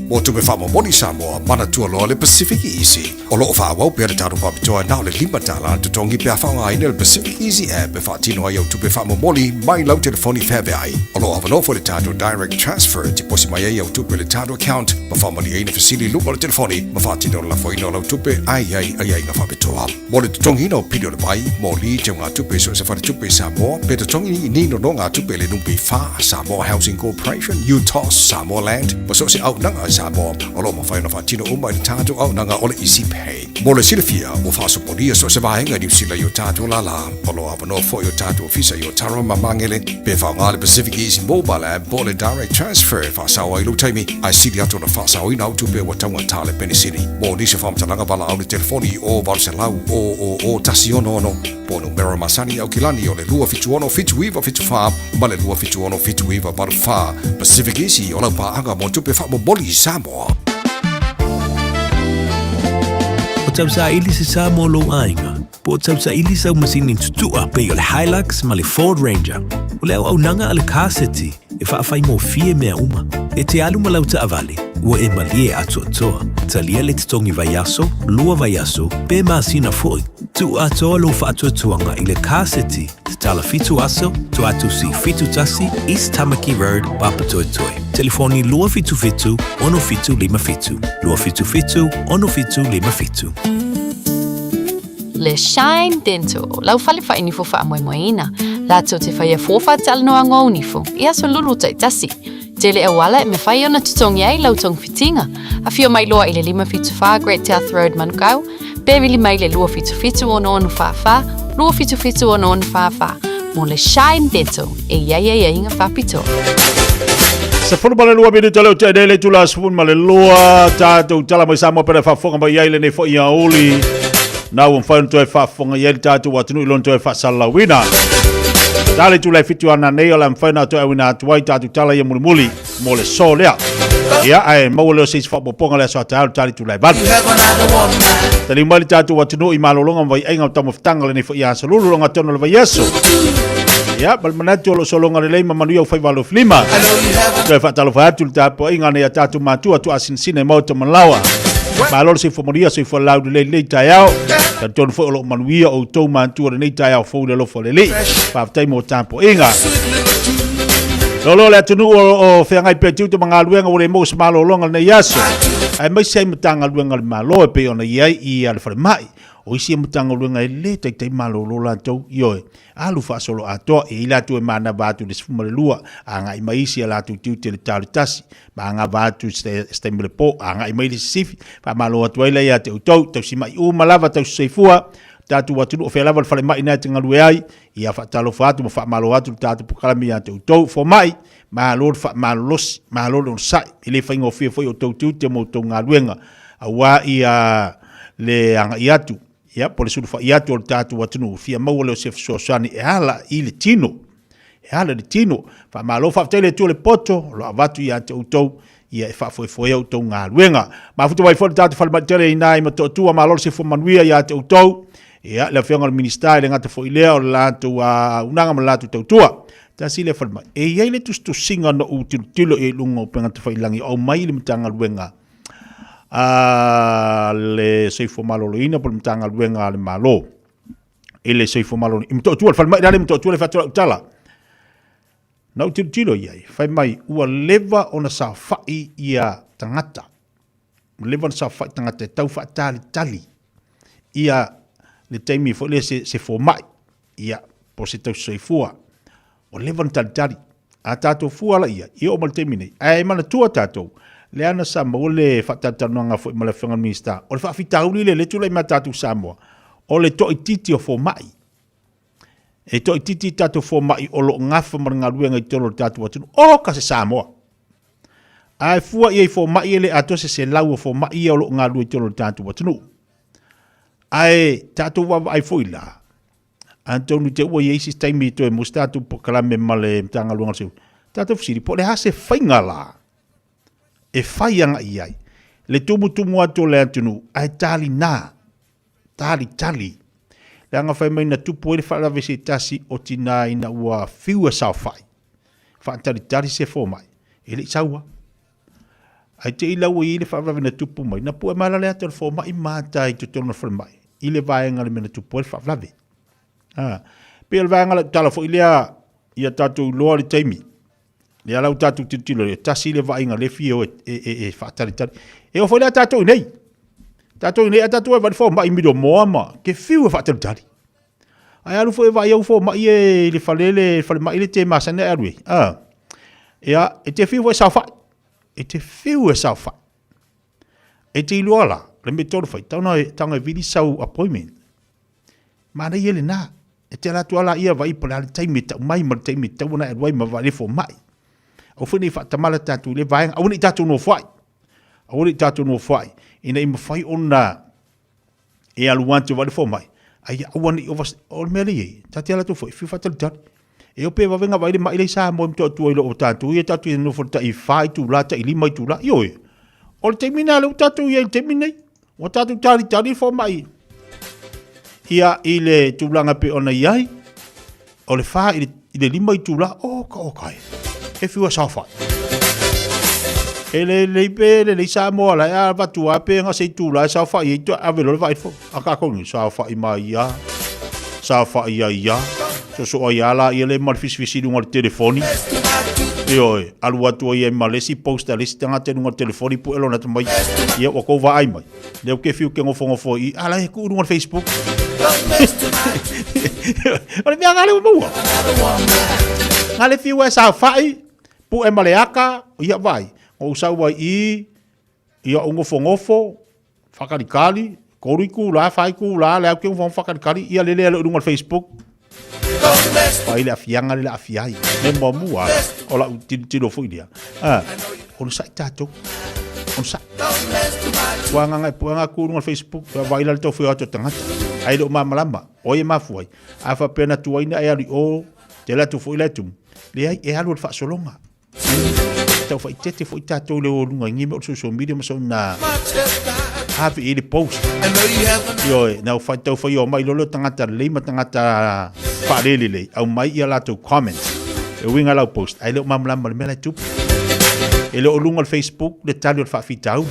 Mo tupe faamomoli Samoa, manatua loa le Pacific Easy. O lo o faaauau pea le tatou faapitoa na o le $5 le totogi pe a faaaogaina le Pacific Easy app e faatino ai au tupe faamomoli mai lau telefoni feaveai. O lo o avanoa foi le tatou Direct Transfer e tiposi mai ai au tupe i le tatou account ma faamalieina fesili i luga o le telefoni ma faatino le lafoina o lau tupe ae i ai aiaiga faapitoa. Mo le totogiina o pili o le vai, moli, teugatupe i so o se faletupe i Samoa, pe totogi ni nonogatupe i le NPF, Samoa Housing Corporation, UTOS, Samoa Land, ma so o se auaunaga i Samoa, o lo o mafai ona faatino uma i le tatou auaunaga o le Easy Pay. Mo le silafia, ua faasopolia so o se vaega i Niu Sila i o tatou lālā. O lo o avanoa foi o tatou ofisa i Otaru ma Magele, pe faaaoga le Pacific Easy Mobile App po o le Direct Transfer e faasao ai lou taimi, ae sili atu ona faasaoina au tupe ua taugata le penisini. Mo nisi o faamatalaga valaau le telefoni i o 800 000 166 po o numera masani i Aukilani o le 276 7974 ma le 276 7984. Pacific Easy o lau paaga mo tupe faamomoli i Samoa. O tausaili se sa mo lou aiga, po o tausaili sau masini tutua pei o le Hilux ma le Ford Ranger. O le auaunaga a le Car City e faafaigofie mea uma. E te alu ma lau taavale, ua e malie atoatoa. Talia le totogi vaiaso, lua vaiaso, pe masina foi. Tuu atoa lou faatuatuaga i le Car City, tatala fitu aso, Tuatusi 71, East Tamaki Road, Papatoetoe. Telefoni 277 6757, 277 6757. Le Shine Dental, lau fale whainifo whaamoemoeina. Latou te whaia fuofa talanoaga o nifo, i aso lulu taitasi. Tele auala e mawhai ona totogi ai lau togafitiga. Afio mai loa i le 574 Great South Road Manukau, pe vili mai le 277 6644, 277 6644, mo le Shine Dental e i ai aiaiga faapitoa. 12 minute leo te nei le tula 12 tātou tala mai Samoa pere faafofoga mai ai lenei foi aoauli. Na ua mafai ona toe faafofoga i ai le tātou atunuu i lona toe faasalalauina. Ta le tula e fitu ana nei o le a mafai ona toe auina atu ai tātou tala ia mulimuli mo le so lea. Ia, ae maua lea o se isi faaopoopoga le aso a taeao i le tali tula e valu. Taliu mai le tātou atunuu i malologa ma vaiaiga o taumafataga lenei foi aso lulu loga tonu o le vaiaso. Ia, ma le manatu o lo o sologa lelei ma manuia au faiva alofilima. Toe faatalofa atu i le tapuaiga a nai a tātou matua tuasinasina i Maota Malawa. Malo le soifua manuia, soifua lau lelei lenei taeao. Talitonu foi o lo o manuia outou matua lenei taeao fou i le alofa o le Alii. Faafetai mo tapuaiga. Lolo le atunuu o feagai pea tiute ma galuega ua le maua se malologa lenei aso. Aemaise ai Matagaluega a le Malo e pei ona i ai i le falemai. O isi Matagaluega e le taitai malolo latou, ioe, alu faasolo atoa, e i ai latou e manava atu i le 12, agai mai isi a latou tiute i le ta o le tasi, ma agava atu i se taimi o le po, agai mai le sisifi, faamalo atu ai la ia te outou, tausimai uma lava, tausisoifua, tatou atunuu, o fea lava le falemai na e te galue ai, ia faatalofa atu ma faamalo atu le tatou polokalame ia te outou, fomai, malo le faamalolosi, malo le onosai, e le faigofie foi outou tiute ma outou galuega, aua ia le agai atu, ia, po o le sulufai atu o le tatou atunuu, fia maua lea o se fesoasoani e ala i le tino, e ala i le tino. Faamalo, faafetai le Atua le poto o lo o avatu ia te outou, ia e faafoefoea outou galuega. Mafuta mai foi le tatou falemai tele i ina i Motootua, malo le soifua manuia ia te outou. Ia, le afioga i le Minisita e le gata foi i lea o le latou auaunaga ma le latou tautua. Tasi lea falemai. E i ai le tusitusiga na ou tilotilo i ai i luga o upega tafailagi o aumai i le Matagaluega a le Soifua Maloloina po o le Matagaluega a le Malo i le Soifua Maloloina. I Motootua, le falemai la lea i Motootua le fai atu lau tala. Na ou tilotilo i ai, fai mai ua leva ona saofai ia tagata, ua leva ona saofai tagata e tau faatalitali ia le taimi foi lea se, se fomai, ia, po o se tausisoifua. Ua leva ona talitali. A tatou fua la i ai, ia oo mai le taimi nei. Ae manatua tatou, lea na sa maua le faatalatalanoaga foi ma le Afioga i le Minisita, o le faafitauli lea lea e tulai mai ia tatou Samoa, o le toaitiiti o fomai. E toaitiiti tatou fomai o lo o gafa ma le galuega i totonu o le tatou atunuu. Oka se Samoa! Ae fua i ai fomai e le atoa se 100 o fomai ia o lo o galulue i totonu o le tatou atunuu. Ae tatou vaavaai foi la, atonu te ua i ai se taimi e toe maua se tatou polokalame ma le Matagaluega o le Soifua, tatou fesili po o le a se faiga la e fai agai i ai le tumutumu atu o le atunuu ae talina talitali. Leaga fai mai na tupu ai le faalavelave se tasi o tina ina ua fiu e saofai, faatalitali se fomai, e le i sau lava. Ae te i la ua i ai le faalavelave na tupu mai, na pue mai la le ata o le fomai ma ata i totonu o le falemai, i le vaega i le mea na tupu ai le faalavelave. A, pei o le vaega lau tala foi lea ia tatou iloa le taimi, lea la ua tatou tilotilo e tasi le vaaiga le fia o e faatalitali. E oo foi lea tatou i nei. Tatou i nei, a tatou e vaai le fomai milomoa ma ke fiu e faatalitali. Ae alu foi e vaai au fomai e i le fale le falemai le te masani e alu ai. A. Ia, e te fiu foi e saofai. E te fiu e saofai. E te iloa la, le mea tonu fai, tau na e vili sau appointment. Manaia lena. E te ala atu lava laia vaai po o le a le taimi e tau mai ma le taimi e tatau ona e alu ai ma vaai le fomai. Aua foi ne i faatamala tatou i lea vaega, aua ne i tatou nofoai. Aua ne i tatou nofoai ina ia mafai ona e alu atu e vaai le fomai, a ia aua ne i ova, o le mea lea e i ai, ta te ala atu foi, fiu faatalitali. E o pe vave ona vaai le mai lea i Samoa i Motootua i lo o tatou ia tatou te nofo i le tai 4 itula, tai 5 itula. Ioe, o le taimi lena lea ua tatou i ai i le taimi lenei. Ua tatou talitali le fomai ia i le tulaga e pei ona i ai, o le 4 i le 5 itula, oka oka e, e fiu e saofai. E lelei pe lelei Samoa la e avatu lava pe na se itula e saofai ai, toe ave loa le vaai i le fomai. A kākou nei, saofai mai ia, saofai ai ia, soso ai a la ia le ma le fisifisi i luga o le telefoni. Ioe, alu atu ai ai ma le isi post a le isi tagata i luga o le telefoni pue lona atu mai, ia ua kou vaai mai. Lea ou te fiu ke ngofonofo i, a la e tuu i luga o le Facebook. O le mea lena lea ua maua. Na le fiu e saofai, pue ma le aka, ia vaai, na ou sau ai i, Ia ou nofonofo, faakalikali, tolu itula, fa itula, lea ou te nofonofo faakalikali, ia lele alo i luga o le Facebook. Pai le afiaga le le afia ai. Me muamua, o lau tilotilo foi lea. Ah, onosai tatou. Onosai. Ua nganga e puanga ku luga o le Facebook, ua vaai la le tau fai o atu o tagata. Ai le o malamalama, o ai e mafua ai. A faapea na tuai na e alu i o, te alu atu foi la e tumu. Leai, e alu o le faasologa. Tau faaeteete foi tatou i le o luga i nei mea o le social media ma soona ave i ai le post. Ioe, na fai tau fai o mai lolo tagata lelei ma tagata faalelelei, aumai ia latou comment e uiga lau post, ae le o malamalama le mea la e tupu. E le o luga o le Facebook le tali o le faafitauli.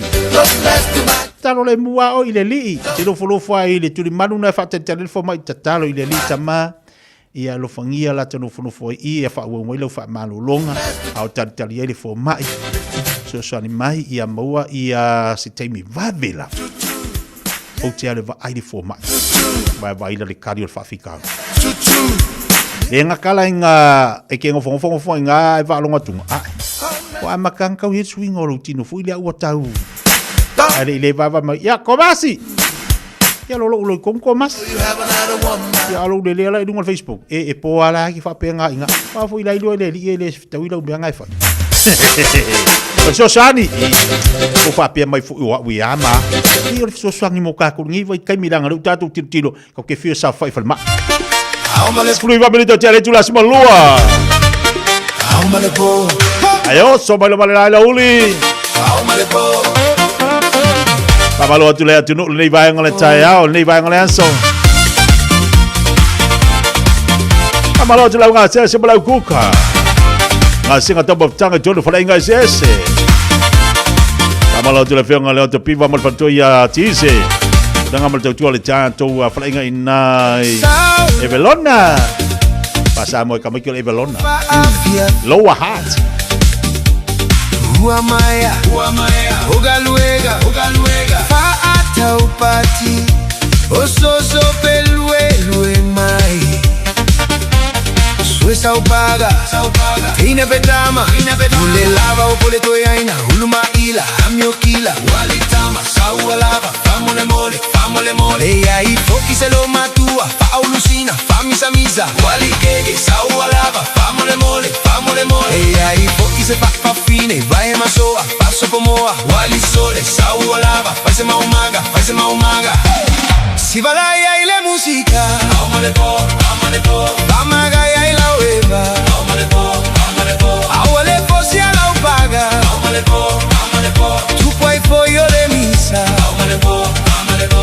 Tatalo le mua oe i le alii, te nofonofo ai i le tulimanu na e faatalitali ai le fomai, tatalo i le alii tama, Ia alofagia latou nofonofo ai i, ia faaauau mai lau faamalologa, a o talitali ai le fomai. Fesoasoani mai ia maua ia se taimi vave lava. Ou te alu e vaai le fomai. Vaevaai la le kali o le faafitauli. Le nga kala i nga e ke ngofongofongo ngofo i nga e waalonga tunga. Ae. O a makanga kau he suinga o lou tino fui lea ua tau. Ae le i le vava mai. Ia, komasi! Ia lo lou loi komu komasi. Ia alo le lea la i lunga o le Facebook. E, e pō ala ki whaapenga inga. Wā fo i lai lua le li e le tau i lau mea ngai whai. O le fesoasoani. O whaapea mai fo i o au i a ma. I o le fesoasoani mo kākou ngi vai kaimi langa leu tātou tilotilo. Kau ke fia sa whai whale ma. 19 minute o te ale tula sima lua. Ai oso mai lo male lai la uli. Whamalo atu le atunuu lenei vaega o le taeao, lenei vaega o le aso. Faamalo atu lau gasese ma lau kuka. Gasega taumafataga i totonu o faleaiga eseese. Faamalo atu le afioga le Oto Piva ma le faletua ia Tise. Tulaga ma le tautua o le tatou faleaiga i ina i Evelona. Faasamoa e kamaiki o le Evelona. Lower Hutt. Hua maea, hua maea, o galuega, o galuega, faataupati, o soso peluelue mai. Sue saupaga, saupaga, teina petama, teina petama, ule lava o pole toeaina, ulu maila, amiokila, walitama, saua lava, famole mole, famole mole. Eia i foki se lo matua, faaulusina, famisamisa, walikeke, saua lava, famole mole, famole mole. Eia i foki se fafafine, vai masoa, fasopomoa, walisole, saua lava, faise maumaga, faise maumaga. Sivalaya ile musika, amale po, amale po, Vamagaya ila weva, amale po, amale po, Awale po si ala upaga, amale po, amale po, Tupo ifo yole misa, amale po, amale po.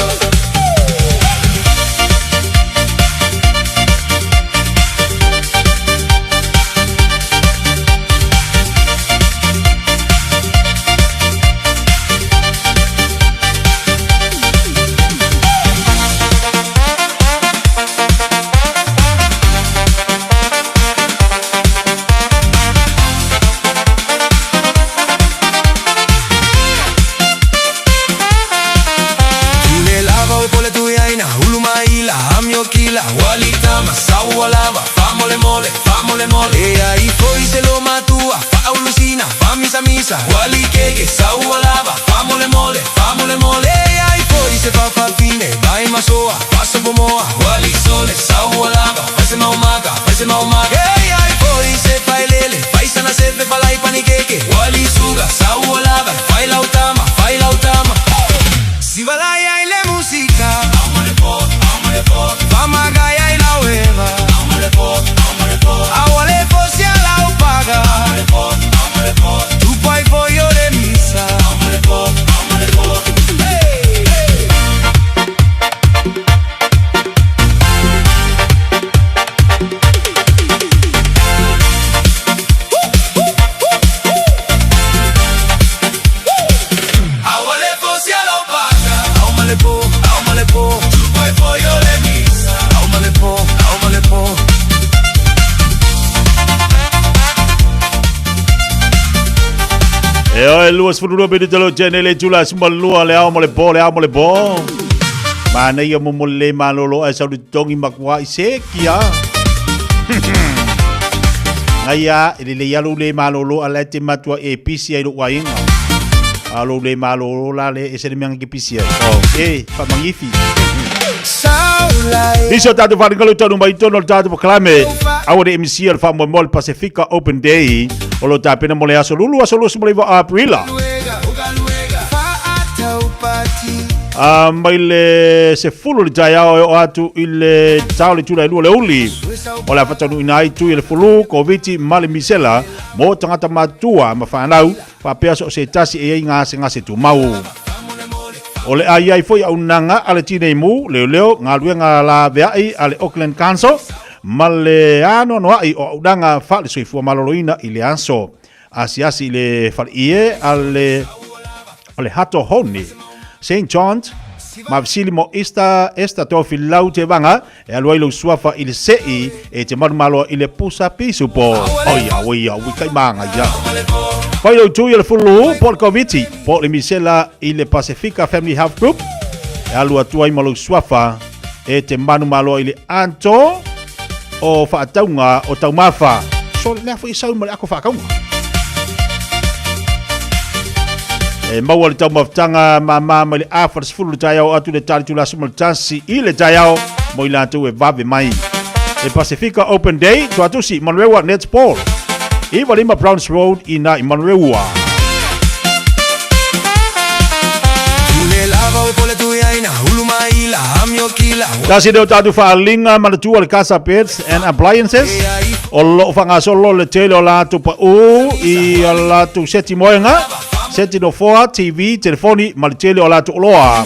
Tule lava o pole tuiaina, ulu maila, amiokila, walitama, saua lava, famole mole, famole mole. Ea i foi se lo matua, faaulusina, famisamisa, walikeke, saua lava, famole mole, famole mole. Ea i foi se fafafine, vai masoa, fasopomoa, walisole, saua lava, faise maumaga, faise maumaga. Ea i foi se failele, faisana sefe, falai panikeke, walisuga, saua lava, failautama, failautama. Sivalaya ile musika, Vamagaya ila weva, Awale fosi ala upaga, Tupo ifo yole misa. Hey, hey. Awale fosi ala upaga, Aumale po, aumale po, Tupo ifo yole misa. Aumale po, aumale po. E oe, 22 minute lo tene le tula suma lua le ao mo le po, le ao mo le po. Manaia mo mo le malolo ai sau le tongi makua i se kia. Ngai e le le alu le malolo a le te matua e pisi ai lo wainga. Alo le malolo la le e se le meanga ke pisi ai. Oh, e, fa mangifi. Nisi o tātou wharingalu tonu mai tonu o le tātou pakalame. Aua le MC o le whaamoemoe le Pasifika Open Day. O lo tāpena mo le aso lulu, aso lusu mo le iwa Aprila. Mai le 10 le taeao e oo atu i le tao le tula e lua le uli. O le a faataunuuina ai tui o le fulu, Koviti ma le misela mo tagata matutua ma fanau faapea so o se tasi e i ai gasegase tumau. O le a i ai foi auaunaga a le Tinei Mu, Leoleo, Galuega Laveai a le Auckland Council ma le anoanoai o auaunaga faale-soifua maloloina i le aso asiasi i le faleie a le o le Hato Hone, St. John's, ma fesili mo Esta Esta Tofilau Tevaga e alu ai lou suafa i le se'i e te manumaloa i le pusa pisupo. Oia, oia, ui kai maga ia. Fai lou tui o le fulu po o le Koviti po o le misela i le Pasifika Family Health Group e alu atu ai ma lou suafa e te manumaloa i le ato o faatauga o taumafa. So lea foi sau ma le ako faakauga. E maua le taumafataga māmā mai le afa le 10 le taeao atu le tali tulasi ma le tasi i le taeao mo i latou e vave mai. Le Pasifika Open Day, Tuatusi, Manurewa, Netball. 95 Browns Road i na i Manurewa. Tasi leo tātou faaaliga manatua le Casa Beds and Appliances o lo o faagasolo le tele o latou pau i a latou seti moega, seti nofoa, TV, telefoni ma le tele o latou oloa.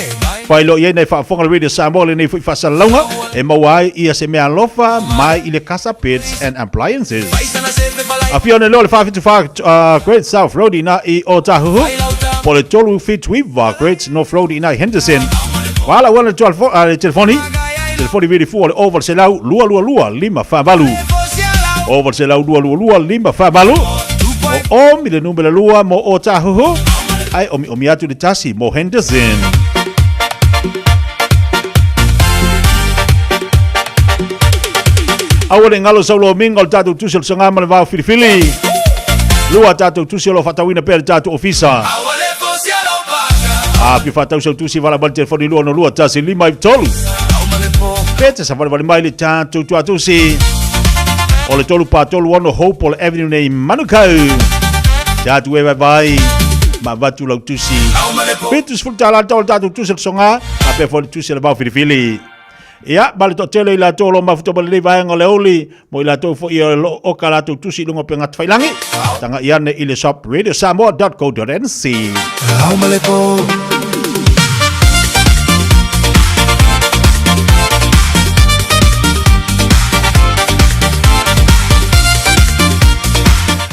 Faailoa i ai nai faafofoga a le Radio Samoa lenei foi faasalalauga e maua ai ia se meaalofa mai i le Casa Beds and Appliances. Afio ane loa le 474 Great South Road ina i Otahuhu po le 379 Great North Road ina i Henderson. Wala ua le telefoni telefoni vili fua le 800 222 548 800 222 548 o omi le numera lua mo Otahuhu ai omi omi atu le tasi mo Henderson. Aua le galo sau lomiga o le tatou tusi o le Saga ma le Vao Filifili. Lua tatou tusi o lo o faatauina pea le tatou ofisa. A fia faatau sau tusi vala mai le telefoni 262 1 5 3. Pe te savalivali mai le tatou tuatusi o le 3 4 3 6 Hope Avenue nei Manukau. Tatou e vaivai ma avatu lau tusi. $70 le tau o le tatou tusi o le Soga, a pea foi le tusi o le Vao Filifili. Ia, ma le toatele i latou o lo o mafuta ma lenei vaega o le aoauli, mo i latou foi o lo o oka latou tusi i luga o upega tafailagi, tagai ane i le shop radiosamoa.co.nz.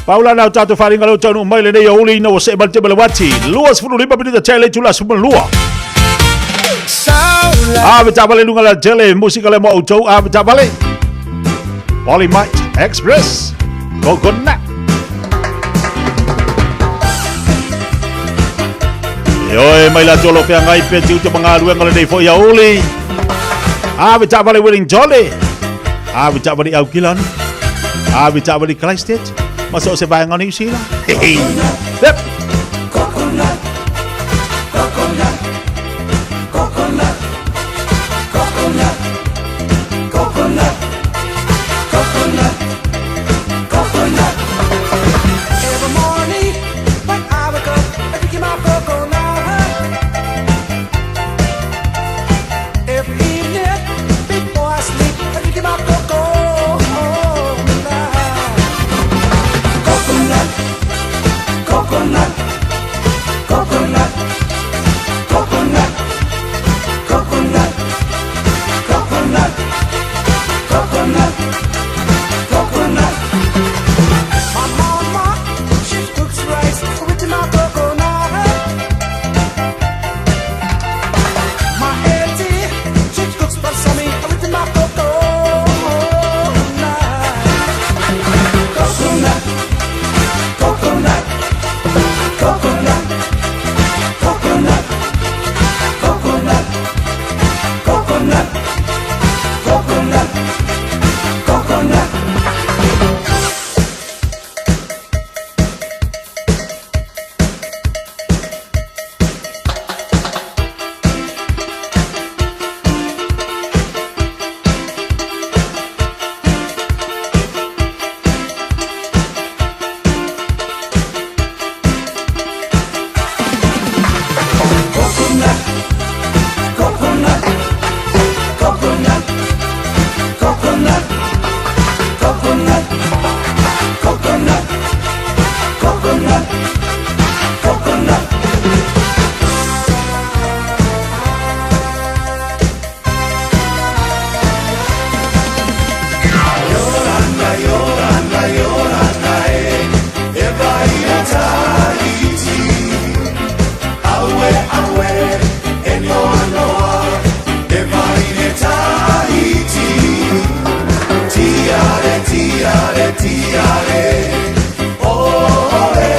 Paula na o tatou faaaliga leo taunuu mai lenei aoauli ina ua see mai le tema le uati 25 minita tele itula 12. Ave taavale luga la tele musika le mo outou ave taavale. Polymite Express Coconut. E oe mai la tolo feagai pe te uta mangaluenga lenei foi aoauli. Ave taavale Wellington. Ave taavale Auckland. Ave taavale Christchurch. Ma so se vaega o New Zealand. Yep. Coconut, coconut, coconut, coconut, coconut, coconut, coconut. Every morning when I wake up, I drink my coconut. Every evening before I sleep, I drink my coconut. Coconut, coconut, coconut, coconut, coconut, coconut, coconut, coconut. My mama, she cooks rice with my coconut. My auntie, she cooks balsami with my coconut. Coconut, coconut, coconut, coconut, coconut, coconut, coconut, coconut. Coconut, coconut, coconut, coconut, coconut, coconut, coconut, coconut. Yorana, yorana, yorana, e, e vai a Tahiti. Aue, aue, e noa, noa, e vai e Tahiti. Tiare, tiare, tiare, oh, e,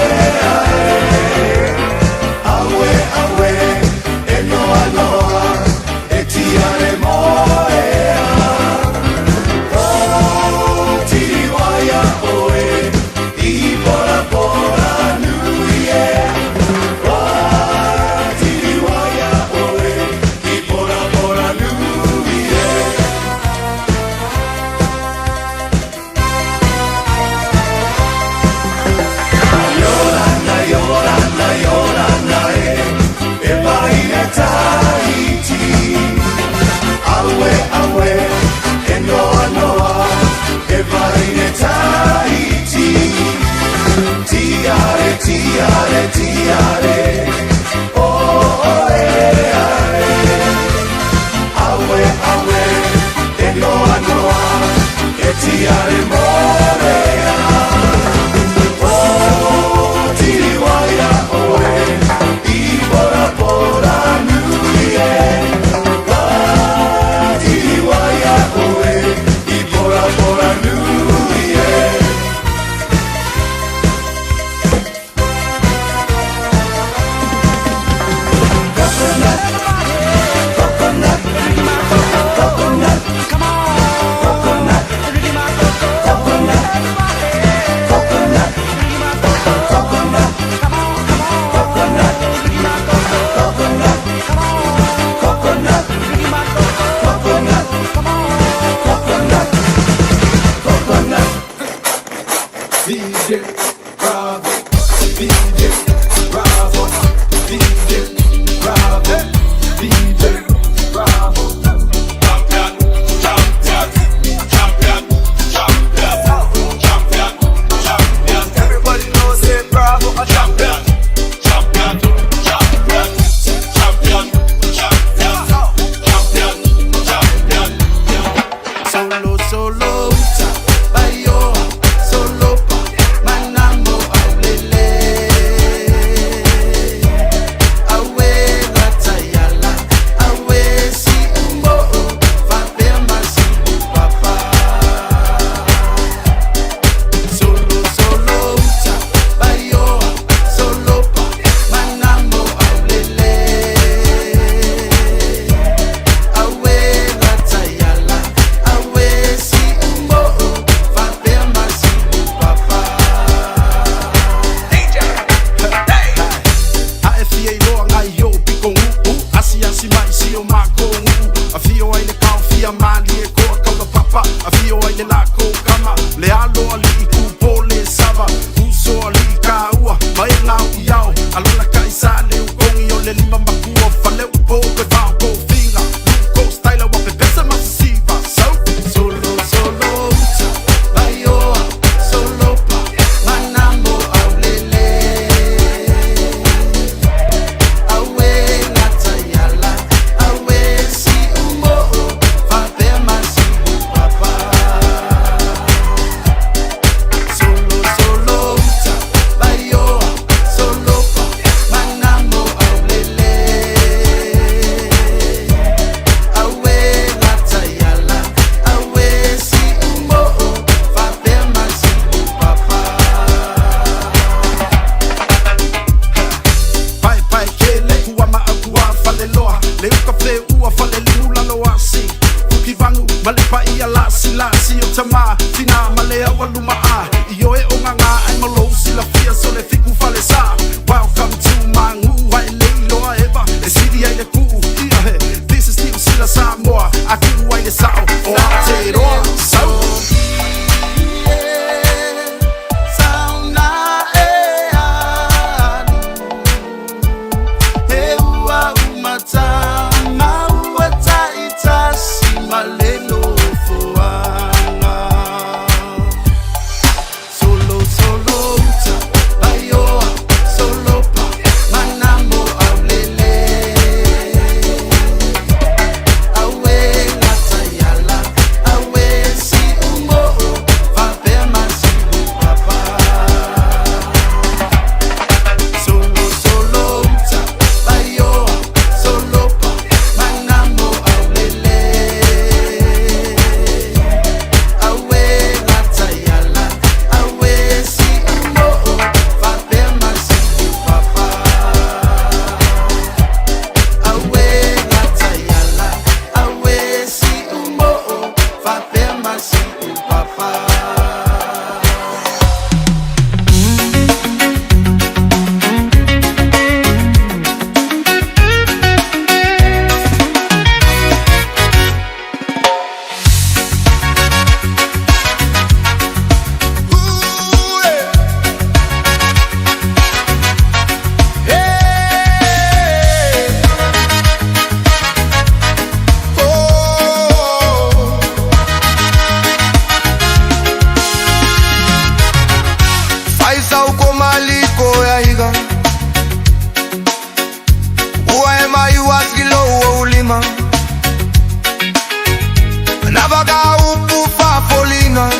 Navaga upu fafoliga.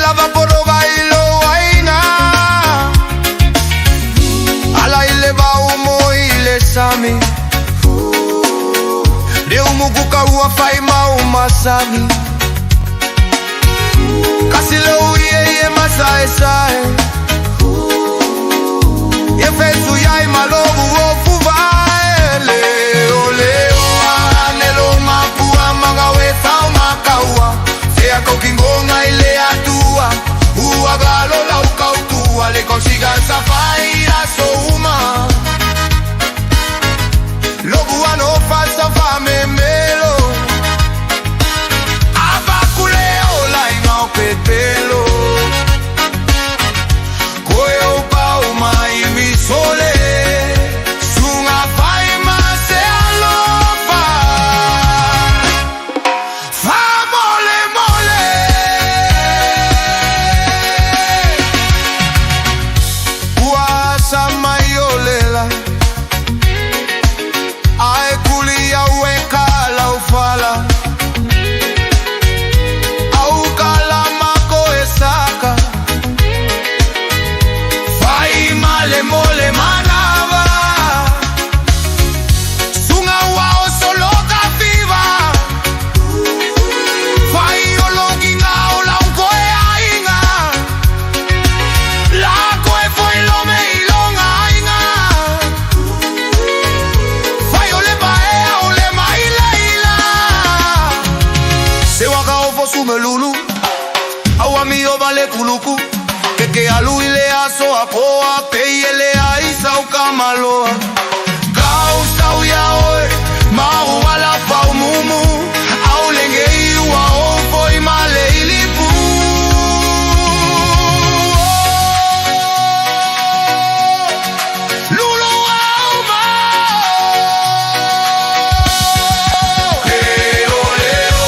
lava poroga i lo aiga. Ala i le vao mo i le sami. Le umuku ka ua fai mau masami. Kasi le uie ie masa e sae. Ye fesu yai malogu o fuvae. Leo leo ane lo mapua magawe fao makaua. Sea kokingonga ile atua. Ua galo lau kautua. Le consiga safaira souma. Logu ano falsa fa memelo. Avakuleo la ingao petelo. Koe o pau mai mi sole. Sunga fai ma se alofa. Fa mole mole. Ua sa mai olela. Ae kuli au e ka laufala. Au ka la mako e saka. Fai male mole manava. Sunga wa o solo ka fiva. Fai o longinga o la unko e ainga. La ko e foi lo me ilonga ainga. Fai o le paea o le maila ila. Se waka o fosu melulu. Au ami o vale kuluku. Keke alu ile aso apoa. Pe ele aisa o kamaloa. Kau sau ya oe. Mau ala fau mumu. Au lenge iwa o foi male ilipu. Lulu au mao. Leo leo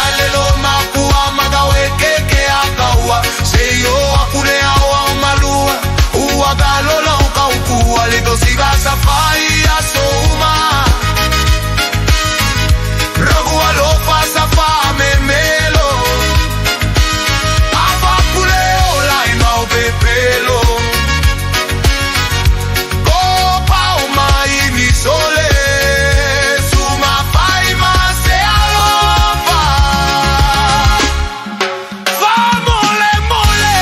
alelo makua magawe keke akaua. Seyo akune au au malua. Ua galola ukaukua. Lito siga safai asouma. Rogu alofa safa memelo. Afakule ola imao pepelo. Kopa o mai mi sole. Suma fai ma se alofa. Fa mole mole.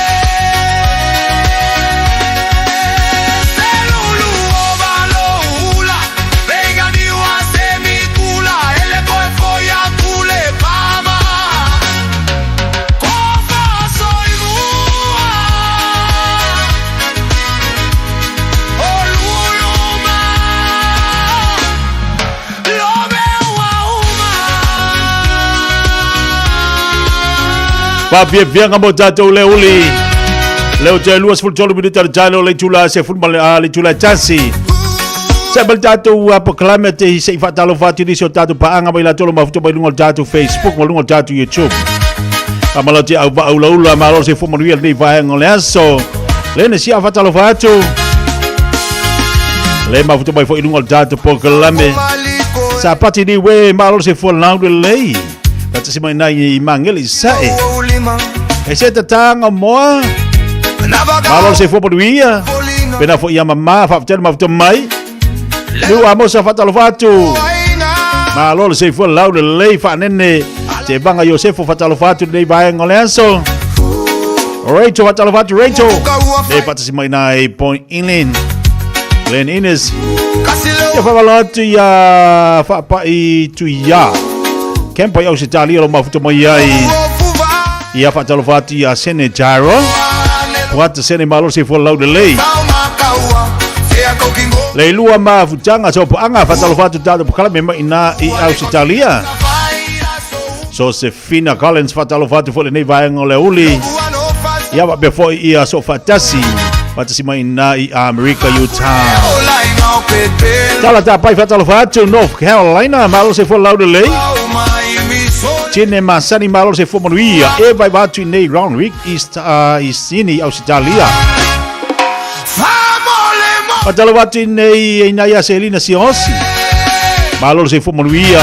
Se lulu o ula. Venga ni wa se mi kula. Ele koe foia kule pama. Kofa soy mua. Oluluma. Lo veo a uma. Faafiafiaga mo tatou le uli leo te 23 minute le taelo le itula se fulu ma le le itula e tasi. Se ma le tatou polokalame te se i faatalofa atu i nisi o tatou paaga mai latou lo mafuta mai luga o le tatou Facebook ma luga o le tatou YouTube. Faamalo te auvaa ulaula malo se fua manuia lenei vaega o le aso. Le na sia faatalofa atu. Le mafuta mai foi i luga o le tatou polokalame. Sa pati ni we malo se fua lau lelei. Faatasi mai nai i Magele i Sae. E se tatanga moa. Malo se fua manuia. Pena foi ia mamā faafetai le mafuta mai. Liu Amosa faatalofa atu. Malo le soifua lau lelei faanene. Te vanga Iosefo faatalofa atu lenei vaega o le aso. Rachel faatalofa atu Rachel. Le faatasi mai nai Point Inland. Glen Innes. Ia faavalo atu ia faapai tuia. Kempa i Ausetalia lo mafuta mai ai. Ia faatalofa atu ia Sene Jairo. Wata Sene malo se fua lau lelei. Le lua mafutaga sopoaga faatalofa atu tatou polokalame mai ina i Ausetalia. Sosefina Collins faatalofa atu foi lenei vaega o le uli. Ia faapea foi ia Soofaatasi faatasi mai ina i Amerika Utah. Tala tapai faatalofa atu North Carolina malo se fua lau lelei. Tine Masani malo se fua manuia e vai atu i nei Round Rick East i Sydney Ausetalia. Faatalofa atu i nei ina ia Selina Siosi. Malo le soifua manuia.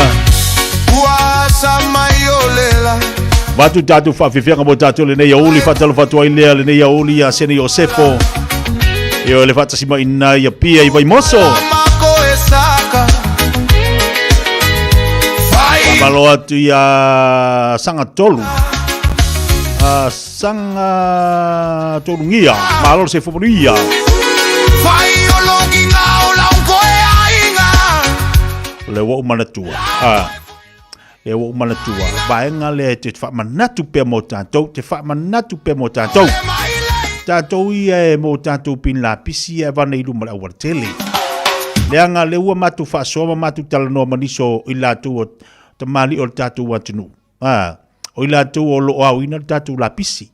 Vatu tatou faafiafiaga mo tatou lenei aoauli, faatalofa atu ai lea lenei aoauli ia Sene Iosefo. E o le faatasi mai ina ia Pia i Vaimoso. Faamalo atu ia Sagatolu. Sanga Tolungia. Malo le soifua manuia. O lea ua ou manatua. Ah. Lea ua ou manatua. Vaega lea e te faamanatu pea mo tatou, te faamanatu pea mo tatou. Tatou ia e mo tatou pin lapisi ia e vana i luma le auala tele. Leaga lea ua matou faasoa ma matou talanoa ma nisi o i latou o tamalii o le tatou atunuu. A, o i latou o lo o aoina le tatou lapisi.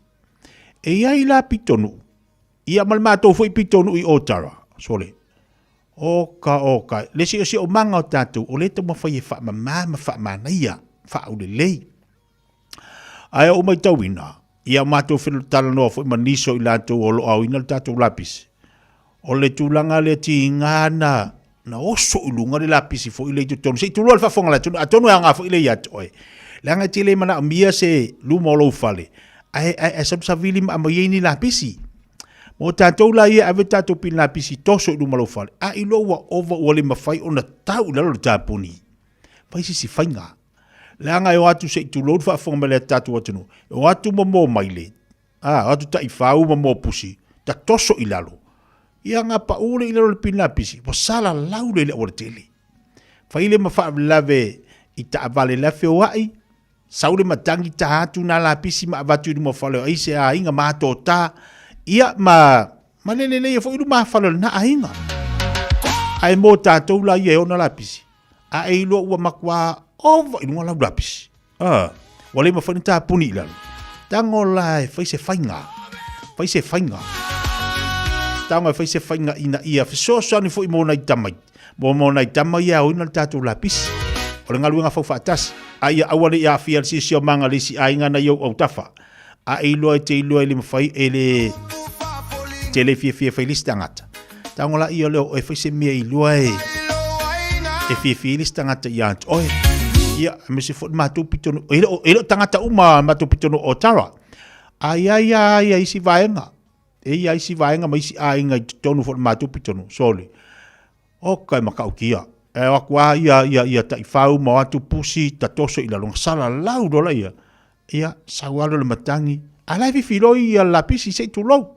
E i ai la pitonuu, ia ma le matou foi pitonuu i Otara, sole. Oka, oka, le siosiomaga o tatou, o lea e taumafai e faamama ma faamanaia, faaulelei. Ae ou matauina, ia matou talanoa foi ma nisi o i latou o lo o aoina le tatou lapisi, o le tulaga lea tiga na na oso i luga le lapisi foi lea i totonu, se i tulou le faafofoga a le atunuu, atonu e aoga foi lea ia te oe. Leaga e te le manaomia se luma o lou fale, ae, ae, ae savisavili ma aumai ai ni lapisi. Mo tatou la ia e ave tatou pin lapisi toso i luma o lou fale, a iloa ua ova ua le mafai ona tau i lalo le tapuni, fai se isi faiga. Leaga e o atu se i tulou le faafofoga mai le tatou atunuu, e o atu momo maile, a, o atu taifau ma mopusi, tatoso i lalo. Ia nga pau le i lalo le pin lapisi, ua salalau le i le aualatele. Fai le ma faalavelave i taavale la feoai, sau le matagi ta atu na lapisi ma avatu i luma o fale o ai se aiga ma atota, ia ma, ma le lelei ai foi luma fale o lena aiga. Ae mo tatou la ia e ona lapisi, a e iloa ua matua ova i luga lau lapisi. A, ua le mafai ona tapuni i lalo. Tago la e fai se faiga. Fai se faiga. Tago e fai se faiga ina ia fesoasoani foi mo nai tama, mo nai tama ia e aoina le tatou lapisi. O le galuega faufaatasi. A ia aua ne i aafia le siosiomaga o le isi aiga na i ou autafa. A e iloa e te iloa e le mafai e le te le fiafia e fai le isi tagata. Tago la ia lea o oe fai se mea iloa e e fiafia ai le isi tagata ia te oe. Ia, aemaise foi le matou pitonuu, e le o, e le o tagata uma matou pitonuu o Tara. A ia ia ia isi vaega, e ia isi vaega ma isi aiga i totonu foi o le matou pitonuu, sole. Oka e matautia. E o atu lava ia, ia, ia taifau ma o atu pusi tatoso i lalo, salalau loa laia. Ia, sau lava lea o le matagi, a la e fifiloi ia le lapisi se i tulou.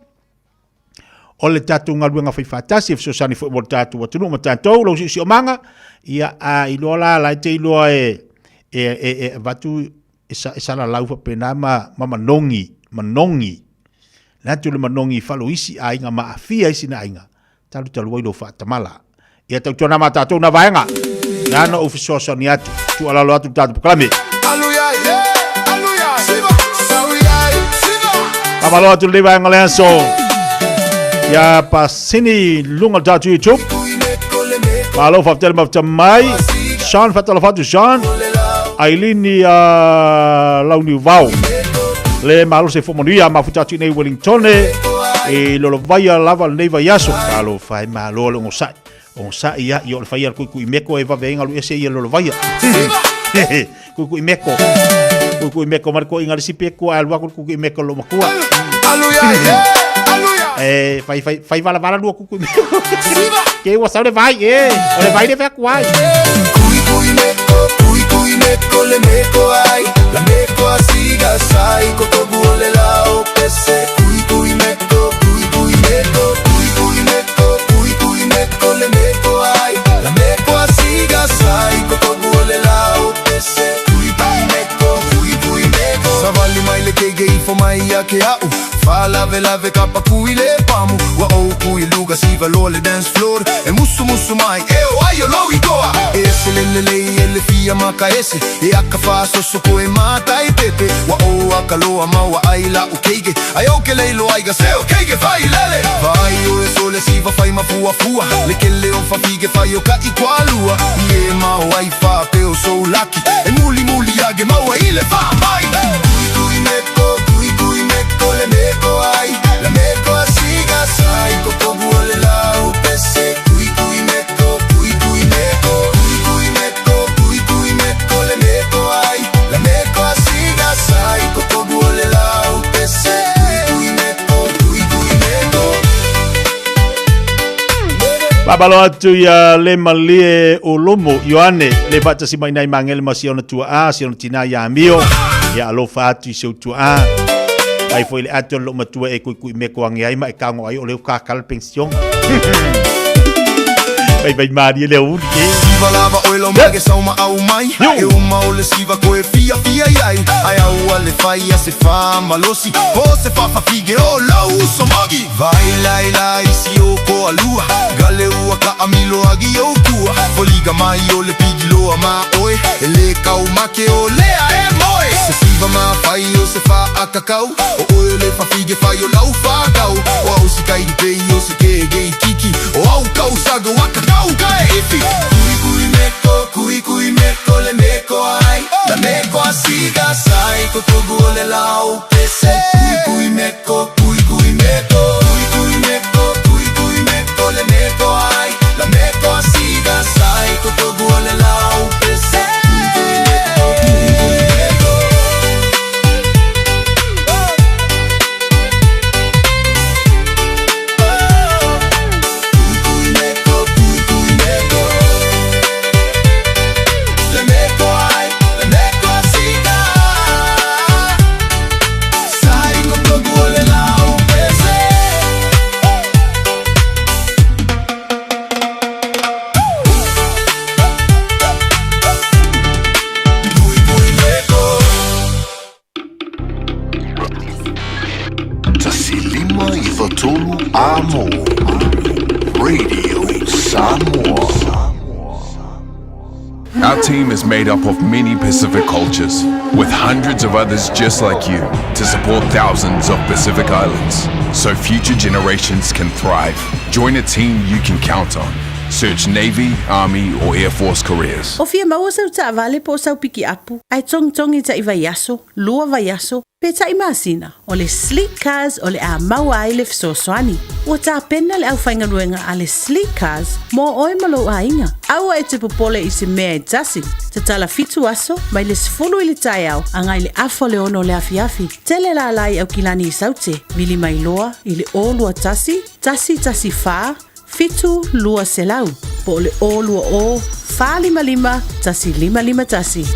O le tatou galuega faifaatasi e fesoasoani foi mo le tatou atunuu ma tatou, lou siosiomaga, ia, a iloa la, la e te iloa e, e, e, e avatu, e, sa, e salalau faapena ma, ma manogi, manogi. Le atu le manogi i fale o isi aiga ma aafia isi na aiga, talu talu ai lou faatamala. Ia tautuana ma tatou na vaega. Na na ou fesoasoani atu, tuualalo atu le tatou polokalame. Faamalo atu lenei vaega o le aso. Ia pasini luga o le tatou YouTube. Malo faafetai le mafuta mai. Sean faatalofa atu Sean. Ailini Launiuvao. Le malo se manuia mafuta atu i nei Wellingtone. E lolovaia lava lenei vaiaso. Talofa e malo le ogosai. Ogosai ia i o le whaia kui kui meko e vave ai ngalu ese ia lolovaia. Kui kui meko. Kui kui meko mar ko inga le sipi e kua alua kui kui meko lo makua. E fai fai fai vala vala lua kui kui meko. Ke ua sau le vai e. O le vai le vea kuai. Kui kui meko, kui kui meko le meko ai. La meko asiga sai kotobu o le lao pese. Kui kui meko, kui kui meko, kui kui meko, kui kui meko le meko ai. La meko asiga sai kotobu o le lao pese. Kui kui meko, kui kui meko. Savali mai le keige ifo mai ia ke a'u. Faalavelave kapa kui le pamu. Ua ou kui luga siva loa le dance floor. E musu musu mai e o ai o lou itoa. E ese le lelei e le fia maka ese. E aka faasoso ko e matai pepe. Ua ou aka loa maua ai la'u keige. Ai o ke lei loa iga se o keige fai lele. Vai o e sole siva fai mafuafua. Le kele o fafige fai o ka i kualua. I e mao ai fa pe o sou laki. E muli muli age maua i le fa mai. Kui kui meko, kui kui meko le meko ai. La meko asiga sai kotobu o le lau pese. Kui kui meko, kui kui meko, kui kui meko, kui kui meko le meko ai. La meko asiga sai kotobu. Faamalo atu ia le malie o Lomo Ioane le faatasi mai nai mangele ma si ona tuaa, si ona tinā ia Amio. Ia alofa atu i si ou tuaa. Mai foi le atu o lou matua e kuikui me koange ai ma e kago ai o leo kakala pension. Vai vai marie le uli e. Siva lava oi lo mage sau ma au mai E uma o le siva koe fia fia iai Ai au a le fai a se fa malosi Po se fa fa fige o lau uso magi Vai lai lai si o ko alua Gale ua ka amilo agi o tua Foliga mai o le pigi loa ma oe E le kau make o lea e moe Se siva ma fai o se fa akakau O oe le fa fige fai o lau fa kau O au si kai di pei o se ke gei kiki O au kau saga waka kau ka e ifi Kui kui meko, kui kui meko le meko ai La meko a siga sai ko togu o le lau pese Kui kui meko, kui kui meko Kui kui meko, kui kui meko le meko ai La meko a siga sai ko togu o le lau pese Kui kui meko, kui kui meko Le meko ai, le meko a siga Sai ko togu o le lau pese 105 93 Amo Radio Samoa. Our team is made up of many Pacific cultures, with hundreds of others just like you to support thousands of Pacific Islands so future generations can thrive. Join a team you can count on. Search Navy, Army, or Air Force careers. O fia maua sau taavale po o sau pikiapu, ae togitogi ta'i vaiaso, lua vaiaso, pe ta'i masina, o le Sleek Cars o le a maua ai le fesoasoani. Ua tapena le aufaigaluega a le Sleek Cars mo oe ma lou aiga. Aua e te popole i se mea e tasi. Tatala fitu aso, mai le 10 i le taeao agai le afa o le 6 o le afiafi. Tele lala i Aukilani i Saute, vili mai loa i le 021 114 7 200 po o le 020 455 1551.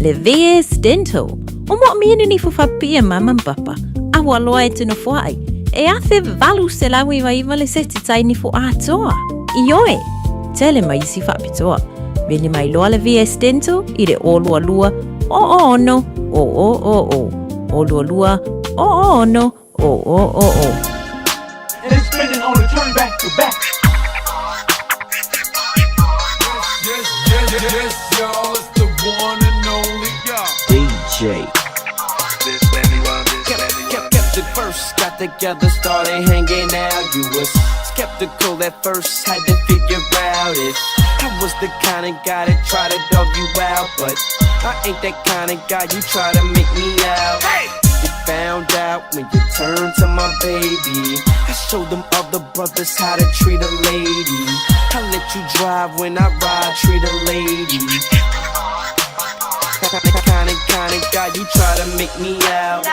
Le VS Dental. O moomia ni nifo faapipii a mama ma papa, a ua loa e te nofoaʻi, e 1899 le seti tai nifo atoa. Ioe, tele ma isi faapitoa. Vili mai loa le VS Dental i le 022 006 0000. 022 006 0000. And it's spinning on the turn back to back. Yes, yes, yes, y'all, it's the one and only DJ. Kept it first, got together, started hanging out. You was skeptical at first, had to figure out if I was the kind of guy that try to dog you out. But I ain't that kind of guy you try to make me out. You found out when you turned to my baby. I showed them other brothers how to treat a lady. I let you drive when I ride, treat a lady. Kind of guy you try to make me out.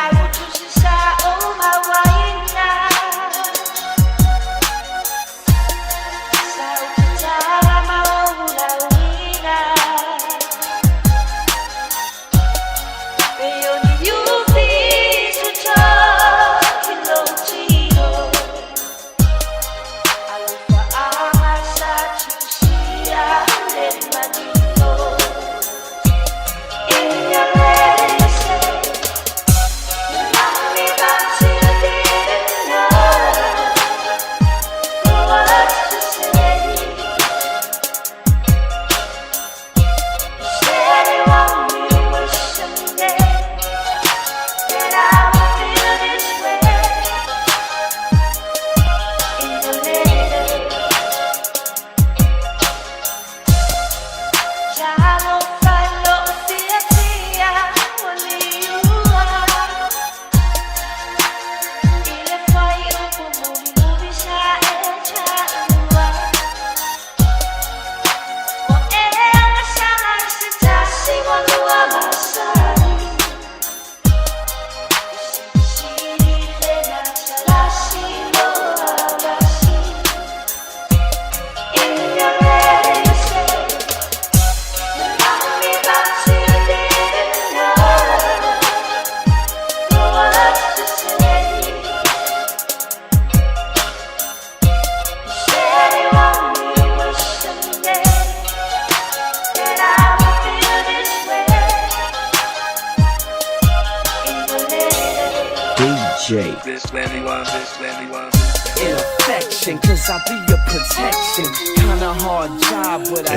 DJ.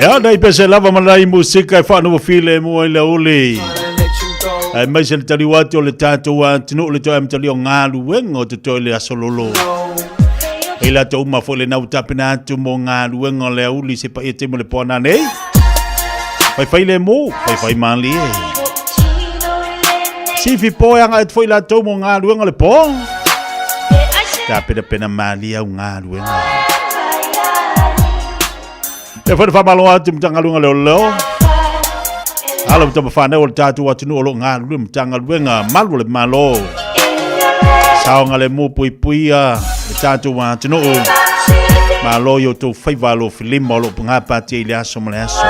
Ia nai pese lava ma nai musika e whaanua file mua i le uli. Aemaise le taliu atu o le tatou atunuu le toe amatalia o galuega o totoe le aso lolo. E latou uma foi le nau tapena atu mo galuega o le auli se paia temo le poana nei. Fai fai le mo, fai fai malie. Sifi po e anga et foi latou mo galuega le po. Tapena pena malie au galuega. E foi le faamalo atu i Matagaluega o Leoleo. Alo ma whanau o le tātou atunuu o lo galulue Matagaluega malu o le Malo. Saoga le mu puipuia le tātou atunuu. Malo i o tou faiva alo filima o lo pagapatia i le aso ma le aso.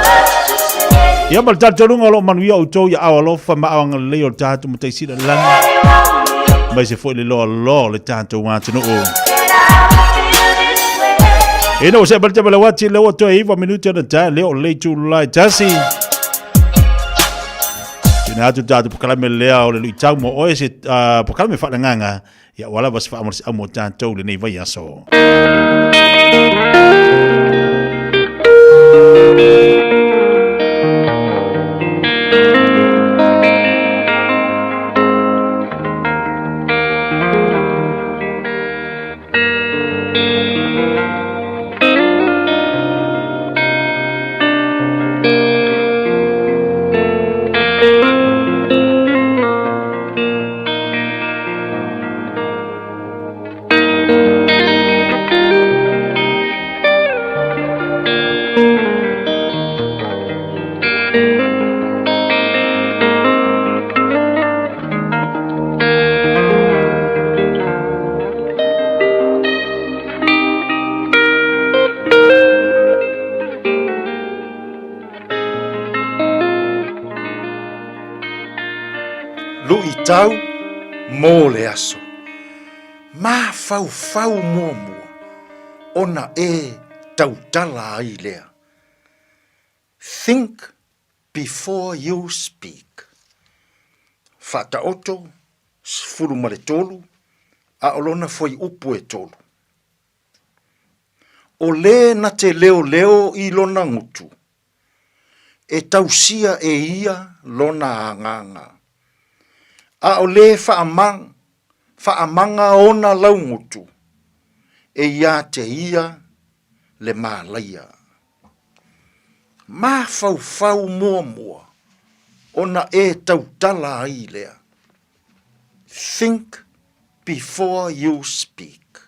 Ia ma le talitonuga o lo o manuia outou ia ao alofa ma ao agalelei o le tātou mataisila lagi. Mai se foi le loa loa o le tātou atunuu. Ina ua se bale tama le wati le ua toe iwa minute ona tae leo o le tūlai tasi. Tuna atu tātou pokalame lea o le lui tau mo oe se uh, pokalame whaananganga ia wala was whaamorisi au mo tātou le nei vai aso. Luitau mo le aso. Mafaufau muamua ona e tautala ai lea. Think before you speak. Faataoto 13 a o lona fuaiupu e tolu. O le na te leoleo i lona gutu, e tausia e ia lona agaga. A o le faamaga ona laugutu, e ia te ia le malaia. Mafaufau muamua ona e tautala ai lea. Think before you speak.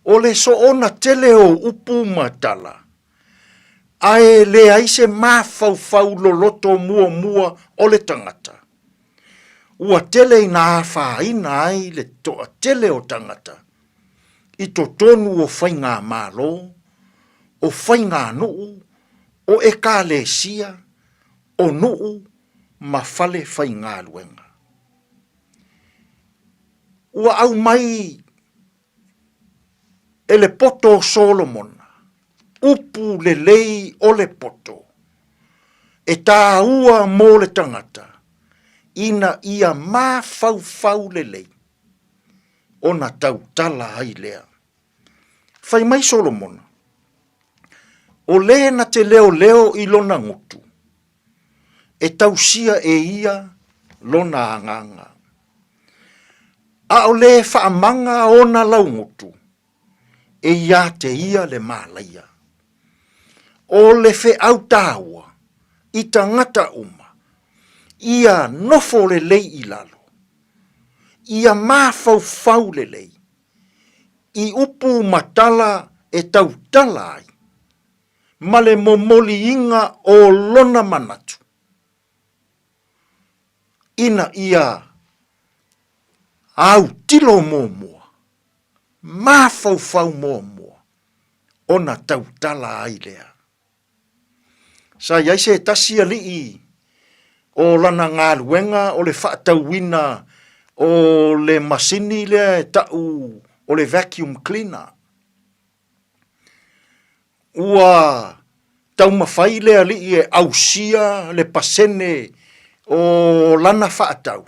O le soona tele o upu ma tala, ae leai se mafaufau loloto muamua o le tangata. Ua tele ina afaina ai le toatele o tangata i totonu o faigamalo, o faiganuu, o ekalesia, o nuu ma fale faigaluega. Ua aumai e le poto o Solomona, upu lelei o le poto, e tāua mō le tangata, ina ia mafaufau lelei, ona tautala ai lea. Fai mai Solomona, O le na te leoleo i lona gutu, e tausia e ia lona agaga. A o le faamaga ona laugutu, e ia te ia le malaia. O le feau tāua i tagata uma, ia nofo lelei i lalo, ia mafaufau lelei, i upu ma tala e tautala ai, ma le momoliina o lona manatu, ina ia autilo muamua, mafaufau muamua, ona tautala ai lea. Sa i ai se tasi alii o lana galuega o le faatauina o le masini lea e tau o le vacuum cleaner. Ua taumafai le alii e ausia le pasene o lana faatau.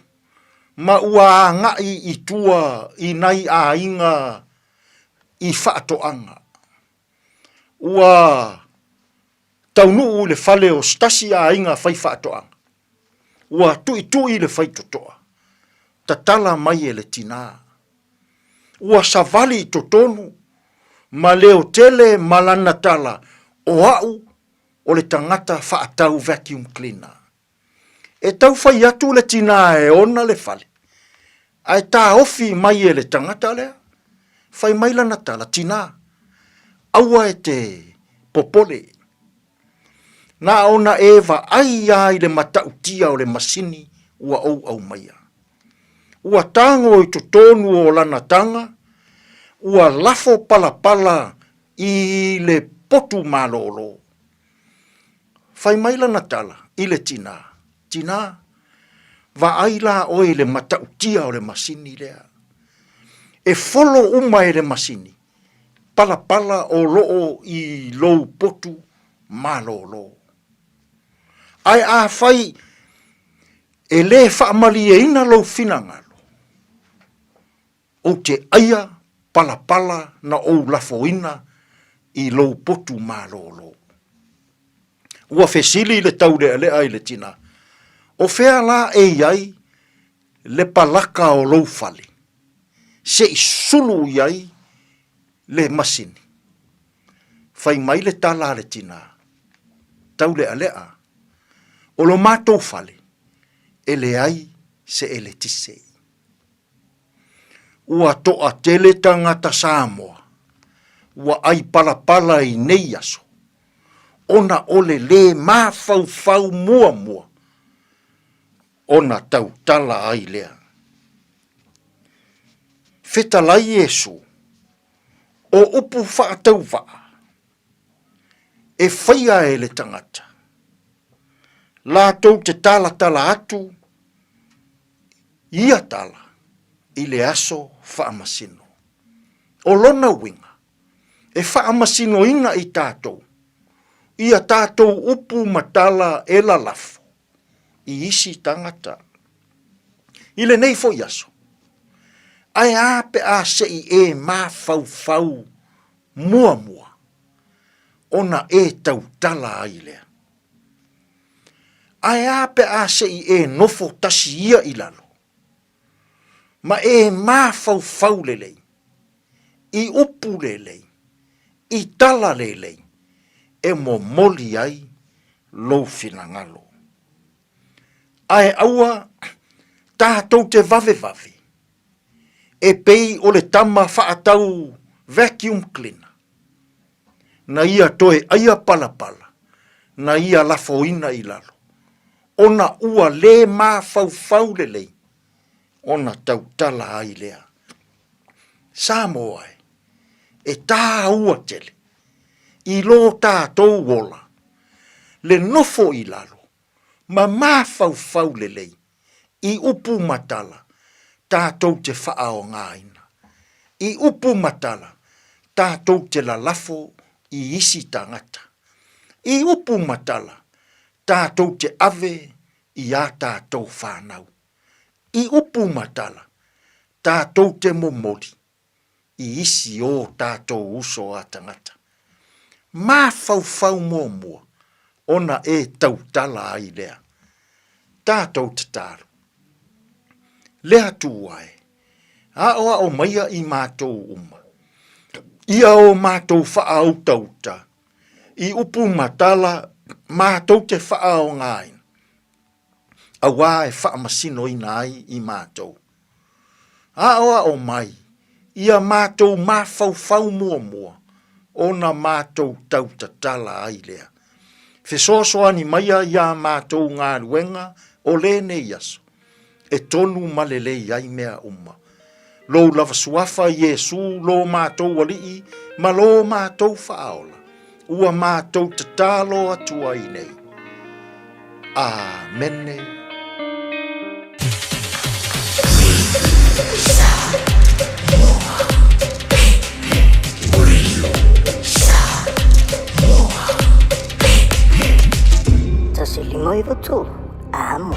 ma ua agai i tua i nai aiga i faatoaga. Ua taunuu i le fale o se tasi aiga faifaatoaga. Ua tuitui le faitotoa, tatala mai e le tinā. Ua savali i totonu ma leotele ma lana tala, O au o le tagata faatau vacuum cleaner. E tau fai atu le tinā e ona le fale, ae taofi mai e le tagata lea, fai mai lana tala, Tinā, aua e te popole. Na ona e vaai lava i le matautia o le masini ua ou aumaia. Ua tago i totonu o lana taga, ua lafo palapala i le potu malolo. Fai mai lana tala i le tinā, Tinā, vaai la oe i le matautia o le masini lea. E folo uma e le masini, palapala o loo i lou potu malolo. Ae afai e le faamalieina lou finagalo, Ou te aia palapala na ou lafoina i lou potu malolo. Ua fesili le taulealea i le tina, O fea la e i ai le palaka o lou fale, se i sulu i ai le masini? Fai mai le tala a le tina, Taulealea, o lo matou fale, e leai se eletise. Ua toatele tagata Samoa ua ʻai palapala i nei aso ona o le lē mafaufau muamua ona tautala ai lea. Fetalai Iesu, o upu faatauvaa e faia e le tagata, latou te talatala atu ia tala i le aso faamasino. O lona uiga, e faamasinoina i tatou ia tatou upu ma tala e lalafo i isi tagata. I lenei foi aso, ae a pe a se i e mafaufau muamua ona e tautala ai lea? Ae a pe a se i e nofo tasi ia i lalo, ma e mafaufau lelei, i upu lelei, i tala lelei, e momoli ai lou finagalo. Ae aua tatou te vavevave, e pei o le tama faatau vacuum cleaner, na ia toe aia palapala, na ia lafoina i lalo, ona ua lē mafaufau lelei ona tautala ai lea. Samoa e, e tāua tele i lō tātou ola le nofo i lalo ma mafaufau lelei i upu ma tala tātou te whaaogaina. I upu ma tala tātou te lalafo i isi tangata. I upu ma tala tātou te ave i ā tātou whānau. I upu ma tala tātou te momori i isi ō tātou uso a tangata. Māwhauwhau muamua ona e tautala ai lea. Tātou tatalo. Le Atua e, aʻoaʻo maia i mātou uma, ia ō mātou whaautauta i upu ma tala mātou te whaaogaina, auā e whaamasinoina ai i mātou. Aʻoaʻo mai ia mātou mafaufau muamua ona mātou tautatala ai lea. Fesoasoani maia iā mātou galuega o lenei aso, e tonu ma lelei ai mea uma. Lou lava suafa Iesū lo mātou Alii ma lo mātou Faaola, ua mātou tatalo atu ai nei. Āmene. Tasi lima iva tolu, amo.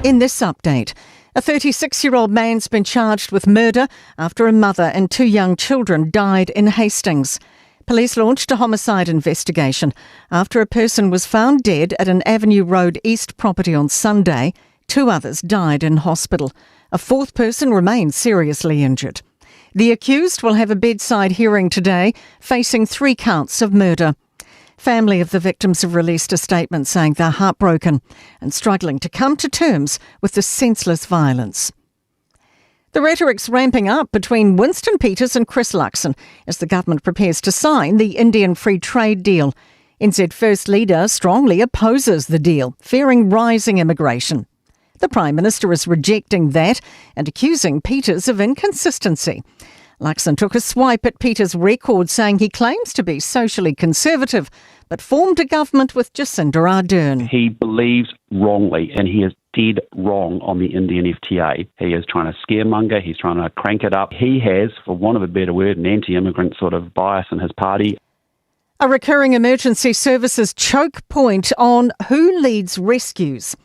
In this update, a 36 year old man's been charged with murder after a mother and two young children died in Hastings. Police launched a homicide investigation after a person was found dead at an Avenue Road East property on Sunday. Two others died in hospital. A fourth person remains seriously injured. The accused will have a bedside hearing today, facing three counts of murder. Family of the victims have released a statement saying they're heartbroken and struggling to come to terms with the senseless violence. The rhetoric's ramping up between Winston Peters and Chris Luxon as the government prepares to sign the Indian Free Trade Deal. NZ First leader strongly opposes the deal, fearing rising immigration. The Prime Minister is rejecting that and accusing Peters of inconsistency. Luxon took a swipe at Peters' record, saying he claims to be socially conservative, but formed a government with Jacinda Ardern. He believes wrongly, and he is dead wrong on the Indian FTA. He is trying to scaremonger, he's trying to crank it up. He has, for want of a better word, an anti immigrant sort of bias in his party. A recurring emergency services choke point on who leads rescues.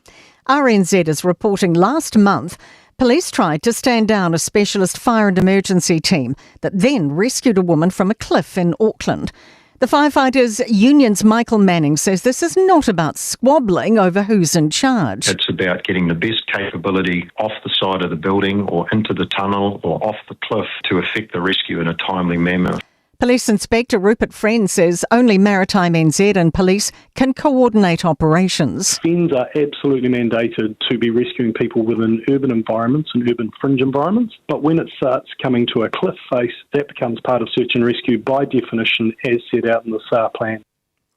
RNZ is reporting last month police tried to stand down a specialist fire and emergency team that then rescued a woman from a cliff in Auckland. The firefighters union's Michael Manning says this is not about squabbling over who's in charge. It's about getting the best capability off the side of the building or into the tunnel or off the cliff to effect the rescue in a timely manner. Police Inspector Rupert Friend says only Maritime NZ and police can coordinate operations. FENZ are absolutely mandated to be rescuing people within urban environments and urban fringe environments, but when it starts coming to a cliff face, that becomes part of search and rescue by definition as set out in the SAR plan.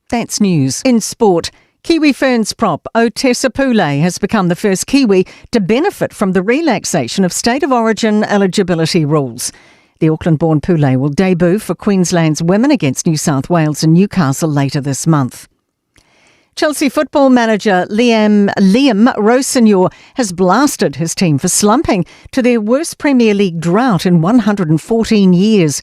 That's news. In sport, Kiwi Ferns prop Otesa Pule has become the first Kiwi to benefit from the relaxation of state of origin eligibility rules. The Auckland born Pule will debut for Queensland's women against New South Wales and Newcastle later this month. Chelsea football manager Liam, Liam Rosenior has blasted his team for slumping to their worst Premier League drought in 114 years.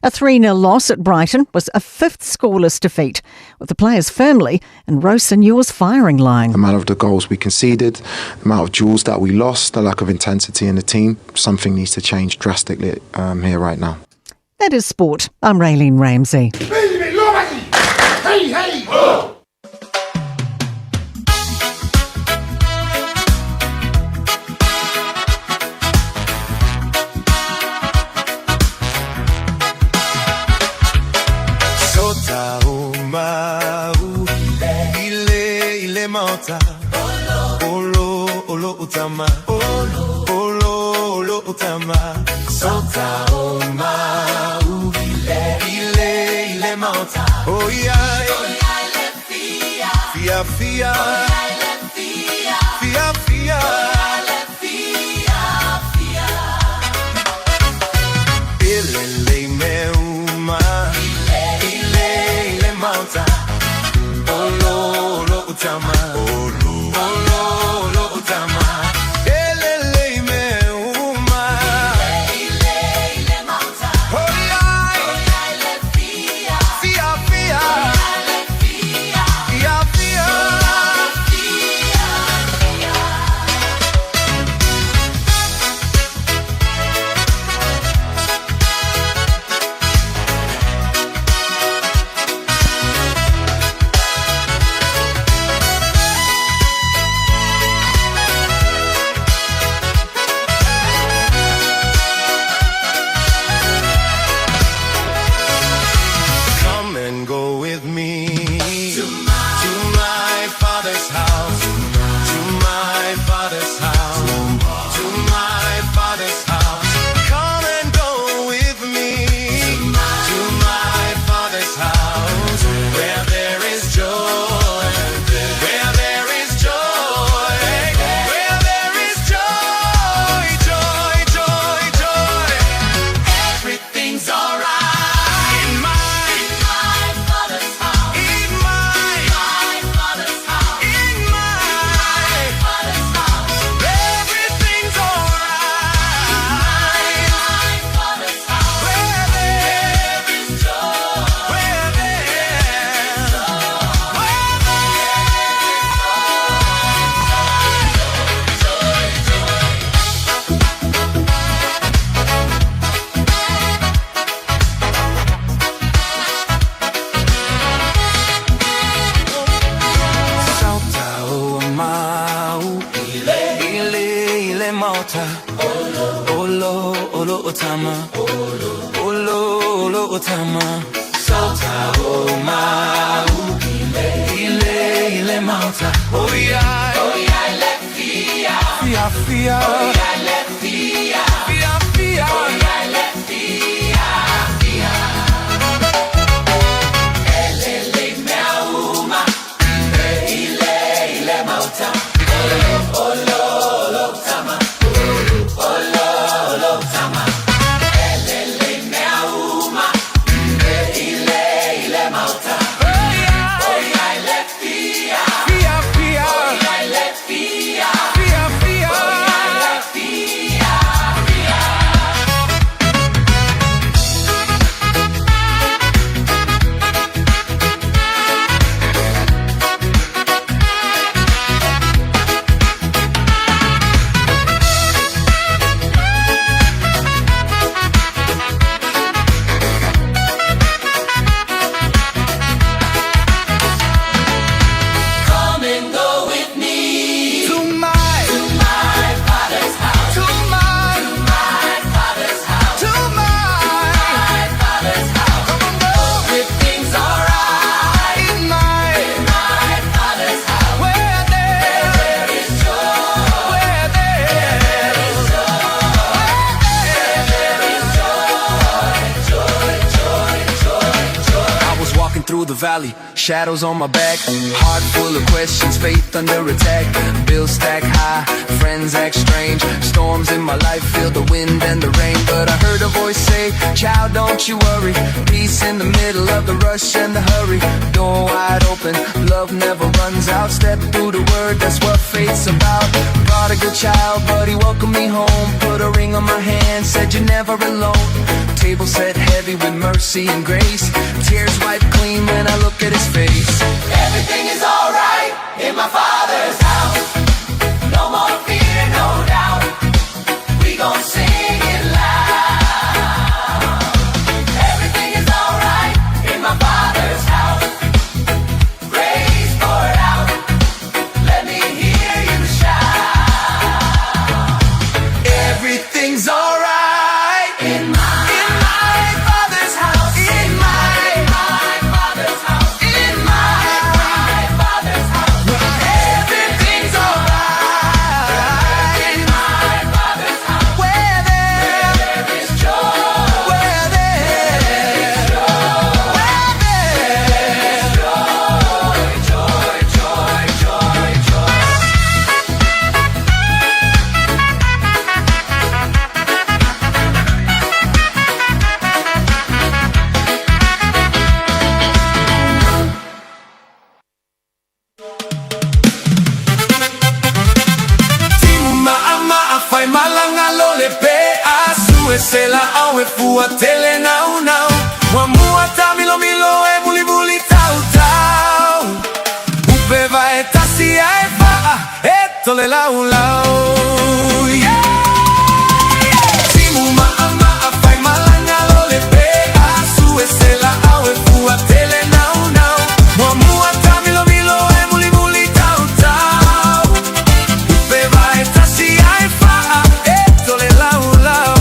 A 3 0 loss at Brighton was a fifth scoreless defeat, with the players firmly in Rosenior's firing line. The amount of the goals we conceded, the amount of duels that we lost, the lack of intensity in the team, something needs to change drastically um, here right now. That is sport. I'm Raylene Ramsey. Hey, hey, oh! Fia fia Fia fia Ile me uma Ile ile mauta Olo olo utama Olo olo olo utama Elele me uma Ile ile mauta Fia fia Fia fia mauta. Olo, olo o tama. Olo, olo o tama. Sota o mau. Ile, ile mauta. Oh yeah. Oh yeah, le fia. Fia, fia. Oh yeah, le fia. Fia, fia. Oh yeah, le fia, fia. Ele le mea uma. Ile, ile mauta. Olo, olo, olo tama. Olo, olo tama. Ele le mea uma. Ile, ile mauta. Oh yeah, le fia. Fia, fia. Oh yeah, le fia. Fia, fia. Oh yeah, le fia, fia. Come and go with me to my father's house. To my father's house. To my father's house. Come on, go. Everything's alright in my father's house. Where there is joy. Where there is joy. Where there is joy. Joy, joy, joy, joy. I was walking through the valley, shadows on my back, heart full of questions, faith under attack. Bills stack high, friends act strange, storms in my life feel the wind and the rain. But I heard a voice say, Child, don't you worry. Peace in the middle of the rush and the hurry. Door wide open, love never runs out. Step through the word, that's what faith's about. Prodigal child, but he welcomed me home. Put a ring on my hand, said you're never alone. Table set heavy with mercy and grace. Tears wiped clean when I look at his face. Everything is alright in my father's house. No more fear, no doubt. We gon' sing it loud. Everything is alright in my father's house. Grace poured out. Let me hear you shout. Everything's alright in my father's house. In my father's house. In my father's house. Everything's alright in my father's house. Where there is joy. Where there is joy. Where there is joy. Joy, joy, joy, joy. Timu ma'a fai malanga lo le pe a sue se la au e fua tele nau nau Muamua ta milo milo e muli muli tau tau Upe vai tasi ai fa'a e tole lau lau Yeah! Timu ma'a ma'a fai malanga lo le pe a sue se la au e fua tele nau nau Muamua ta milo milo e muli muli tau tau Upe vai tasi ai fa'a e tole lau lau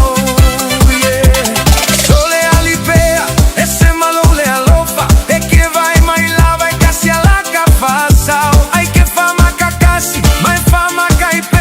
Yeah. Sole alipea e se malo le alofa e ke vai mai lava e kasi ala ka fasao ai ke fa makakasi mai fa makaipea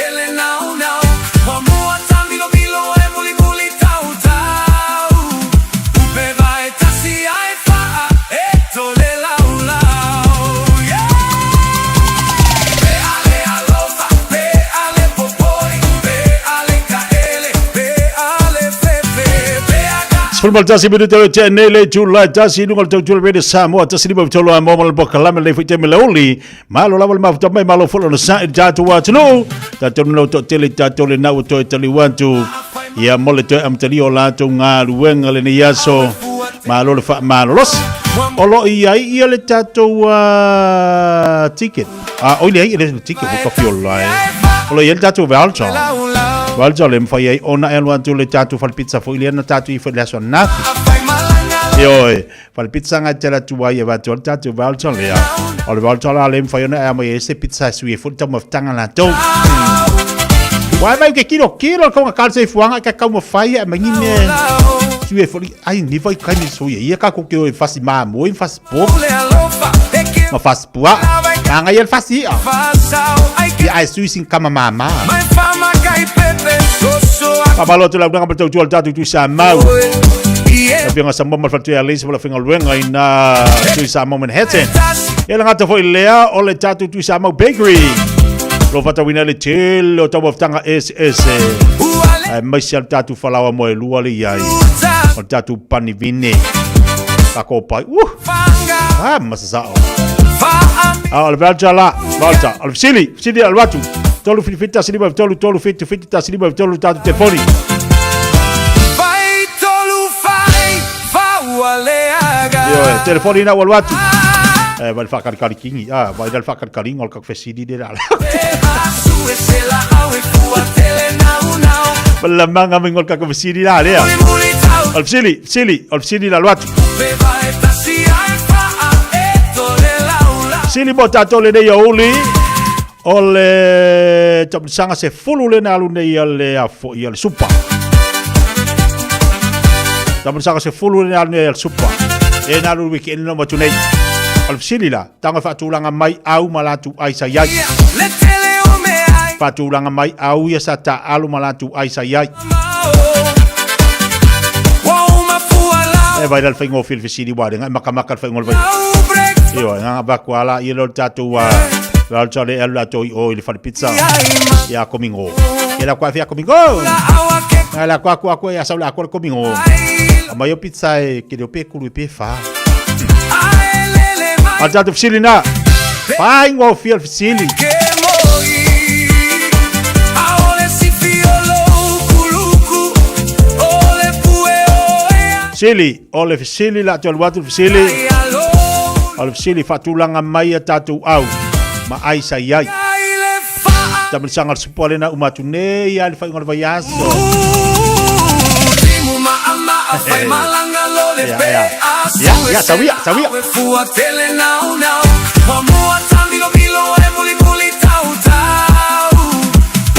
tele naunau Muamua tamilovilo e mulimuli tautau Upe vae tasi ae faa e tole laulau Yeah! Pe ale alofa, pe ale popoi, pe ale kaele, pe ale fefe, pe aga 11 minute o te nei le July tasi lunga le tautua le Samoa tasi lima tolu a mo le bokalame le fuite me le uli malo lava le mafuta mai malo folo na sa i tātou atunuu tātou no to tele tātou le nau toe tali watu ia mo le toe amtali o lātou ngā luenga le nei aso malo le wha malo los o lo i ai ia le tātou ticket a oi le ai le ticket mo ka fiola e o lo i ai le tātou voucher voucher le mwhai ai ona e alu atu le tātou whale pizza fo i le ana tātou i whale aso nafi Ioe, whale pizza ngai te ratu ai e watu o le tātou voucher lea. O le voucher la le mwhai ona e ama i e se pizza sui e fo le tau mawhtanga la tau. Wai mai ke kilo kilo ko nga kalse fuanga ka kau mawhai e mangi me. Sui e fo ai ni vai kai ni sui ia ka ko ke o e fasi ma mo e fasi po. Ma fasi pua. Nga ngai el fasi ia. Ia ai sui sin kama mama. Pamalo atu lau nga patau tu al tatu tu sa mau. La finga sa mama fatu ya leisi la finga luenga ina tu sa mau Manhattan. E la ngata foi lea o le tatu tu sa mau bakery. Lo fata wina le tele o tau waftanga SS. Ai mai si al tatu falawa mo e lua le iai. O le tatu pani vine. Ka ko pai. Ah, masa sao. Ah, o le voucher la, voucher. O le sili, sili al watu. Tolu fili fita sili ba tolu tolu fiti fiti ta sili ba tolu tatu telefoni. Vai tolu fai faualeaga Io, telefoni na wal watu. Eh, vai fa kari kingi. Ah, vai dal fa kari ngol ka fesili de la. Sue se la au e fua tele naunau Bella manga mingol ka fesili la lea. Al sili, sili, al sili la watu. Pe vae tasi ae faa e tole laulau Sili mo tatou le nei uli. O le tamasanga se fulu le na alu nei a le afo i a le supa. Tamasanga se fulu le na alu nei a le supa. E na alu wiki eno matu nei. O le sili la, tanga whaatulanga mai au malatu ai sa iai. Le tele o me ai Whaatulanga mai au ia sa ta alu malatu ai sa iai. Wa uma fua lau E vai dal whaingo fil fisili ware, ngai makamaka le whaingo le vai. Io, ngā baku ala, ia lo tātou a... La le tale alu latou i o i le fale pizza. Ia komingo. Ia la kwa fia komingo. Ngai la kwa kwa kwa ia sau la kwa le komingo. A mai o pizza e ke leo pe kulu e pe wha. A tātou fisili nā. Whaingo fia le fisili. Ke moi Aole si fiolo kuluku Ole pue o ea Sili, o le fisili la te alu atu le fisili. O le fisili whaatulanga mai a tātou au. Ma ai sa iai. Tamilisanga le supo alena umatu nei a le whaingo le vai aso. Timu maama fai malanga lo le Ya, pe ya. a Ya, sue ya, se sawia, la sawia. au e fua tele naunau Muamua tamilomilo e mulimuli tautau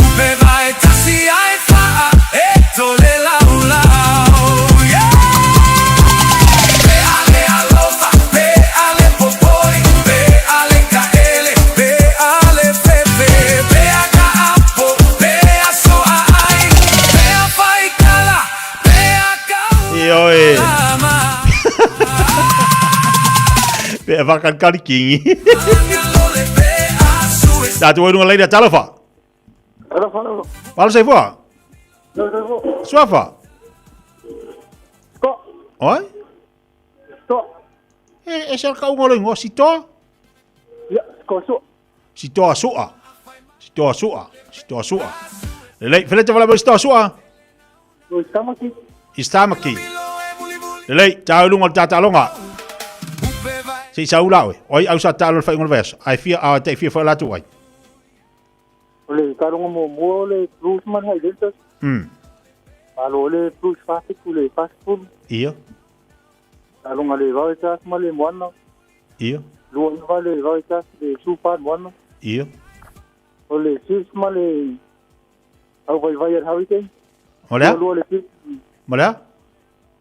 Upe vae tasi ae faa e tole laulau Yeah! Pe ale alofa, pe ale popoi, pe ale kaele, pe ale fefe, pe a apo, pe a soa ai, pe a whaikala, pe a kau Io e. Pe a whakankari kingi. Tātou e runga leira talofa. Walo sei fua? Suafa? Oi? E, e se ka unga loingo, si toa? Si toa sua. Si toa sua. Si toa sua. Lelei, felete wala mo si toa sua? I stamaki. Lelei, tāu lunga le tātalonga. Se i sau lau e. Oi, au sa tālo le whaingo le veaso. Ai fia, a te fia wha latu ai. O le taaloga muamua o le Blues ma le Highlanders. Malo o le Blues fasitu le fasifulu. Ia, Taaloga le vao e tasi ma le moana. ia, Lua iva le vao e tasi le sufa le moana. ia. O le Chiefs ma le au vaivai a le Hurricane. O lea? Lua le Chiefs. Ma lea?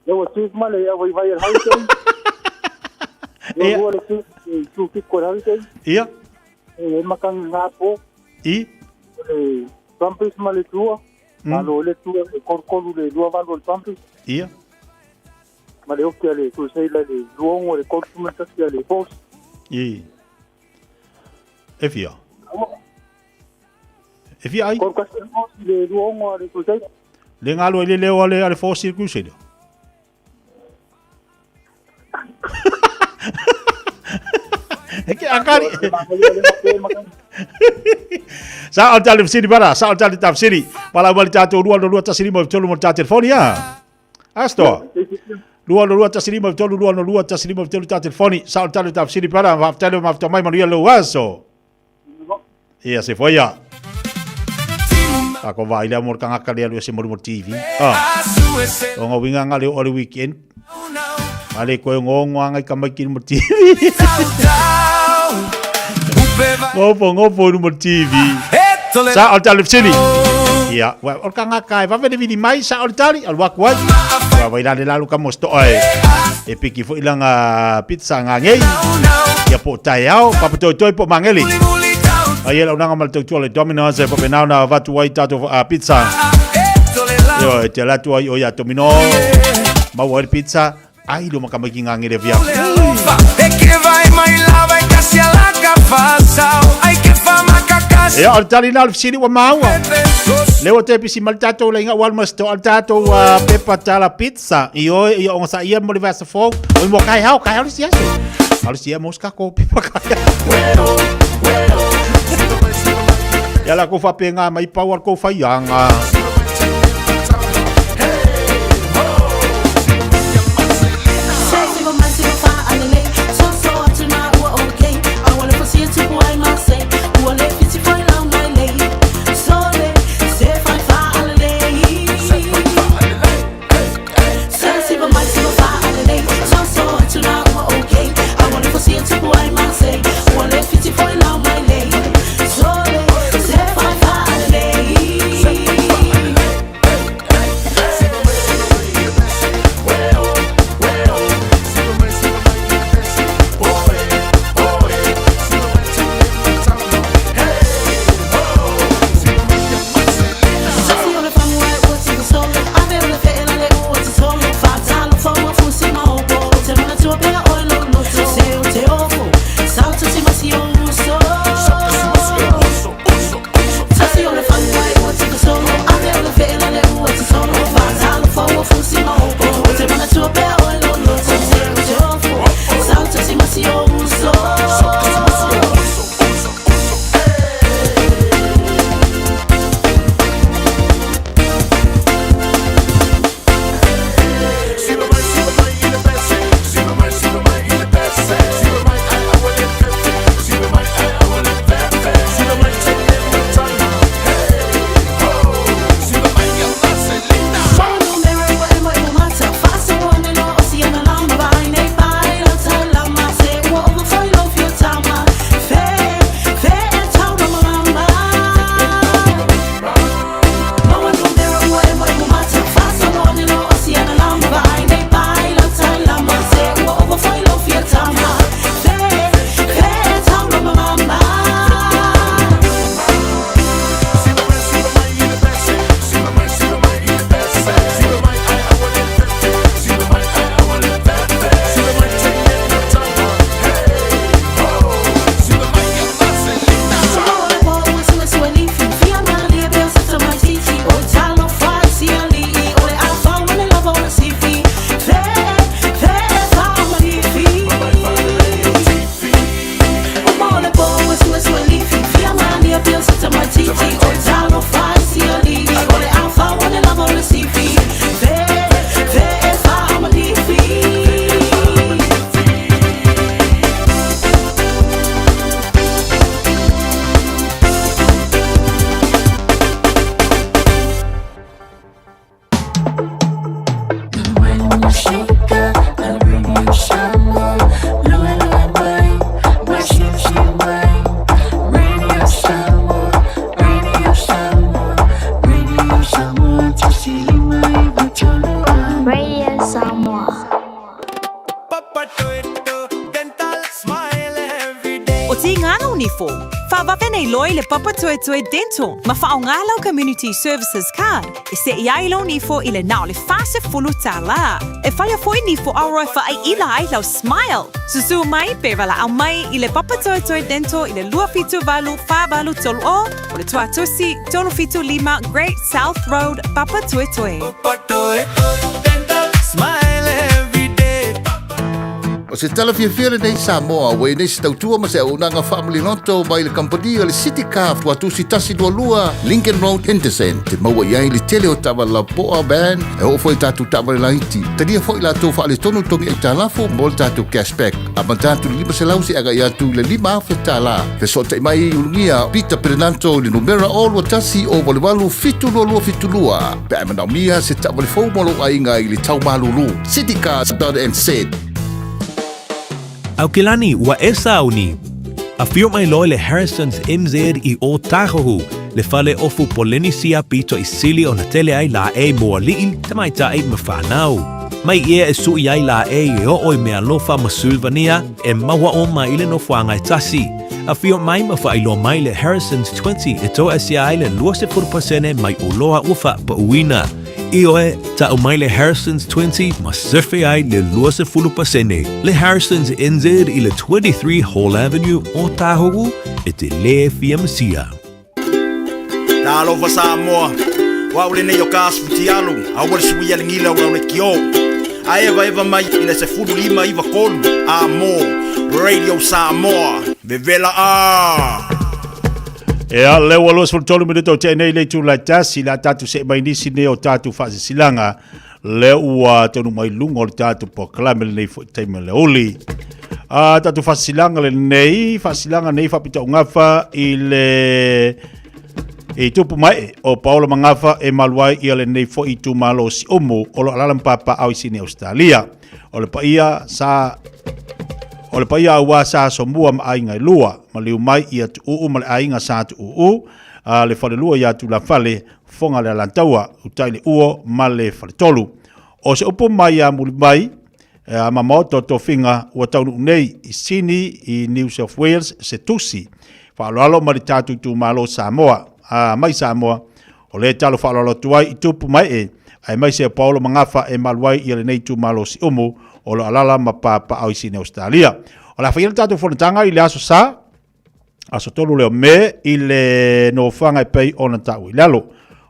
Lua Chiefs ma le au vaivai a le Hurricane. Lua lua le Chiefs le sufiku a le Hurricane. Ia, E makangi ngā po. i. O le Brumbies ma le Drua. Malo le Drua e 33 i le 28 a le Brumbies. Ia. Ma le oki a le Crusader i le 26 i le 31 a le Force. I. E fia? E fia ai? 31 le Force i le 26 a le Crusader. Le galo ai le leo a le, a le Force i le Crusader. E ke akari. Sa o tali sini bara, sa o tali taf sini. Pala wali tatou 2 2 1 5 3 mo ta telefoni ya. Asto. 2 2 1 5 3 2 2 1 5 3 ta telefoni. Sa o tali taf sini bara, ma tali ma mai manuia lo aso. Ia se foi ia. A ko vai lea mo le kangaka lea lua se mo TV. Ah. O ngā winga ngā leo o le weekend. A le koe ngongo anga i ka mai mo TV. Ngopo ngopo mo TV. Sa o tali sini. Ia, wa o kangaka e vave le vili mai sa o tali al waku ai. Wa vai la le lalu ka mo sto ai. E piki fo ilanga pizza ngā ngei. Ia po tai ao, papa toi toi po mangeli. Ai ela unanga mal tautua le Domino's e po penau na vatu ai tato a pizza. Io e te latu ai o ia Domino. Mau ai pizza. Ai lo makamaki ngā ngere via. Ia, o le tali na o le fesili ua maua. Le ua te pisi ma le tatou le inga ua alma sto al tatou pepa tala pizza. I o i o sa ia mo le vasa fo. O mo kai hao, kai hao le siaso. Hao le sia mo ska ko pepa kai. Ia la ko whapenga mai pau ar ko whaianga. O Tīngana o Nifo, Faavave nei loa i le Papatoetoe Dental ma faaaoga lau Community Services Card e seʻi ai lou nifo i le na o le $40. E faia foi nifo auro e faaiʻila ai lau smile. Susū mai pe valaau mai i le Papatoetoe Dental i le 278 483 o le Tuatusi 375 Great South Road, Papatoetoe. Smile every day. O se tala fiafia lenei Samoa ua i nei se tautua ma se auaunaga faamaliloto mai le kamupani a le City Car Tuatusi 122 Lincoln Road Henderson te maua i ai le tele o taavale lapoa van e oo foi i tatou taavale laiti. Talia foi latou faaletonu togi aitalafu mo le tatou cashback amata atu i le 500 seia agai atu i le $5,000. Fesootai mai i Ulugia Peter Perenanto i le numera 021 088 7272 pe a e manaomia se taavale fou mo lou aiga i le tau malulu. Citycars.nz. Aukilani, ua e sauni. Afio mai loa le Harrison's NZ i Ōtāhuhu, le fale ofu Polenisia pito i sili ona tele ai laʻei mo aliʻi, tamaitai ma whānau. Mai ia e suʻi ai laʻei e oo i mealofa ma Sulvania e maua oma i le nofoaga e tasi. Afio mai ma faailoa mai le Harrison's 20 e toasia ai le 20% mai oloa ua faapauina. Ioe, tau mai le Harrison's 20 ma sefe ai le 20%. Le Harrison's NZ i le 23 Hall Avenue, Ōtāhuhu, e te lē fia masia. Talofa Samoa, o au lenei o ka Futialu, aua le suia le gila o lau lekiō. A evaeva mai i le 15 93 a mo Radio Samoa, vevela a! Ia, lea ua 23 minuta o tea nei le itula e tasi, le a tatou see mai nisi nei o tatou faasilasilaga, lea ua taunuu mai luga o le tatou polokalame lenei foi taimi o le aoauli. A tatou faasilasilaga lenei, faasilasilaga nei faapitoaugafa i le i tupu mai o Paolo Magafa e malu ai ia lenei foi itumalo o Siumu o lo o alaala ma papaaao i Sydney Ausetalia. O le paia sa o le paia aua sa somua ma aiga e lua, maliu mai ia Tuuu ma le aiga sa Tuuu, a le falelua ia Tulafale, Foga le Alataua, utai le Uo ma le Faletolu. O se upu mai ia Mulimai, a mamao totofiga ua taunuu nei i Sydney i New South Wales se tusi faaaloalo ma le tatou itumalo Samoa, a mai Samoa, o lea e talo faaaloalo atu ai i tupu mae aemaise o Paolo Magafa e malu ai ia lenei itumalo Siumu o lo alala ma papaaao i Sydney Ausetalia. O le a faia le tatou fonotaga i le aso Sa, aso 3 lea o Me i le nofoaga e pei ona taua i lalo.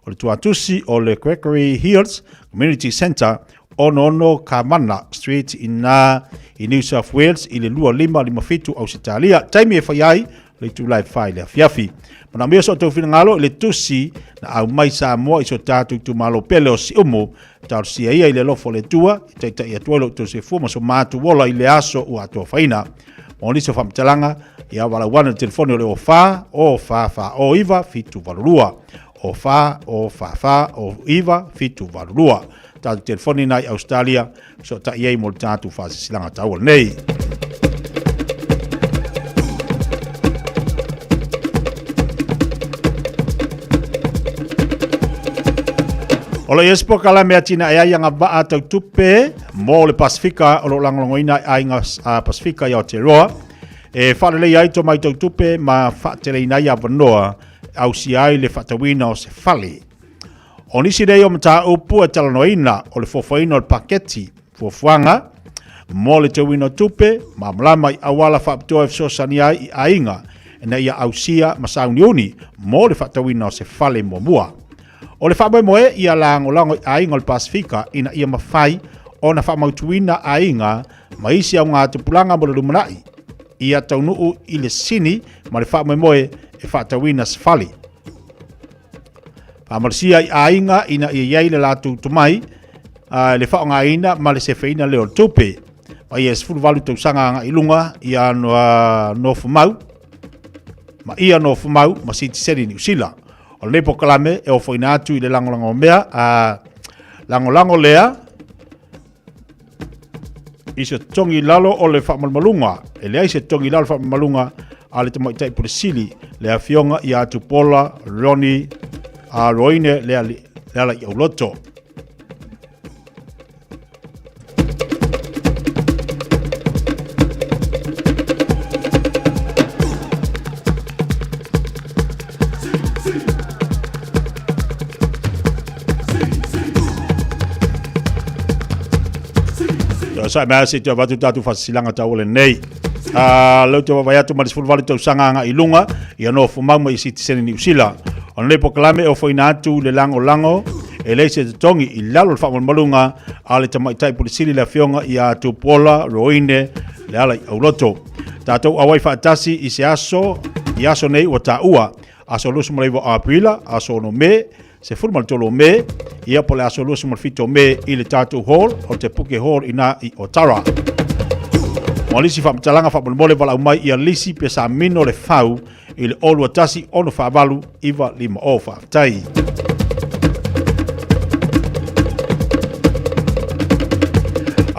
O le tuatusi o le Gregory Hills Community Centre, 66 Kamana Street i na i New South Wales i le 2557 Ausetalia. Taimi e fai ai le itula e 4 i le afiafi. Manaomia so outou finagalo i le tusi na aumai Samoa i so tatou itumalo pele o Siumu, talosia ia i le alofa o le Atua e taitai atu ai lo outou soifua ma so matou ola i le aso ua atoafaina. Mo nisi o faamatalaga, ia valaau ane i le telefoni o le 04 04 4 09 782. 04 04 4 09 782. Tatou telefoni na i Australia, fesootai ai mo le tatou faasilasilaga taua lenei. O lo o i ai se polokalame e atinae ai agavaa tau tupe mo le Pasifika o lo o lagolagoina e Aiga Pasifika i Aotearoa e faaleleia ai tomai tau tupe ma faateleina ai avanoa e ausia ai le faatauina o se fale. O nisi nei o mataupu e talanoaina o le foafoaina o le paketi fuafuaga mo le teuina o tupe malamalama i auala faapitoa e fesoasoani ai i aiga ina ia ausia ma sauniuni mo le faatauina o se fale muamua. O le faamoemoe ia lagolago i aiga o le Pasifika ina ia mafai ona faamautuina aiga ma isi augatupulaga mo le lumanai ia taunuu i le sini ma le faamoemoe e faatauina se fale. Faamalosia i aiga ina ia i ai le latou tomai le faaaogaina ma le sefeina lea o le tupe. Ma ia 18 tausaga agai i luga ia nofomau ma ia nofomau ma sitiseni Niu Sila. O lenei polokalame e ofoina atu i le lagolago mea a lagolago lea i se togi i lalo o le faamalumaluga e leai se togi i lalo faamalumaluga a le tamaitai pule sili le afioga ia Tupola Ronnie a Roine le ala i Auloto. Onosai mai se i toe avatu tatou faasilasilaga taua lenei. A leu te vaavaai atu ma le 18 tausaga agai i luga, ia nofomau mai i sitiseni Niu Sila. O lenei polokalame e ofoina atu le lagolago e leai se totogi i lalo o le faamalumaluga a le Tamaitai Pule Sili le Afioga ia Tupuola Roine Lealaiauloto. Tatou auai faatasi i se aso i aso nei ua taua, aso 29 o Aperila, aso 6 Me, 13 o Me, ia po o le aso 27 o Me i le tatou hall o te Puke Hall ina i Otara. Mo nisi faamatalaga faamolemole valaau mai ia Lisi Pesamino le Fau i le 021 648 950. Faafetai.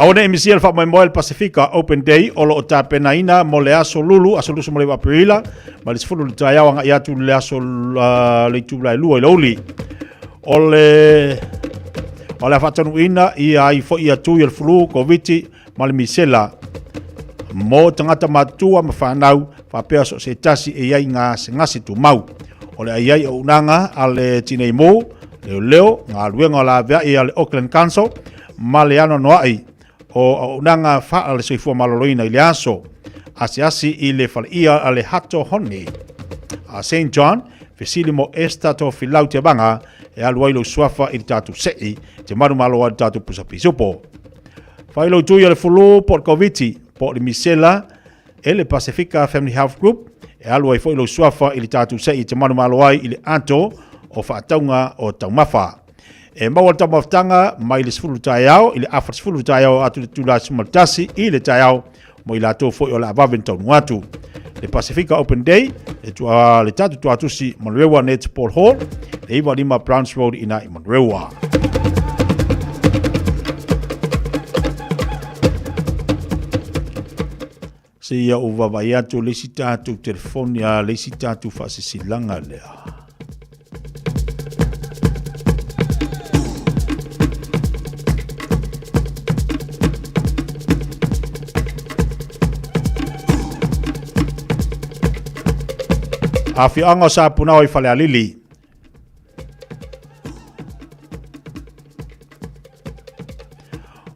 Aua ne i misia le faamoemoe le Pasifika Open Day o lo o tapenaina mo le aso Lulu, aso 29 Aperila, mai le 10 i le taeao agai atu i le aso le itula e 2 i le aoauli. O le o le a faataunuuina ia ai foi ia tui o le flu, Koviti ma le misela mo tagata matutua ma fanau faapea so o se tasi e i ai gasegase tumau. O le a i ai auaunaga a le Tinei Mu, Leoleo, galuega o laveai a le Auckland Council ma le anoanoai o auaunaga faa le soifua maloloina i le aso asiasi i le faleia a le Hato Hone a St. John, fesili mo Esther Tofilau Tevaga e alu ai lou suafa i le tatou sei te manumalo ai le tatou pusa pisupo. Fai lou tui o le fulu po o le Koviti po o le misela e le Pasifika Family Health Group e alu ai foi lou suafa i le tatou sei te manumalo ai i le ato o faatauga o taumafa. E maua le taumafataga mai le 10 taeao i le afa 10 taeao atu le itula 11 i le taeao mo i latou foi o le a vave ona taunuu atu. Le Pasifika Open Day, le, tua, le tatou tuatusi Manurewa Netball Hall, le 95 Browns Road ina i Manurewa. Se ia ou vaavaai atu le isi tatou telefoni, a le isi tatou faasisilaga lea. Afioaga o Sapunao i Falealili.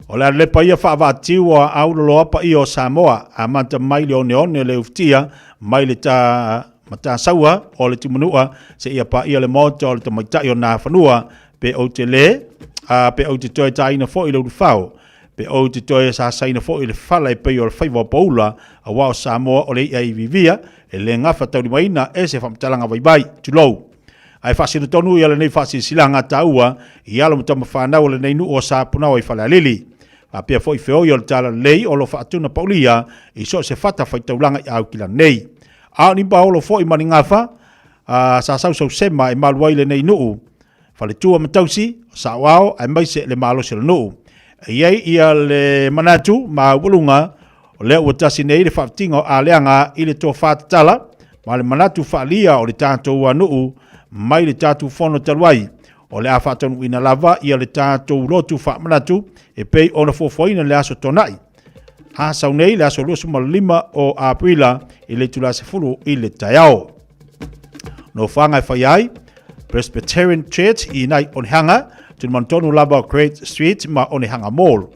O le alepa ia faavaatiu a auloloa paia o Samoa, amata mai le oneone le ufitia, mai le ta matasaua o le timunu'a seia paia le maota o le tamaitai o Nafanua, pe ou te le, a pe ou te toe taina foi le ulufao, pe ou te toe sasaina foi le fala e pei o le faiva o Paula, aua o Samoa o le i'a iviivia, e le gafataulimaina e se faamatalaga vaivai, tulou. Ae faasino tonu ia lenei faasilasilaga taua i alo ma tama fanau o lenei nuu o Sapunaoa i Falealili. Faapea foi feoi o le talalelei o lo faatuna paulia i so o se fata faitaulaga i Aukila nei. A o ni paolo foi ma ni gafa, a sa sausau sema e malu ai lenei nuu, faletua ma tausi, saoao aemaise le malosi o le nuu. E i ai ia le manatu maualuga o lea ua tasi nei le faafitiga o aleaga i le tofa tatala ma le manatu faaalia o le tatou nuu mai le tatou fono talu ai. O le a faataunuuina lava ia le tatou lotu faamanatu e pei ona fuafuaina le aso Toonai. A sau nei le aso 25 o Aperila i le itula 10 i le taeao. Nofoaga e fai ai Presbyterian Church i nai Onehanga, tulimanutonu lava o Great Street ma Onehanga Mall.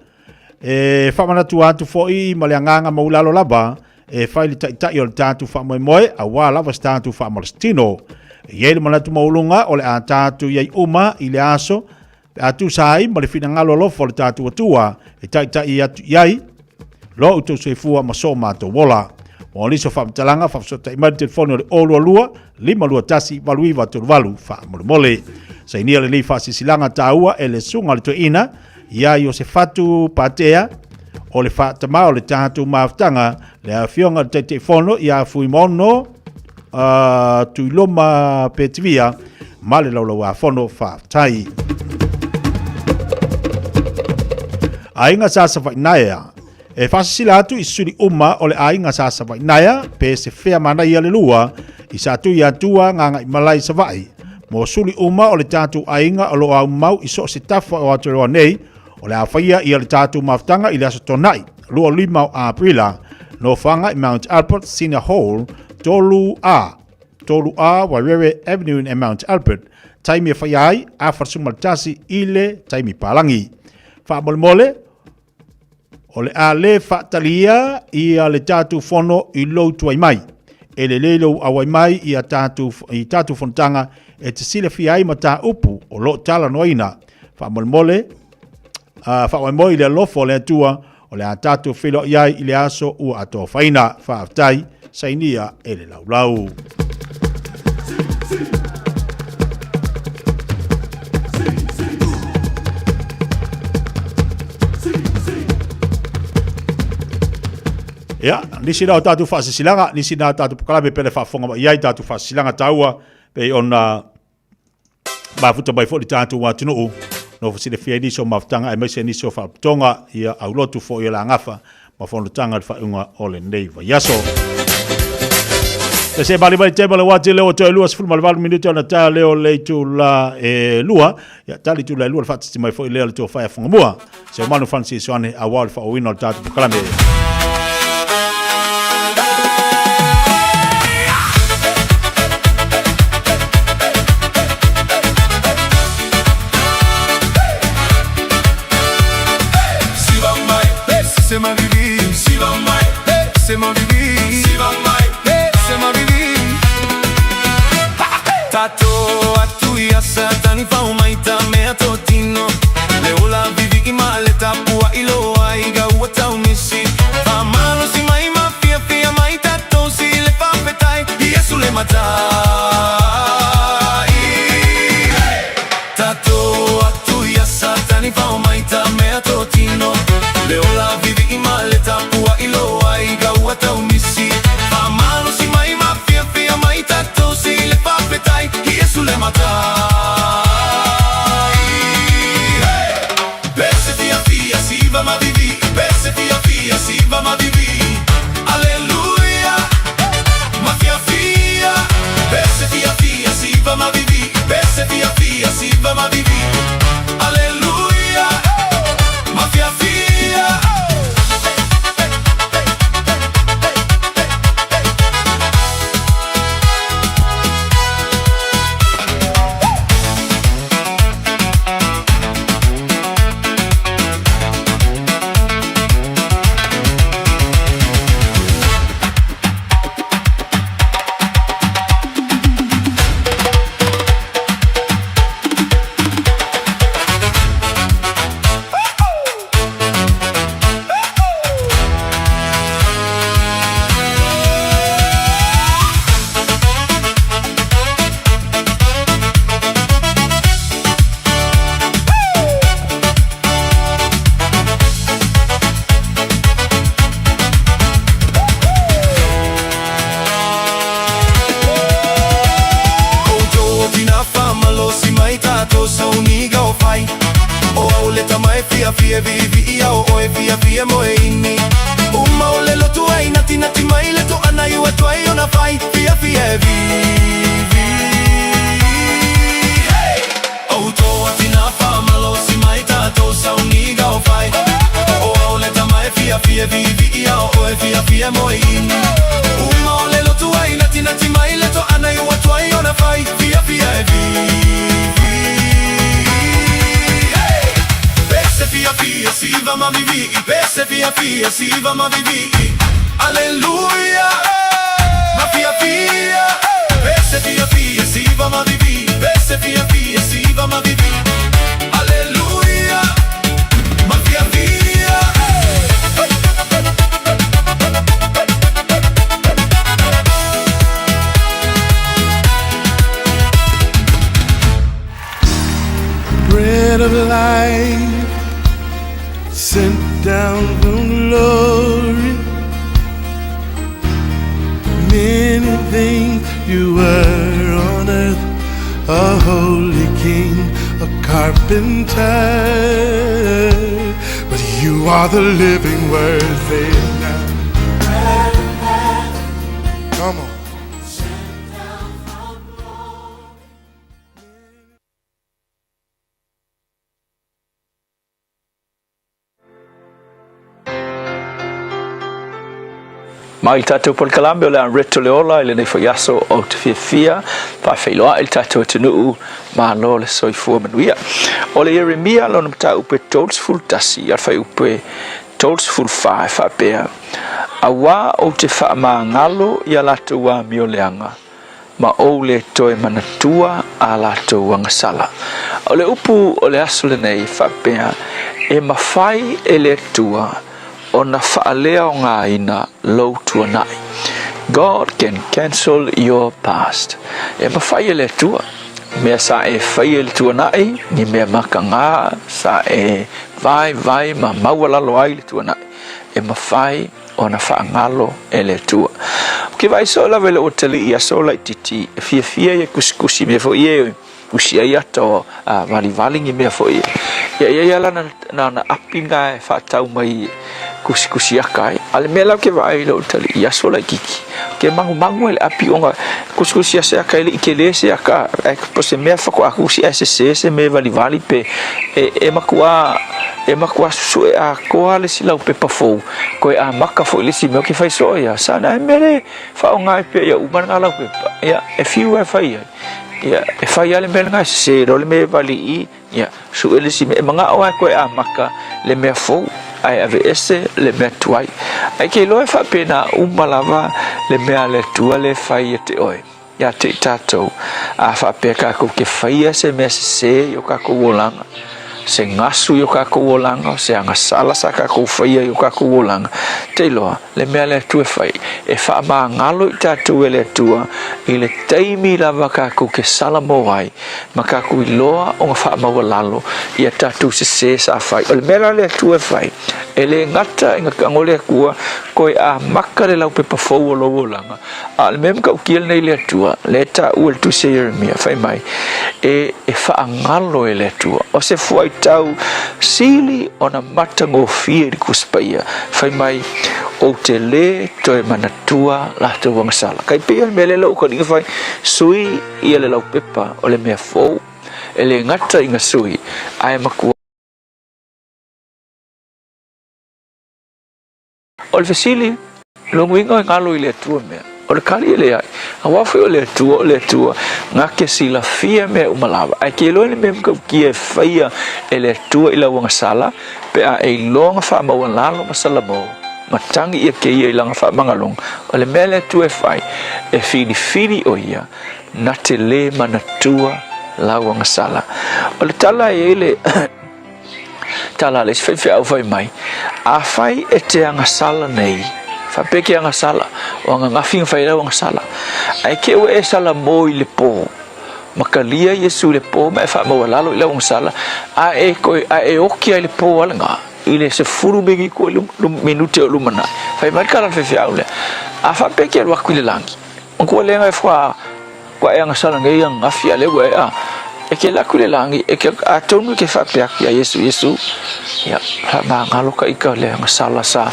E faamanatu atu foi ma le agaga maulalo lava e fai le taitai o le tatou faamoemoe aua lava se tatou faamalositino. E i ai le manatu maualuga o le a tatou i ai uma i le aso pe a tusa ai ma le finagalo alofa o le tatou Atua e taitai atu i ai lo outou soifua ma so matou ola. Mo nisi o faamatalaga, faafesootai mai le telefoni o le 022 521 8938 faamolemole. Sainia lenei faasilasilaga taua e le Susuga i le Toeaina ia Iosefatu Patea o le faatama o le tatou mafutaga, le afioga i le Taitaifono ia Fuimaono Tuiloma Petivia ma le Laulauafono. Faafetai. Aiga sa Savainaea. E faasisila atu i suli uma o le aiga sa Savainaea pe se fea manaia le lua i sa tui atua Gagaimalae i Savaii. Mo suli uma o le tatou aiga o lo o aumau i so o se tafa o Aotearoa nei, o le a faia ia le tatou mafutaga i le aso Toonai, 25 o Aperila, nofoaga i Mount Albert Senior Hall, 3A, 3A Wairere Avenue in Mount Albert, taimi e faia ai, 41 i le taimi palagi. Faamolemole, O le a lē faatalia ia le tatou fono i lou tuai mai. E lelei lou auai mai i a tatou, i tatou fonotaga e te silafia ai mataupu o lo o talanoaina. Faamolemole, faamoemoe i le alofa o le Atua, o le a tatou feiloai ai i le aso ua atoafaina. Faafetai, sainia e le laulau. Ia, nisi na o tatou faasisilaga, nisi na o tatou pokalame pele faafofoga mai ai tatou faasisilaga taua, pei ona mafuta mai foi le tatou atunuu, nofo silafia ai nisi o mafutaga aemaise nisi o faalapotopotoga, ia aulotu foi o le agafa ma fonotaga i le faaiuga o lenei vaiaso. Se se mali mai tema le wati leo toe 28 minute ona ta leo le itula e lua. Ia tali itula e lua le whaatiti mai foi lea le tua whaea whangamua. Se o manu Francis Ioane a wao le whaoina o le tātou pokalame. Bread of life sent down from glory. Many things you were on earth, a holy king, a carpenter. But you are the living word, say it now. Come on. Mai le tatou polokalame o le Anreto le Ola i lenei foi aso ou te fiafia faafeiloai le tatou atunuu malo le soifua manuia. O le Ieremia lona mataupu e 31 a le fuaiupu e 34 e faapea, Auā ou te faamagalo i a latou amio leaga, ma ou le toe manatua a latou agasala. O le upu o le aso lenei e faapea, E mafai e le Atua ona faaleaogaina lou tuanai. God can cancel your past. E mafai e le Atua mea sa e faia i le tuanai, ni mea makaga sa e vaivai ma maualalo ai le tuanai, e mafai ona faagalo e le Atua. Ou te vaai soo lava i lou atalii i aso laitiiti, e fiafia ia kusikusi mea foi ia e usi ai ata o valivali ni mea foi ia. Ia ia lana na api na e faatau mai kusikusi aka ai. A le mea la ou te vaai i lou atalii i aso laitiiti, ke magumagu ai le api ona kusikusi ase aka e le i tele se aka, ae po se mea faatoa kusi ae sese se mea e valivali pe e, e matua e matua susue atoa le isi laupepa fou koe amata foi le isi mea ke fai soo ia sana e mea le faaaoga ai pea ia uma lena laupepa ia e fiu e fai ai ia e fai lava le mea lena e sese loa le mea e vali i Ia, sue le isi mea, e manao lava e koe amata le mea fou, ae aveese le mea tuai. Ae ke iloa e faapena uma lava le mea a le Atua lea e fai ia te oe, ia te i tatou, a faapea tatou te faia se mea sese i o tatou olaga, se gasu i o tatou olaga, o se agasala sa tatou faia i o tatou olaga, te iloa, le mea a le Atua e fai, e faamagalo i tatou e le Atua i le taimi lava tatou te salamo ai ma tatou iloa ona faamaualalo ia tatou sesē sa fai. O le mea la a le Atua e fai, e le gata ina tago le Atua toe amata le laupepa fou o lou olaga, a o le mea matautia lenei le Atua, lea e taua i le tusi a Ieremia, fai mai, e, e faagalo e le Atua. O se fuaitau sili ona matagofie i le Tusi Paia, fai mai, Ou te lē toe manatua latou agasala. Kai pei o le mea lea lou taliga fai, sui ia le laupepa o le mea fou, e le gata ina sui, ae matua. O le fesili, lona uiga e galo i le Atua mea? O le tali e leai. Aua foi o le Atua, o le Atua na te silafia mea uma lava. Ae te iloa i le mea matautia e faia e le Atua i lau agasala, pe a e iloa na faamaualalo ma Salamo, ma tagi ia te ia i lana faamagaloga, o le mea le Atua e fai, e filifili o ia na te lē manatua lau agasala. O le tala e i ai le Tala a le isi faifeau fai mai, Afai e te agasala nei, faapea ke agasala, o ananafi na fai lau agasala, ae ke ua e sala mo i le pō, ma kalia Iesu i le pō ma e faamaualalo i lau agasala, a e koe, a e oki ai le pō a lena, i le 10 minute o minute o lumanai. Fai mai le tala a le faifeau lea, a faapea ke alu atu i le lagi, matua lea e fua Ua e agasala nei ananafi a lea ua e a e ke alu atu i le lagi e ke atonu e ke faapea atu ia Iesu, Iesu, ia faamagalo ka ika le agasala sa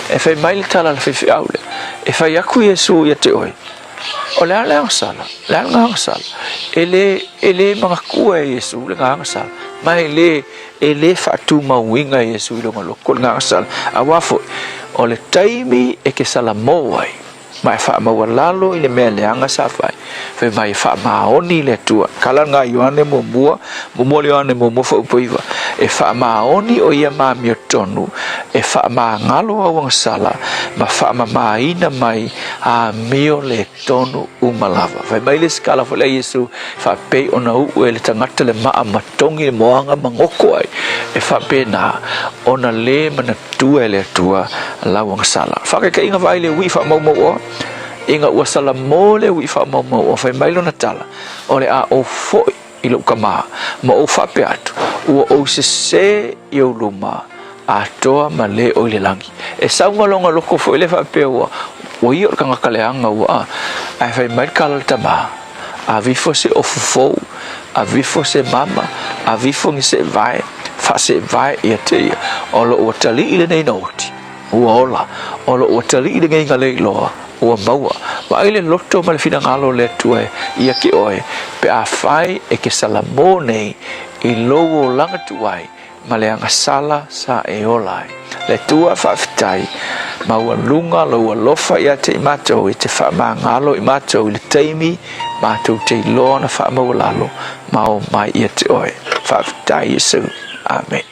e fai mai le tala a le faifeau lea, e fai atu Iesu ia te oe, o le a le agasala, le a lena agasala, e le, e le manatua e Iesu lena agasala, ma e le, e le faatumauina e Iesu i lona loto lena agasala, aua foi, o le taimi e ke salamo ai, Ma e faamaualalo i le mea leaga sa fai, fai mai e faamaoni i le Atua. Kala lena Ioane muamua, muamua le Ioane muamua faaupaiva, e faamaoni o ia ma amiotonu, e faamagalo au agasala, ma faamamaina mai a amio le tonu uma lava. Fai mai le isi kala foi lea Iesu, faapei ona uu e le tagata le maa ma togi le moaga ma goko ai, e faapena ona le manatua e le Atua lau agasala. Faakaikaiga vaai le uii faamaumauoa, ina ua salamo le uii faamaumauoa, fai mai lona tala, o le a ou foi i lou kamā, ma ou faapea atu, ua ou sesē i ou luma, atoa ma le o i le lagi. E sau ma lona loko foi lea faapea ua, ua ia o le tagata leaga ua a, ae fai mai le tala a le tamā, Avifo se ofu fou, avifo se mama, avifo ni seevae, faaseevae ia te ia, o lou atalii lenei na oti, ua ola, o lou atalii lenei na le iloa, ua maua. Vaai le loto ma le finagalo o le Atua ia te oe, pe afai e te salamo nei i lou olaga tuai, ma le agasala sa e ola ai. Le Atua faafetai, maualuga lou alofa ia te i matou e te faamagalo i matou i le taimi matou te iloa na faamaualalo ma o mai ia te oe. Faafetai Iesu. Amene.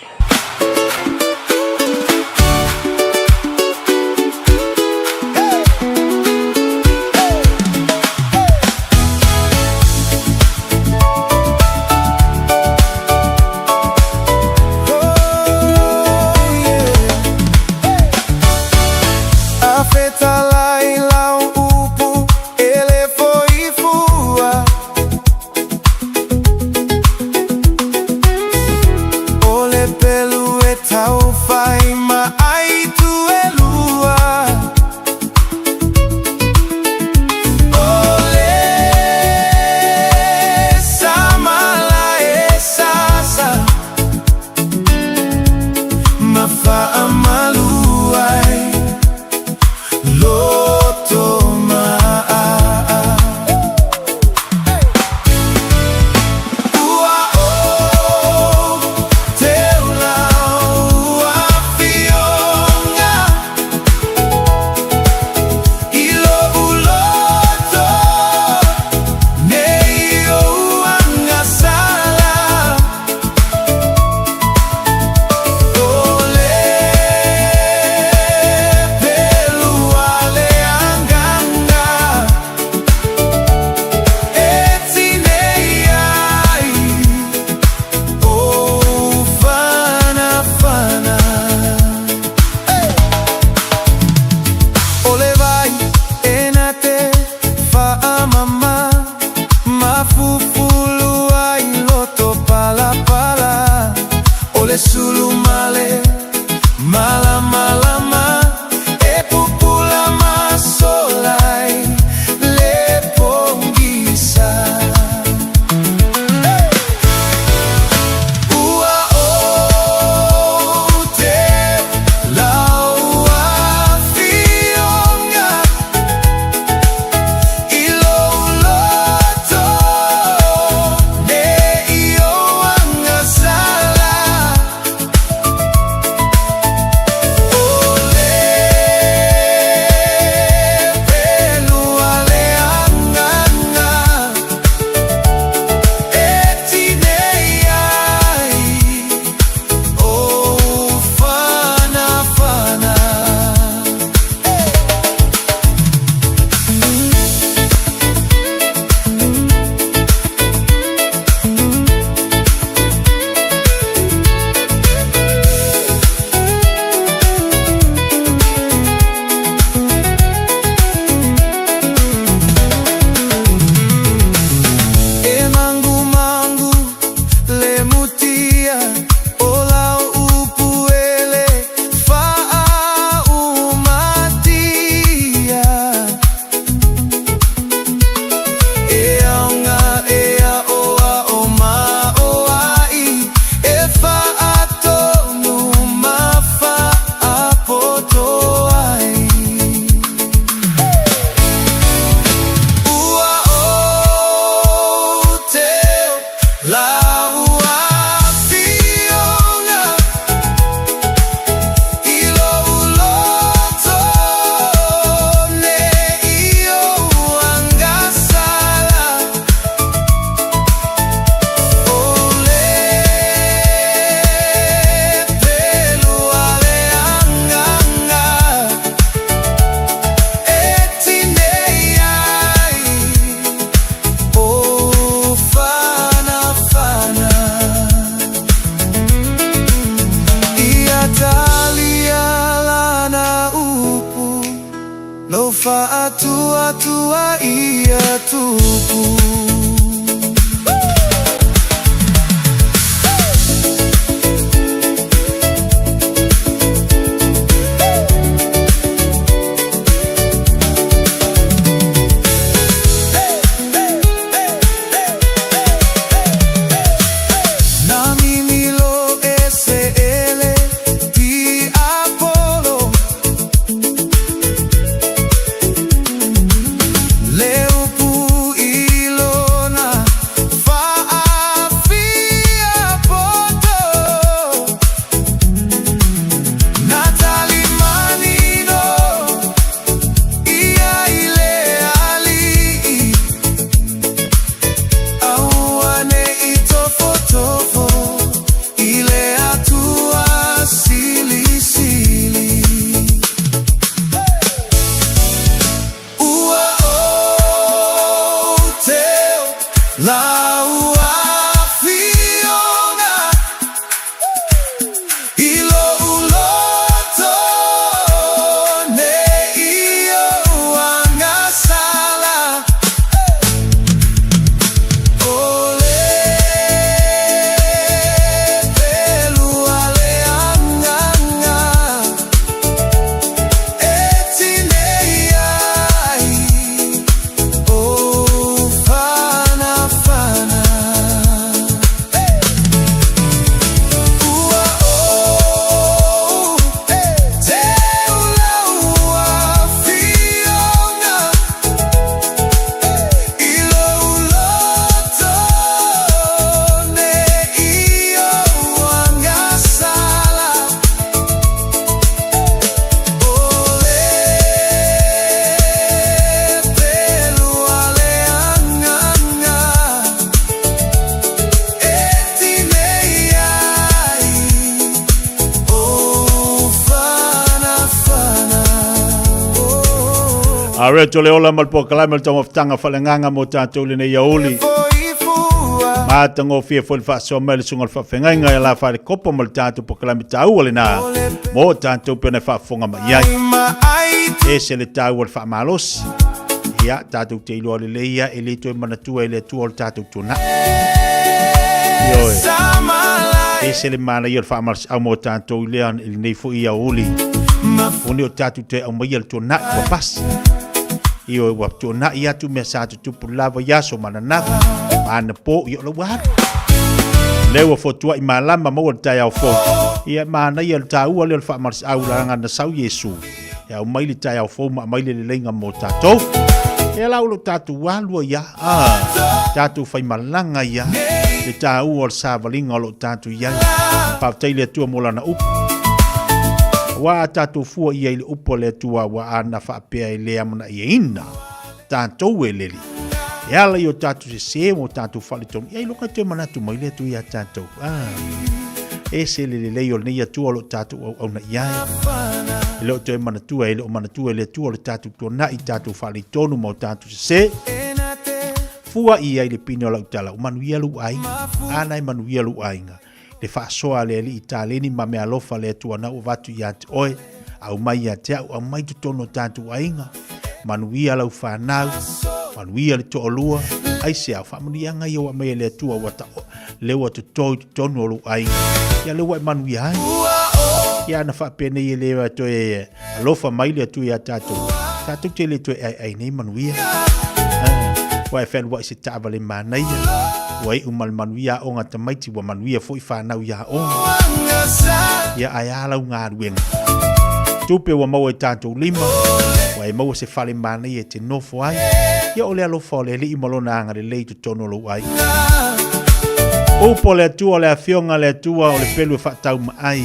Faatuatua ia tupu. Na mimilo e se ele ti Apollo Le upu ilona faafia poto Na talimanino ia ile alii Aua ne i tofotofo i le Atua Silisili. Ua ou teo lau afioga i lou loto ne i ou agasala. O le pelu a le agaga e tinei ai ou fanafana. Ua ou teu lau afioga I lou loto ne i ou agasala O le pelu a le agaga e tinei ai ou fanafana. Alright, o le ola ma le polokalame o le taumafataga faaleagaga mo tatou i lenei aoauli. Matagofie foi le faasoa mai le susuga o le faafeagaiga e la faalekopo ma le tatou polokalame taua lena mo tatou pei ona e faafofoga mai ai. Ese le taua o le faamalosi. Ia, tatou te iloa lelei ia e le toe manatua e le Atua o le tatou tuanai. Ioe. Ese le manaia o le faamalosiau mo tatou i lea i lenei foi aoauli. Ua nei o tatou toe aumaia le tuanai ua pasi. Ioe, ua tuanai atu mea sa tutupu lava i aso ma ananafi, ma anapo, ia o la ua alu. Lea ua fotuai malama maua le taeao fou. Ia manaia le taua lea o le faamalosiau leaga na sau Iesu e aumai le taeao fou ma aumai le leleiga mo tatou. Ia la o lo tatou alu ai a, tatou faimalaga ia le taua o le savaliga o lo o tatou i ai. Faafetai le Atua mo lana upu. Aua a tatou fua ia i le upu a le Atua ua ana faapea e le amanaiaina tatou e le Alii. E ala i o tatou sesē ma o tatou faaletonu, ia iloga e toe manatu mai le Atua iā tatou. Ah, ese le lelei o lenei Atua o lo o tatou auauna i ai. E le o toe manatua, e le o manatua e le Atua o le tatou tuanai, tatou faaletonu ma o tatou sesē. Fua i ai le pine o lau tala, ua manuia lou aiga. Ana e manuia lou aiga. Le faasoa a le Alii taleni ma meaalofa a le Atua na ua avatu ia te oe, aumai ia te au, aumai totonu o tatou aiga. Manuia lau fanau, manuia le toalua, aisea, o faamanuiaga ia ua aumai e le Atua ua ta, lea ua toto i totonu o lou aiga. Ia lea ua e manuia ai. Ia ana faapenei e le toe alofa mai le Atua ia tatou, tatou te le toe aeae nei manuia. Ua e fealuai se taavale manaia, ua iu ma le manuia aoga tamaiti, ua manuia foi fanau i aoga. Ia ae a lau galuega. Tupe ua maua i tatou lima, ua e maua se fale manaia e te nofo ai. Ia o le alofa o le Alii ma lona agalelei i totonu o lou aiga. Upu a le Atua o le afioga a le Atua o le pelu e faataumaai.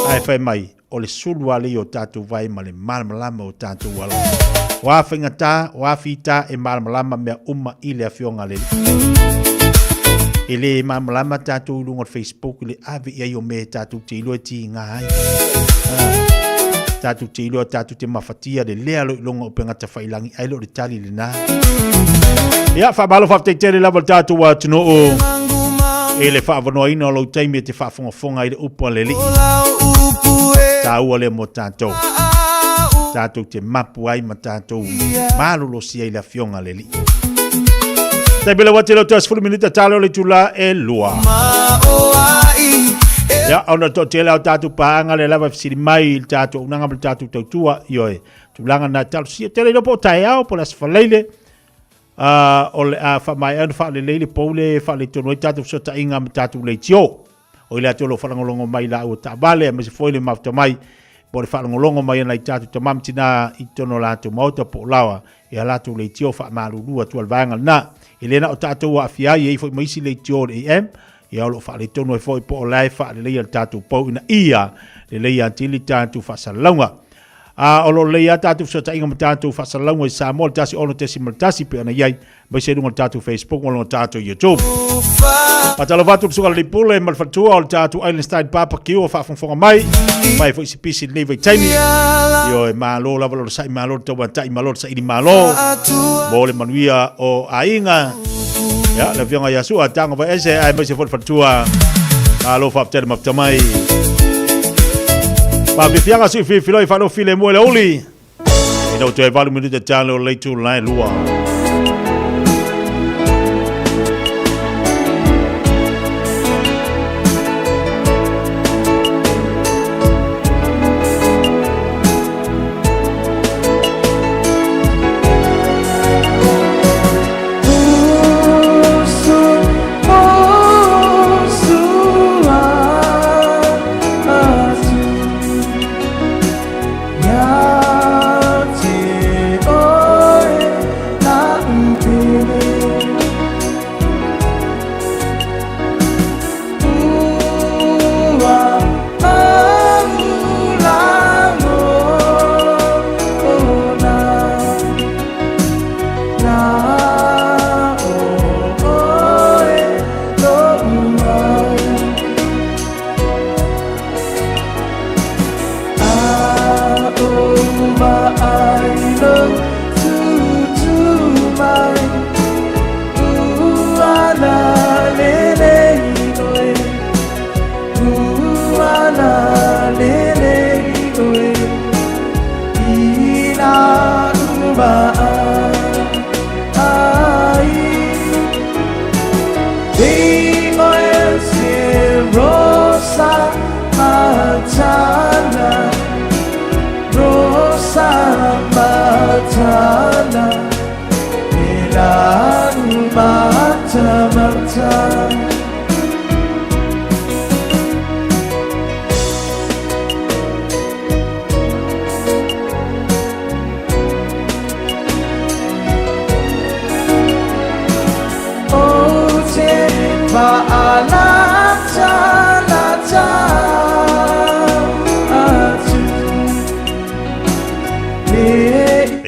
Ae fai mai, o le sulu alii o tatou vai ma le malamalama o tatou ala. O a faigata, o a fita e malamalama mea uma i le afioga a le Alii. E le malamalama tatou i luga o le Facebook i le ave i ai o mea e tatou te iloa e tiga ai. Tatou te iloa tatou te mafatia le lea lo i luga o upega tafailangi ai le o le tali lena. Ia, faamalo faafetai tele lava le tatou atunuu i le faavanoaina o lou taimi e te faafogafoga i le upu a le Alii. Taua lea mo tatou. Tatou te mapu ai ma tatou malolosi ai i le Afioga a le Alii. Taimi le wati le o 10 minita talo le itula e lua. Ia, ona to tele au tatou paaga le lava fesili mai i le tatou auaunaga ma le tatou tautua, ioe, tulaga na talosia tele iloa po o taeao po o le Aso Faraile, o le a faamaea ona faalelei le pou le faaletonu ai tatou fesootaiga ma tatou leitio. O i latou o lo o faalogologo mai i laua taavale aemaise foi le mafuta mai po o le faalogologo mai a nai tatou tama ma tina i totonu o latou maota po o laoa i a latou leitio faamalulu atu a le vaega lena. E le na o tatou aafia ai, e i ai foi ma isi leitio o le AM, ia o lo o faaletonu ai foi po o la e faaleleia le tatou pou ina ia lelei atili tatou faasalalauga. A o lo o lelei lava tatou fesootaiga ma tatou faasalalauga i Samoa le 106.1 pei ona i ai, aemaise i luga o le tatou Facebook ma luga o le tatou YouTube. Faatalofa atu i le Susuga Alii Pule ma le faletua o le tatou Island Style Barbecue o faafogafoga mai. Mai foi si pisi i lenei vaitaimi. Ioe, malo lava le onosai, malo le tauatai, malo le saili malo. Mo le manuia o aiga. Ia, le afioga ia Sua, tago vaese, aemaise foi le faletua. Malo faafetai le mafuta mai. Faafiafiaga sui filifiloi faalofi le mua i le uli. Ina ua toe 8 minute talo le itula e lua.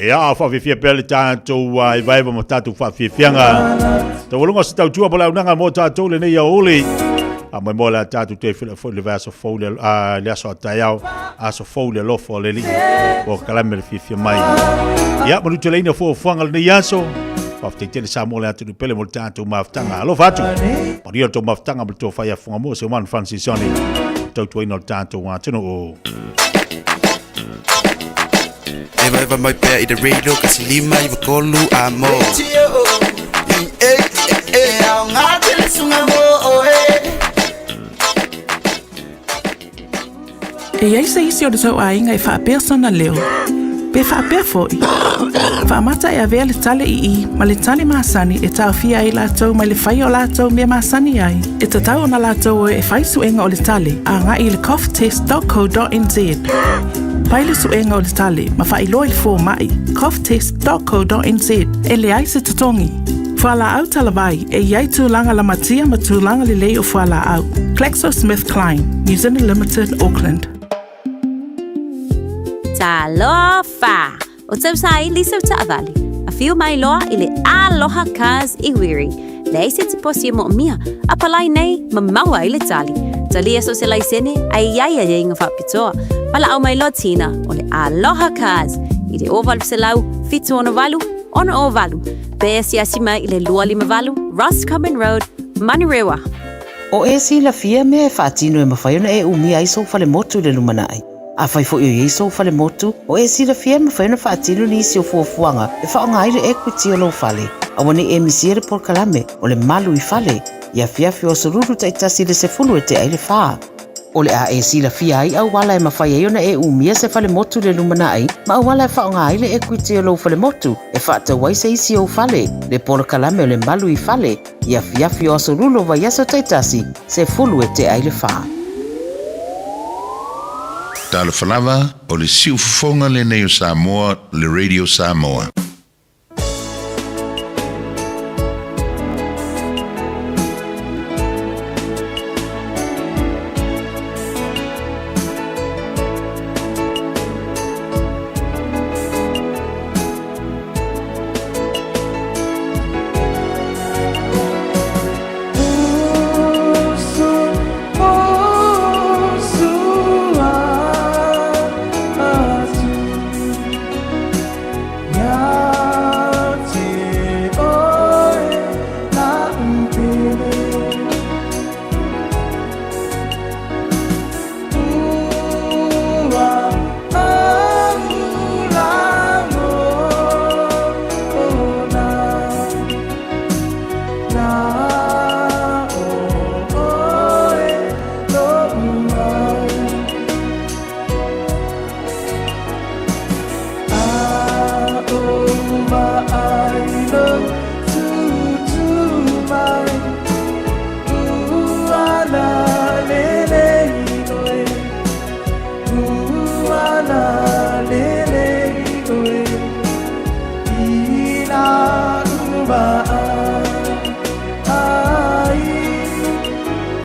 Ia, whawhiwhia pea le tātou uh, evaeva ma tātou whawhiwhianga. Taualunga o se tautua po le aunaga mo tātou lenei aoauli. A mai mo le a tātou toe fila foi le vaiaso fou le, uh, le aso a taeao, aso fou le alofa o le Alii. Ua kalame le fiafia mai. Ia, manuteleina fuafuaga lenei aso. Faafetai tele Samoa le atunuu pele mo le tātou mafutaga. Alofa atu. Manuia le tou mafutaga ma le tou fai afoga mo se Juan Francisoni. Tautuaina o le tātou atunuu. Evaeva mai pea i le radio kasi lima iwa tolu a mo. E i ai se isi o le tou aiga e faapea sona leo, pe faapea foi, faamata e avea le tale ii ma le tale masani e taofia ai latou mai le faia o latou mea masani ai, e tatau ona latou o e fai suega o le tale agai i le coughtest.co.nz. Fai le suega o le tale ma faailoa i le fomai, coughtest.co.nz, e leai se totogi. Fualaau talavai, e i ai tulaga lamatia ma tulaga lelei o fualaau. GlaxoSmithKline, New Zealand Limited, Auckland. Talofa! O Tausaili sau taavale, afio mai loa i le Aloha Cars i Wiri. Leai se tiposi e moomia, a palai nei ma maua ai le tali. Talia so se laisene, a i ai aiaiga faapitoa. Valaau mai loa Tina o le Aloha Cars i le 0800 768 608 pe asiasi mai i le 258 Roscommon Road, Manurewa. O e silafia mea e faatino e mafai ona e umia ai sou falemotu i le lumanai. Afai foi o i ai sou falemotu, o e silafia e mafai ona faatino nisi o fuafuaga e faaaoga ai le equity o lou fale. Aua ne i e misia le polokalame o le Malu i Fale i afiafi o Aso Lulu taitasi i le 10 e tea ai le fa. O le a e silafia ai auala e mafai ai ona e umia se falemotu i le lumanai ma auala e faaaoga ai le equity o lou falemotu e faatau ai se isi ou fale, le polokalame o le Malu i Fale i afiafi o Aso Lulu o vaiaso taitasi, 10 e tea ai le fa. Talofa lava, o le siufofoga lenei o Samoa, le Radio Samoa.